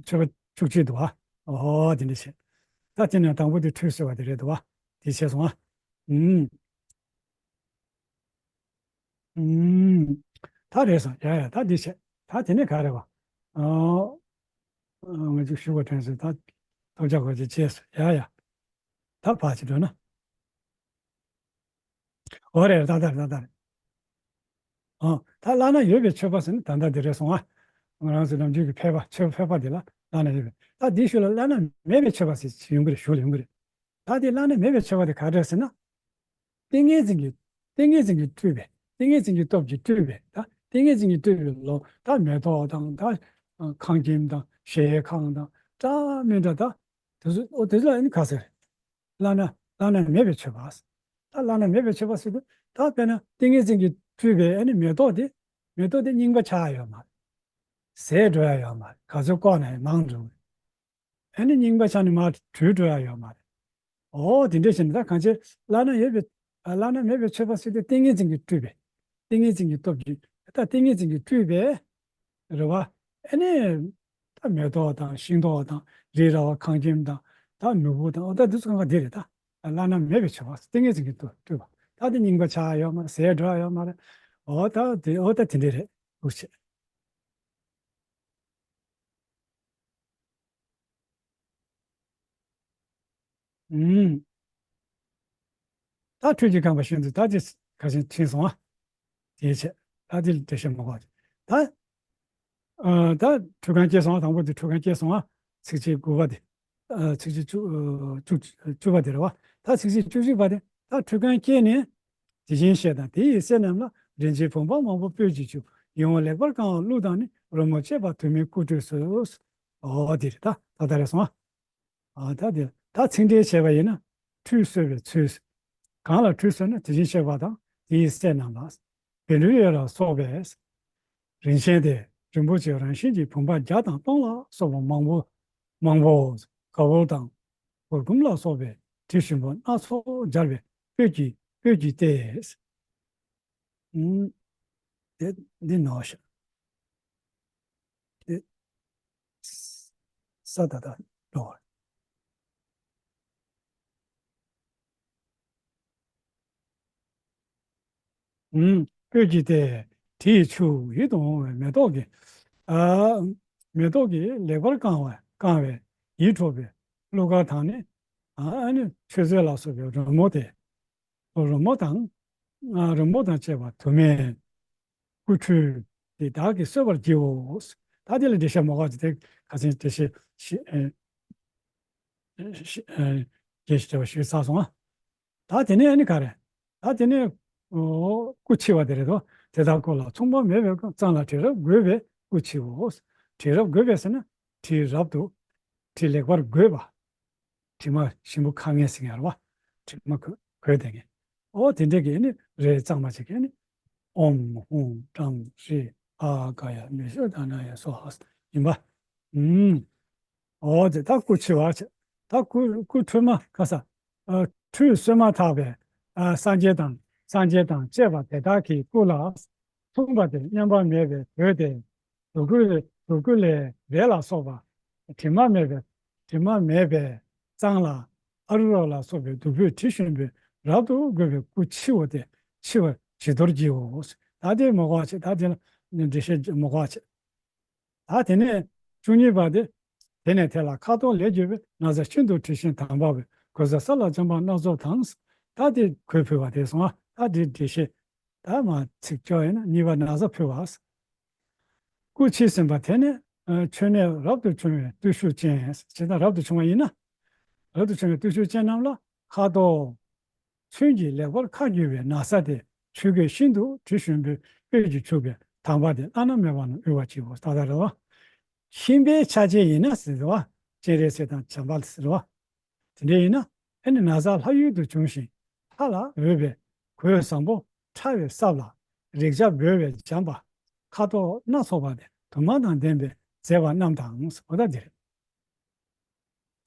མཆོད་པ་བཅུ་གཅིག་འདུག་བ། འོ་དེ་འདྲ་བྱས། ད་དེ་ནས་དང་པོ་དེ་ཁྲུས་གསོལ་བ་དེ་རེད་འདུག་བ། དེ་བྱས་སོང་ཨ། ཨུམ། ཨུམ། ད་རེད་སོང་། ཡ་ཡ། ད་འདི་བྱས། ད་དེ་ནས་ག་རེ་བ། ཨོ། ཨོ། ང་ཚོ་ཞུ་བ་དྲན་སོང་། ད་ཐོབ་བྱ་གོ་ཆེ་བྱས་སོང་། ཡ་ཡ། ད་ཕར་ཅིག་འགྲོ་ན། འོ་རེད། ད་ལྟ་རེད། ད་ལྟ་རེད། ཨོ། ད་བླ་ན་ཡོད་པའི་མཆོད་པ་ཟེར་ན་ད་ལྟ་འདི་རེད་སོང་ཨ། ང་རང་ཚོ་ནམ་རྒྱུན་གྱི་ཕལ་པ། མཆོད་ཕལ་པ་འདི་ལ་བླ་ན་ཡོད་པའི། ད་འདིའི་ཤུལ་ལ་བླ་ན་མེད་པའི་མཆོད་པ་ཟེར་ཡོང་གི་རེད། ཞུ་ལ་ཡོང་གི་རེད། ད་དེ་བླ་ན་མེད་པའི་མཆོད་པ་དེ་ག་རེ་རེད་ཟེར་ན། ཏིང་ངེ་འཛིན་གྱི། ཏིང་ངེ་འཛིན་གྱིས་སྤྲུལ་པའི། ཏིང་ངེ་འཛིན་གྱི་སྟོབས་ཀྱིས་སྤྲུལ་པའི། ད་ཏིང་ངེ་འཛིན་གྱིས་སྤྲུལ་པའི་ལོ། ད་མེ་ཏོག་དང་། ད་ཁང་ཁྱིམ་དང་། གཞལ་ཡས་ཁང་དང་། འདྲ་མི་འདྲ། ད་དེ་ཚོ། འོ། དེ་ཚོ་ལ་ཨ་ནི་ག་ཟེར། བླ་ན། བླ་ན་མེད་པའི་མཆོད་པ། ད་བླ་ན་མེད་པའི་མཆོད་པ་ཟེར་དུས། ད་དཔེར་ན་ཏིང་ངེ་འཛིན་གྱིས་སྤྲུལ་པའི་ཨ་ནི་མེ་ཏོག་དེ། མེ་ཏོག་དེ་རྙིང་པ་ཆགས་ཡོད་མ་རེད། ཟད་འགྲོ་ཡ་ཡོད་མ་རེད། ག་ཚོད་བཀོག་ན་ཡང་མང་འགྲོ་གི། ཨ་ནི་རྙིང་པ་ཆགས་ནས་མར་དྲུད་འགྲོ་ཡ་ཡོད་མ་རེད། འོ། དེ་འདྲ་བྱས་ནས་ད་གང་ཅི། བླ་ན་ཡོད་པའི། ཨ། བླ་ན་མེད་པའི་མཆོད་པ་ཟེར་དུས་ཏིང་ངེ་འཛིན་གྱིས་སྤྲུལ་པའི། ཏིང་ངེ་འཛིན་གྱི་སྟོབས་ཀྱིས། ད་ཏིང་ངེ་འཛིན་གྱིས་སྤྲུལ་པའི། རེད་བ། ཨ་ནི་ད་མེ་ཏོག་དང་། ཤིང་ཏོག་དང་། རི་ར་བ། ཁང་ཁྱིམ་དང་། ད་ནོར་བུ་དང་། འོ། ད་འདི་ཚོ་གང་ག་འདི་རེད། ད་བླ་ན་མེད་པའི་མཆོད་པ། ཏིང་ངེ་འཛིན་གྱིས་སྤྲུལ་པ། ད་དེ་རྙིང་པ་ཆགས་ཡོད་མ་རེད། ཟད་འགྲོ་ཡ་ཡོད་མ་རེད། འོ། ད་དེ། འོ། ད་དེ་འདྲ་རེད། འུ་ཆེ། ཨུམ། ད་ཁྲུས་ཀྱི་རྐང་པ་བཞིན་དུ། ད་དེ་ག་བཞིན་ཕྱིན་སོང་ཨ། དེའི་ཆེད་ད་དེ་ལ་འགྲེལ་བཤད་མ་དགོས། ད། ཨ། ད་ཁྲུས་ཁང་སྐྱེལ་སོང་ཨ། དང་པོ་དེ་ཁྲུས་ཁང་སྐྱེལ་སོང་ཨ། ཚིགས་བཅད་དགུ་པ་དེ། ཨ། ཚིགས་བཅད་བཅུ། ཨ། བཅུ། བཅུ་པ་དེ་རེད་བ། ད་ཚིགས་བཅད་བཅུ་གཅིག་པ་དེ། ད་ཁྲུས་ཁང་སྐྱེལ་ནས། དེ་བཞིན་གཤེགས་དང་དེ་ཡི་སྲས་རྣམས་ལ། རིན་ཆེན་བུམ་པ་མང་པོ་སྤོས་ཀྱིས་བྱུགས། ཡིད་འོང་ལེགས་པར་བཀང་བ་བླུགས་དང་ནི། རོལ་མོ་བཅས་པ་དུ་མས་སྐུ་ཁྲུས་སུ། འོ། དེ་རེད། ད་ད་ལྟ་རེད་སོང་ཨ། ཨ། ད་དེ། ད་ཚིག་འགྲེལ་བྱས་པ་ཡིན་ན། ཁྲུས་གསོལ་བའི་ཚུལ། གང་ལ་ཁྲུས་གསོལ་ན། དེ་བཞིན་གཤེགས་པ་དང་དེ་ཡི་སྲས་རྣམས་ལ། བཻ་ཌཱུརྱ་ལ་སོགས་པའི་རིན་ཆེན་དེ། རིན་པོ་ཆེ་རང་བཞིན་གྱི་བུམ་པ་བརྒྱ་དང་སྟོང་ལ་སོགས་པ་མང་པོ། མང་པོ། ག་བུར་དང་གུར་གུམ་ལ་སོགས་པའི་དྲི་ཞིམ་པོ་སྣ་ཚོགས་སྦྱར་བའི་སྤོས་ཀྱིས། སྤོས་ཀྱིས་ཏེ། ཨུམ། དེ་འདི་ནོར་ཤག་དེ་ས་ད་ད་འགྲོ་བ། ཨུམ། སྤོས་ཀྱིས་ཏེ། དྲི་ཡི་ཆུ། ཡིད་དུ་འོང་བའི་མེ་ཏོག་གིས། ཨ། མེ་ཏོག་གིས་ལེགས་པར་བཀང་བ། བཀང་བའི་ཡིད་འཕྲོག་པའི་གླུ་གར་དང་ནི། ཨ་ནི་མཆོད་རྫས་ལ་སོགས་པའི་རོལ་མོ་སྟེ། རོལ་མོ་དང་། ཨ། རོལ་མོ་དང་བཅས་པ་དུ་མས་སྐུ་ཁྲུས་དེ་བདག་གིས་གསོལ་བར་བགྱིའོ། ད་དེ་ལ་འགྲེལ་བཤད་མ་དགོས་ཀྱི། དེ་ཁ་སང་འགྲེལ་བཤད་ཞིག་ཨེ། ཞིག་ཨེ། རྒྱས་ཤིང་རྒྱས་པ་ཞིག་བསགས་སོང་ཨ། ད་དེ་ནས་ཨ་ནི་ག་རེ། ད་དེ་ནས། ཨོ། སྐུ་འཆི་བ་དེ་རེད་དོ། དེ་དག་སྐུ་ལ་མཚུངས་པ་མེད་པའི་གཙང་ལ་དྲི་རབ་བསྒོས་པའི་སྐུ་འཆིའོ། དྲི་རབ་བསྒོས་པས་ཟེར་ན། དྲི་རབ་ཏུ། དྲི་ལེགས་པར་བསྒོས་པ། དྲི་མ་ཞིམ་པོ་ཁ་ངན་ཟེར་ཡ་རེད་བ། དྲི་མ་གོས་གོས་དེ་ངན། ཨོ། དེ་འདྲས་ཀྱི་ནི་རས་གཙང་མ་ཅིག་གི་ནི། ཨོཾ་ཧཱུྃ་ཏཾ་ཧྲཱིཿ་ཨཱ་ག་ཡ་མི་ཤ་ད་ན་ཡ་སྭཱ་ཧཱ་ཡིན་པ། ཨུམ། ཨོ། དེ་ད་སྐུ་འཆི་བ་བྱས། ད་སྐུ། སྐུ་ཁྲུས་མ་ཁ་ས། ཨ། ཁྲུས་གསོལ་མ་ཐག་པའི། ཨ། སངས་རྒྱས་དང་། སངས་རྒྱས་དང་བཅས་པ་དེ་དག་གི་སྐུ་ལ། མཚུངས་པ་དང་མཉམ་པ་མེད་པའི་གོས་དེ། དུག་ལས། དུག་ལས་རས་ལ་སོགས་པ། དྲི་མ་མེད་པའི། དྲི་མ་མེད་པའི་གཙང་ལ། ཨ་རུ་ར་ལ་སོགས་པའི་བདུག་སྤོས་དྲི་ཞིམ་པོས་རབ་ཏུ་བསྒོས་པའི་སྐུ་འཆི་བ་དེ། འཆི་བ་བྱི་དོར་བགྱིའོ། ད་དེ་མ་དགོས་པ་བྱས། ད་དེ་ལ་འགྲེལ་བཤད་མ་དགོས་པ་བྱས། ད་དེ་ནས་བཅུ་གཉིས་པ་དེ། དེ་ནས་དེ་ལ་ཁ་དོག་ལེགས་བསྒྱུར་བའི། ན་བཟའ་ཤིན་ཏུ་དྲི་ཞིམ་དམ་པ་བས། གོས་བཟང་ས་ལ་འཇམ་པ་སྣ་ཚོགས་དང་། ད་དེ་གོས་ཕུལ་བ་དེ་སོང་ཨ། ད་དེ་འགྲེལ་བཤད། ད་མ་ཚིག་བཅོ་ཡིན་ན་གཉིས་པ་ན་བཟའ་ཕུལ་བ། སྐུ་འཆི་ཟིན་པ་དེ་ནས། ཨ། མཆོད་གནས་རབ་ཏུ་བྱུང་བའི་བརྟུལ་ཞུགས་ཅན། ཇི་ལྟར་རབ་ཏུ་བྱུང་བ་ཡིན་ན། རབ་ཏུ་བྱུང་བའི་བརྟུལ་ཞུགས་ཅན་རྣམས་ལ་ཁ་དོག་ཚོན་གྱིས་ལེགས་པར་ཁ་བསྒྱུར་བའི་ན་བཟའ་དེ། ཆོས་གོས་ཤིན་ཏུ་དྲི་ཞིམ་པོའི་སྤོས་ཀྱིས་བྱུགས་པའི་དམ་པ་དེ་བླ་ན་མེད་པ་རྣམས་དབུལ་བར་བགྱིའོ། ད་ལྟ་རེད་བ། ཤན་པའི་ཆ་བྱད་ཡིན་ན་ཟེར་བ། སྤྱན་རས་གཟིགས་དང་བྱམས་པ་ཟེར་བ། དེ་འདྲ་ཡིན་ན། ཨ་ནི་ན་བཟའ་ལྷ་ཡུལ་དུ་བྱུང་ཞིང་ལྷ་ལ་འོས་པའི་གོས་བཟང་པོ་ཕྲ་བའི་སྲབ་ལ། རེག་བྱ་འབོལ་བའི་འཇམ་པ། ཁ་དོག་སྣ་ཚོགས་པ་སྟེ་དུ་མ་དང་ལྡན་པའི་མཛེས་པ་རྣམས་དང་། འོ་ད་འདི་རེད།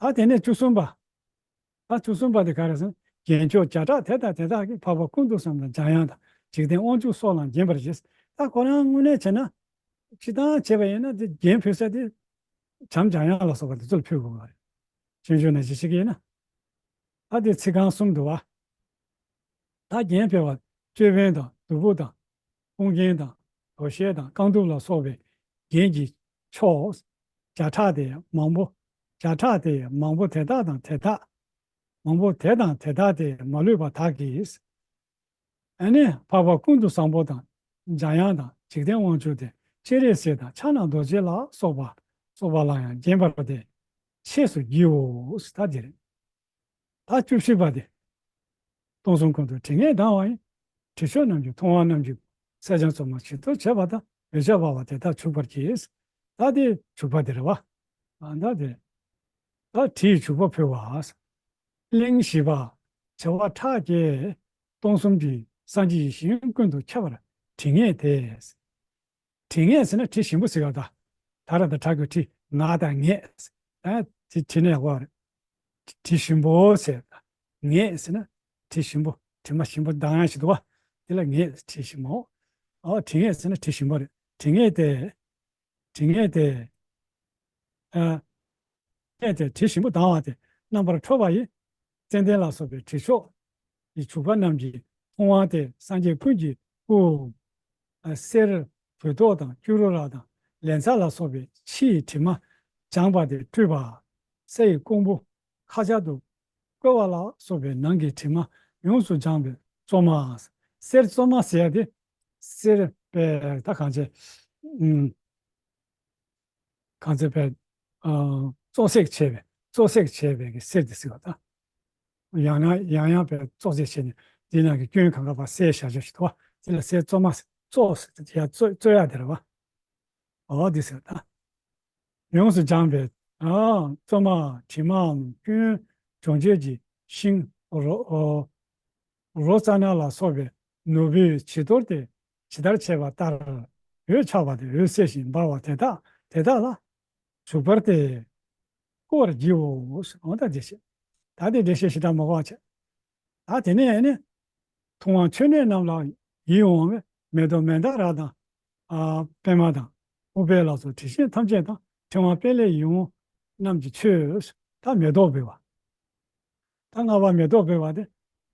ད་དེ་ནས་བཅུ་གསུམ་པ། ད་བཅུ་གསུམ་པ་དེ་ག་རེ་ཟེར་ན། རྒྱན་མཆོག་བརྒྱ་ཕྲག་དེ་དག་དེ་དག་གིས། འཕགས་པ་ཀུན་ཏུ་བཟང་དང་འཇམ་དབྱངས་དང་། འཇིག་རྟེན་དབང་ཕྱུག་སོགས་ལའང་བརྒྱན་པར་བགྱི། ད་ཁོ་རང་དངོས་གནས་བྱས་ན། སྤྱིར་བཏང་བྱས་པ་ཡིན་ན་དེ་རྒྱན་ཕུལ་ས་དེ། བྱམས་འཇམ་དབྱངས་ལ་སོགས་པ་དེ་ཚོ་ལ་ཕུལ་དགོས་པ་རེད། སྤྱོད་འཇུག་ནང་བཞིན་བྱེད་ཀྱི་ཡིན་ན། ད་དེ་ཚིག་རྐང་གསུམ་འདུག་བ། ད་རྒྱན་ཕུལ་བ། ཅོད་པན་དང་། བདུག་སྤོས་དང་། དཔུང་རྒྱན་དང་། དོ་ཤལ་དང་རྐང་གདུབ་ལ་སོགས་པའི་རྒྱན་གྱི་མཆོག་བརྒྱ་ཕྲག་སྟེ་མང་པོ། བརྒྱ་ཕྲག་སྟེ་མང་པོ་དེ་དག་དང་དེ་དག་མང་པོ་དེ་དང་དེ་དག་སྟེ་མ་ལུས་པ་དག་གིས། ཨ་ནི་འཕགས་པ་ཀུན་ཏུ་བཟང་པོ་དང་འཇམ་དབྱངས་དང་འཇིག་རྟེན་དབང་ཕྱུག་སྟེ་སྤྱན་རས་གཟིགས་དང་ཕྱག་ན་རྡོ་རྗེ་ལ་སོགས་པ་སོགས་པ་ལ་ཡང་བརྒྱན་པ་སྟེ་ཆེས་སུ་བགྱིའོ། ད་འདིར་ད་བཅུ་བཞི་པ་དེ། སྟོང་གསུམ་ཀུན་ཏུ་དྲི་ངད་ལྡང་བ་ཡི། དྲི་མཆོག་རྣམས་ཀྱི་མཐོང་བ་རྣམས་ཀྱི། གསེར་སྦྱངས་བཙོ་མ་བྱི་དོར་བྱས་པ་དང་། འོད་ཆགས་འབར་བ་དེ་དག་བྱུག་པར་བགྱི། ད་དེ་བྱུག་པ་དེ་རེད་བ། ཨ་ད་དེ། ད་དྲིའི་བྱུག་པ་ཕུལ་བ། གླིང་བཞི་པ། བྱེ་བ་ཕྲག་བརྒྱས། སྟོང་གསུམ་གྱི་སངས་རྒྱས་ཡིད་བཞིན་ཀུན་ཏུ་ཁྱབ་པར་དྲི་ངད་དེ། དྲི་ངད་ཟེར་ན་དྲི་ཞིམ་པོ་ཟེར་བ་དང་། ད་ར་དང་དྲག་གི་དྲི་ང་དང་ངད། ཨ་དེ་དྲི་ནས་ཡག་པོ་རེད། དྲི་ཞིམ་པོ་ཟེར། ངད་ཟེར་ན་དྲི་ཞིམ་པོ། དྲི་མ་ཞིམ་པོ་ལྡང་ཡག་ཞིག་འདུག་བ། དེ་ལ་ངད། དྲི་ཞིམ་པོ། ཨོ་དྲི་ངད་ཟེར་ན་དྲི་ཞིམ་པོ་རེད། དྲི་ངད་དེ། དྲི་ངད་དེ། ཨ། ངད་དེ་དྲི་ཞིམ་པོ་ལྡང་བ་དེ་རྣམ་པར་འཕྲོ་བ་ཡི། ཙནྡན་ལ་སོགས་པའི་དྲི་མཆོག་ཡི་བྱུག་པ་རྣམས་ཀྱི་མཐོང་བ་དེ་སངས་རྒྱས་ཀུན་གྱི་སྐུ། ཨ་གསེར། བོད་ཏོག་དང་སྐྱུ་རུ་ར་དང་ལན་ཚྭ་ལ་སོགས་པའི་ཕྱི་ཡི་དྲི་མ་སྦྱངས་པ་དེ་བཀྲུས་པ། གསེར་ཡི་ཀོང་བུ་ཁ་སྦྱར་དུ་བསྐོལ་བ་ལ་སོགས་པའི་ནང་གི་དྲི་མ་ཡོངས་སུ་སྦྱངས་པའི་བཙོ་མ། གསེར་བཙོ་མ་ཟེར་ཡ་དེ། གསེར་པའི་ད་གང་བྱེད། ཨུམ། གང་ཚེ་བས། ཨ་བཙོ་བསྲེགས་བྱས་པའི་བཙོ་བསྲེགས་བྱས་པའི་གི་གསེར་དེ་ཟེར་བ་དང་། ཡང་ཡང་ཡང་ཡང་བས་བཙོ་བསྲེགས་བྱས་ནས་དེའི་ནང་གི་སྐྱོན་གང་ག་བ་བསལ་བཞག་ཆོག་ཞིག་འདུག་བ། དེ་ལ་གསེར་བཙོ་མ་ཟེར། བཙོ་ཟེར་དེ་ཡང་བཙོ་བཙོ་ཡག་དེ་རེད་བ། འོ་དེ་ཟེར་བ་དང་། ཡོངས་སུ་སྦྱངས་པའི་ཨ་བཙོ་མ་དྲི་མའམ་སྐྱོན་སྦྱོང་བྱེད་ཀྱི་ཤིང་རོ། ཨོ། རོ་ཙ་ན་ལ་སོགས་པའི་ནོར་བུའི་བྱི་དོར་དེ་ཇི་ལྟར་བྱས་པ་ལྟར་འོད་ཆགས་པ་དེ་འོད་གསལ་ཞིང་འབར་བ་དེ་དག་དེ་དག་ལ་བྱུག་པར་ཏེ་བསྐོ་བར་བགྱིའོ། འོ་ད་འགྲེལ་བཤད། ད་དེ་འགྲེལ་བཤད་ཞེ་དྲག་མ་དགོས་པ་བྱས། ད་དེ་ནས་ནི་མཐོང་བ་མཆོད་གནས་རྣམས་ལ་ཡིད་འོང་བའི་མེ་ཏོག་མན་དཱ་ར་དང་། ཨ་པདྨ་དང་། ཨུཏྤལ་ལ་སོགས་དྲི་ཞིམ་ཐམས་ཅད་དང་། ཕྲེང་བ་སྤེལ་ལེགས་ཡིད་འོང་རྣམས་ཀྱིས་མཆོད། ད་མེ་ཏོག་འབུལ་བ། ད་ལྔ་པ་མེ་ཏོག་འབུལ་བ་སྟེ།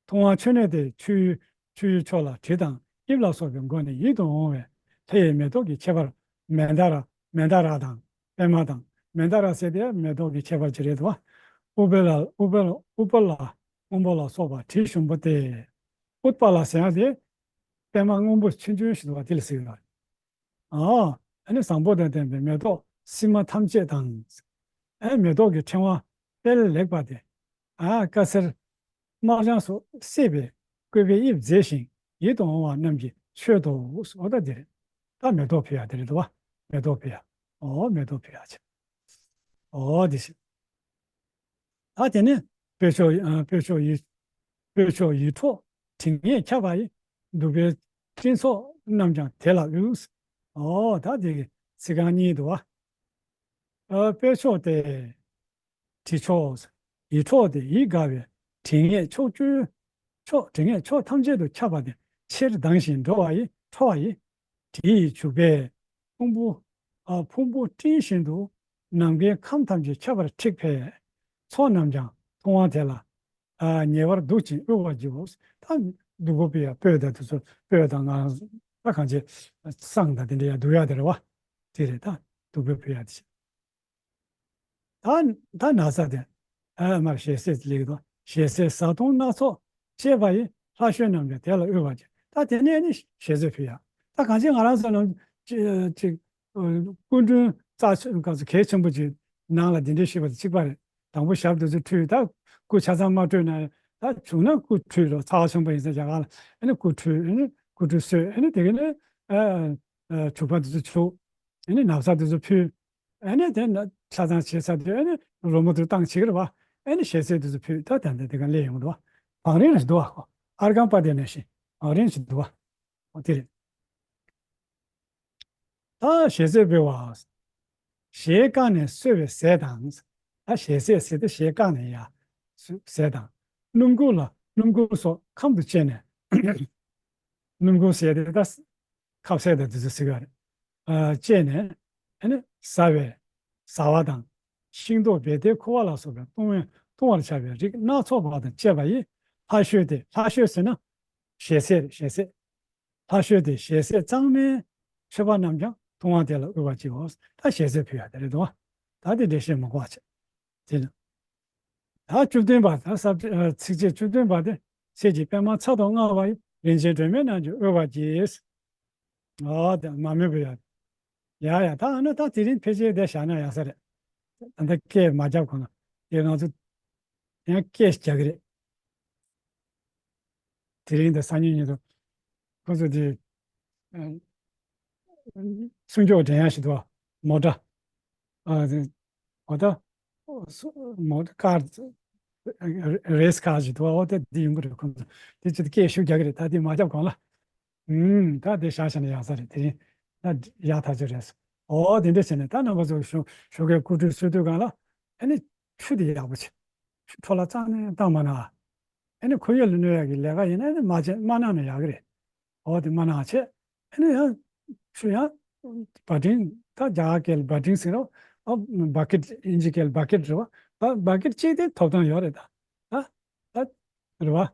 མཐོང་བ་མཆོད་གནས་དེ་མཆོད་ཡུལ་མཆོད་ཡུལ་མཆོག་ལ་དྲི་དང་དབྱིབས་ལ་སོགས་པའི་སྒོ་ནས་ཡིད་དུ་འོང་བའི་ལྷ་ཡི་མེ་ཏོག་གི་ཁྱད་པར་མན་དཱ་ར། མན་དཱ་ར་དང་པདྨ་དང་། མན་དཱ་ར་ཟེར་དེ་མེ་ཏོག་གི་ཁྱད་པར་ཅིག་རེད་དོ། ཨུཏྤལ་ལ་ཨུཏྤལ་ཨུཏྤལ་ལ་སྔོན་པོ་ལ་སོགས་པ་དྲི་ཞིམ་པོ་སྟེ། ཨུཏྤལ་ལ་ཟེར་ཡ་དེ་པདྨ་སྔོན་པོ་ཆུང་ཆུང་ཞིག་འདུག་བ། དེ་ལ་ཟེར་གྱི་རེད། ཨ་ཨ་ནི་བཟང་པོ་དང་ལྡན་པའི་མེ་ཏོག་སིལ་མ་ཐམས་ཅད་དང་། ཨ་མེ་ཏོག་གི་ཕྲེང་བ་སྤེལ་ལེགས་པ་དེ། ཨ་དཀར་སེར་དམར་ལྗང་སོགས་བསྲེས་པའི་བཀོད་པའི་དབྱིབས་མཛེས་ཤིང་ཡིད་དུ་འོང་བ་རྣམས་ཀྱིས་མཆོད་དོ། འོ་ད་འདི་རེད། ད་མེ་ཏོག་ཕུལ་ཡ་དེ་རེད་དོ། མེ་ཏོག་ཕུལ་ཡ། ཨོ་མེ་ཏོག་ཕུལ་ཡ་བྱས། ཨོ་དེ་བཞིན། ད་དེ་ནས་སྤོས་མཆོག་ཨ་སྤོས་མཆོག་ཡིད། སྤོས་མཆོག་ཡིད་འཕྲོག་དྲི་ངད་ཁྱབ་པ་ཡི། བདུག་པའི་སྤྲིན་ཚོགས་རྣམས་ཀྱང་དེ་ལ་དབུལ། ཨོ་ད་དེ་གི་ཚིག་རྐང་གཉིས་འདུག་བ། ཨ་སྤོས་མཆོག་དེ། དྲི་མཆོག་ཡིད་འཕྲོག་སྟེ་ཡིད་དགའ་བའི་དྲི་ངད་ཕྱོགས་བཅུའི་ཕྱོགས། དྲི་ངད་ཕྱོགས་ཐམས་ཅད་དུ་ཁྱབ་པ་དེ་ཆེར་ལྡང་ཞིང་འགྲོ་བ་ཡི་འཕྲོ་བ་ཡི། དྲི་ཡི་བྱུག་པས་ཕུང་པོ། ཨ་ཕུང་པོ་སྤྲིན་བཞིན་དུ་ནམ་མཁའི་ཁམས་ཐམས་ཅད་ཁྱབ་པར་འཁྲིགས་པས། ཚོགས་རྣམས་ཀྱང་མཐོང་བ་དེ་ལ་ཨ་ཉེ་བར་འདུག་ཅིང་དབུལ་བར་བགྱིའོ། ད་བདུག་པ་ཕུལ་ཡ་སྤོས་དང་དེ་ཚོ་སྤོས་དང་ང་ད་གང་བྱེད་བསང་དང་དེ་འདྲ་ཡ་བདུག་ཡ་དེ་རེད་བ། དེ་རེད། ད་བདུག་པ་ཕུལ་ཡ་དེ་བྱེད། ད་ད་ན་བཟའ་དེ། ཨ་མར་ཞལ་ཟས་ལེགས་དང་ཞལ་ཟས་བཟའ་བཏུང་སྣ་ཚོགས་བཅས་པ་ཡི་ལྷ་བཤོས་རྣམས་ཀྱང་དེ་ལ་དབུལ་བར་བགྱི། ད་དེ་ནས་ནི་ཞལ་ཟས་ཕུལ་ཡ། ད་གང་ཅི་ང་རང་ཚོ་ནང་ཅི་ཅིག་སྐུ་མགྲོན་རྩ་ཆེ་ག་ཚོད་གལ་ཆེན་པོ་ཅིག་ནང་ལ་འདི་འདྲའི་ཞུས་པ་དང་གཅིག་པ་རེད། དང་པོ་ཞབས་དེ་ཚོ་ཁྲུས། ད་སྐུ་ཆ་ཚང་མ་ཁྲུས་ན་ད་བྱུང་ན་སྐུ་ཁྲུས་རོ། ཚ་བ་ཆེན་པོ་ཡིན་ཙང་རྒྱ་གར་ལ་ཨ་ནི་སྐུ་ཁྲུས། ཨ་ནི་སྐུ་ཁྲུས་གསོལ། ཨ་ནི་དེ་ག་ནི་ཨ་ཨ་བྱུག་པ་དེ་ཚོ་བྱུག་ཨ་ནི་ན་བཟའ་དེ་ཚོ་ཕུལ། ཨ་ནི་དེ་ན་ཆ་ཚང་བྱས་ཚར་དུས་ཨ་ནི་རོལ་མོ་དེ་བཏང་བྱེད་ཀྱི་རེད་བ། ཨ་ནི་ཞལ་ཟས་དེ་ཚོ་ཕུལ། ད་ད་ད་དེ་ག་སླེབས་ཡོང་གི་འདུག་བ། བང་རིམ་ཞིག་འདུག་བ། ཨརྒྷཾ་པ་དེ་ནས་ཤིང་བང་རིམ་ཞིག་འདུག་བ། འོ་དེ་རེད། ད་ཞལ་ཟས་འབུལ་བ། ཞལ་བཀག་ནས་གསོལ་བའི་ཟས་དང་། ད་ཞལ་ཟས་ཟེར་ཏེ་ཞལ་བཀག་ནས་ཡ་ཟས་དང་། སྣུམ་འཁོར་ལ་སྣུམ་འཁོར་སོགས་ཁམ་དུ་བཅད་ནས། སྣུམ་འཁོར་ཟས་དེ་ད་ཁ་ཟས་དང་དེ་ཚོ་ཟེར་གི་རེད། ཨ་བཅད་ནས་ཨ་ནི་ཟ་བའི་ཟ་བ་དང་། ཤིང་ཏོག་བེ་ཏའི་ཁུ་བ་ལ་སོགས་པའི་བཏུང་བའི་བཏུང་བར་བྱ་བའི་རིགས་སྣ་ཚོགས་པ་དང་བཅས་པ་ཡི་ལྷ་བཤོས་ཏེ། ལྷ་བཤོས་ཟེར་ན་ཞལ་ཟས་རེད། ཞལ་ཟས། ལྷ་བཤོས་ཏེ་ཞལ་ཟས་གཙང་མའི་ མཆོད་པ་རྣམས་ཀྱང་ལྟུང་བ་དེ་ལ་འོས་པར་བགྱིའོ། ད་ཞལ་ཟས་ཕུལ་ཡ་དེ་རེད་དོ། ད་དེ་འགྲེལ་བཤད་མི་དགོས་པ་བྱས། དེ་ནི། ད་བཅུ་བདུན་པ་དང་ས་བཅད་ཚིགས་བཅད་བཅུ་བདུན་པ་དེ། ཁྱེད་ཀྱིས་པདྨ་ཚར་དུ་དངར་བ་ཡི། རིན་ཆེན་སྒྲོན་མེ་རྣམས་ཀྱང་འོས་པར་བགྱི། ཨོ་དེ་མ་སྨོས་པའི་ཡ། ཡ་ཡ་ད་ཨ་ནི་ད་དེ་རིང་ཕལ་ཆེར་དེ་བཞག་ན་ཡག་ས་རེད། ད་ལྟ་སྐད་མ་རྒྱབ་གོང་ལ་དེ་ང་ཚོ་ཡང་སྐད་རྒྱག་གི་རེད། དེ་རིང་དང་སང་ཉིན་གཉིས་དུ་ཁོ་ཚོ་དེ་སྲུང་སྐྱོབ་འགྲན་ཡ་ཞིག་འདུག་མོ་ཊ། ཨ་དེ་མོ་ཊ། མོ་ཊ་ཀར། རེས་ཀར་ཞིག་འདུག་འོ་དེ་འདི་ཡོང་གི་རེད། ཁོ་ཚོ་དེ་ཅི་སྐད་ཤུགས་རྒྱག་གི་རེད། ད་དེ་མ་རྒྱབ་གོང་ལ། ཨུམ། ད་དེ་བཞག་བཞག་ན་ཡག་ས་རེད། དེ་རིང་ད་ཡག་ཐག་ཆོད་རེད། ཨོ་དེ་འདྲ་བྱས་ནས་ད་རྣམ་པ་ཚོ་ཞོགས་ཞོགས་ཀའི་སྐུ་ཁྲུས་གསོལ་དུས་སྒང་ལ་ཨ་ནི་ཆུ་དེ་ཡག་པོ་བྱེད། ཆུ་འཕྲོ་བརླག་རྩ་ནས་བཏང་མ་གནང་། ཨ་ནི་ཁོར་ཡུག་ལ་གནོད་ཡག་གི་ལས་ཀ་ཡིན་ན་ཨ་ནི་མ་བྱེད་མ་གནང་ན་ཡག་གི་རེད། ཨོ་དེ་མ་གནང་བྱས་ཨ་ནི་ཡང་ཆུ་ཡང་བ་ཊིན། ད་རྒྱ་གར་སྐད་ལ་བ་ཊིན་ཟེར་རོ། ཨ་བ་ཀེད། དབྱིན་ཇི་སྐད་ལ་བ་ཀེད་རེད་བ། བ་བ་ཀེད་གཅིག་དེ་ཐོབ་ཐང་ཡོད་རེད་ད། ད་ད་རེད་བ།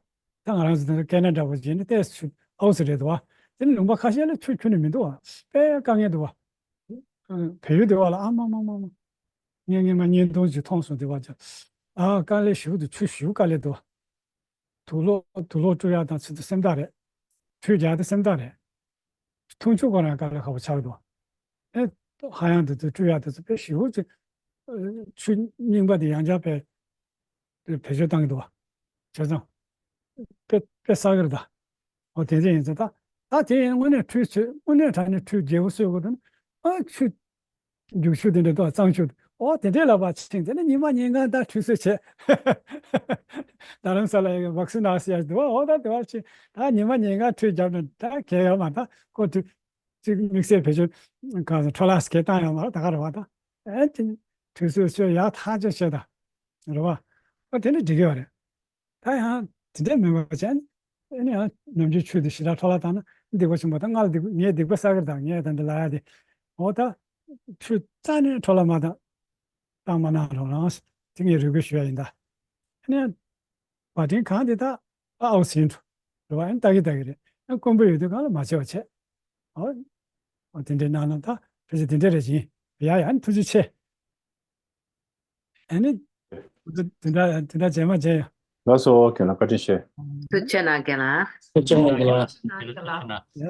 ད་ང་རང་ཚོ་དེ་ཁེ་ན་ཌ་བ་བྱས་ནས་ཏོག་ཙམ་ཨའུ་སི་རེད་འདུག་བ། དེ་ནི་ལུང་པ་ཁ་ཤས་ལ་ཆུ་ཁྱོན་ནས་མི་འདུག་བ། དཔེ་དཀའ་ངལ་འདུག་བ། བལ་ཡུལ་དེ་བ་ལ་ཨ་མ་མ་མ་མ། ངས་སྔོན་མ་བརྙན་ཐུང་ཅིག་མཐོང་སོང་། དེ་བ་ཅག་ཨ་དཀའ་ལས་ཞེ་པོ་འདུག་ཆུ་ཞེ་པོ་དཀའ་ལས་འདུག་དུག་ལོག་དུག་ལོག་བཀྲུ་ཡག་དང་ཚོད་དུ་སེམས་ཐག་རེད། ཁྲུས་རྒྱག་དུ་སེམས་ཐག་རེད། འཐུང་ཆུ་ཁོ་རང་དཀའ་ལས་ཁག་པོ་ཆགས་འདུག་ཨེ། ཧ་ཡང་དུ་དུ་བཀྲུ་ཡག་དུ་ཚོད་དཔེ་ཞེ་པོ་ཅིག་ཆུ་རྙིང་པ་དེ་ཡང་བསྐྱར་དཔེ་བེད་སྤྱོད་བཏང་གི་འདུག་བྱས་ཙང་། དཔེ་དཔེ་བསགས་ཀྱི་རེད་ད། ཨོ་དེ་འདྲ་ཡིན་ཙང་ད། ད་དེ་ཡིན་དངོས་གནས་ཁྲུས་ཆོད་དངོས་གནས་དྲང་གནས་ཁྲུས་རྒྱས་པོ་གསོས་དགོས་དོན། ཨ་ཆུ། རྒྱུག་ཆུ་དེ་འདྲ་འདུག་གཙང་ཆུ། ཨོ་དེ་འདྲའི་ལ་བ་ཕྱིན་དེ་ནི་ཉི་མ་ཉིན་གང་ད་ཁྲུས་གསོལ་བྱས། རྡ་རམ་ས་ལ་ཡི་བག་སུ་ནག་སི་ཡར་འདུག་ཨོ་ད་དེ་བ་ཕྱིན་ད་ཉི་མ་ཉིན་གང་ཁྲུས་རྒྱབ་ན་ད་གལ་ཡོད་མ་ད་ཁོ་ཁྲུས་ཅིག་དམིགས་བསལ་བེད་སྤྱོད་གང་ཟེར་འཕྲོ་བརླག་སྐད་བཏང་ཡོད་མ་རེད། ད་ག་རེད་བ་ད། ཨེ་ཅིག་ཁྲུས་གསོལ་བྱས་ཡག་ཐག་ཆོད་བྱས་ད། རེད་བ། ཨོ་དེ་འདྲ་འགྲིག་གི་ཡོད་རེད། ད་ཡང་དེ་འདྲ་མིན་པ་བྱས་ནས་ཨ་ནི་ཡང་ནམ་རྒྱུན་ཆུ་དེ་ཞེ་དྲག་འཕྲོ་བརླག་བཏང་ན་སྡིག་པ་ཆེན་པོ་དང་། སྔར་སྡིག་ངས་སྡིག་པ་བསགས་ཀྱི་རེད་ད། ངས་ད་འདི་ལབ་ཡ་དེ། འོ་ད་ཆུ་རྩ་ནས་འཕྲོ་བརླག་མ་བཏང་བཏང་མ་གནང་རོགས་གནང་། དེ་ངས་རེ་སྐུལ་ཞུ་ཡ་ཡིན་ད། ཨ་ནི་བ་ཏིན་གང་དེ་ད་ཨའོ་ཟིན་འགྲོ་རེད་བ། ཨ་ནི་ལྟ་གི་ལྟ་གི་རེད། ཨ་དཀོན་པོ་ཡོད་དུས་གང་ལ་མ་བྱེད་པ་བྱེད། འོ་འོ་དེ་འདྲའི་གནང་ན་ད་ཕལ་ཆེར་དེ་འདྲ་རེད་ཡིན། ཡ་ཡ། ཨ་ནི་ཐུགས་རྗེ་ཆེ། ཨ་ནི། དེ་འདྲ་དེ་འདྲ་རྗེས་མ་མཇལ་ཡོང་། ལགས་སོ། རྒན་ལགས་བཀའ་དྲིན་ཆེ། ཐུགས་རྗེ་གནང་རྒན་ལགས། ཐུགས་རྗེ་གནང་རྒན་ལགས། ཡ།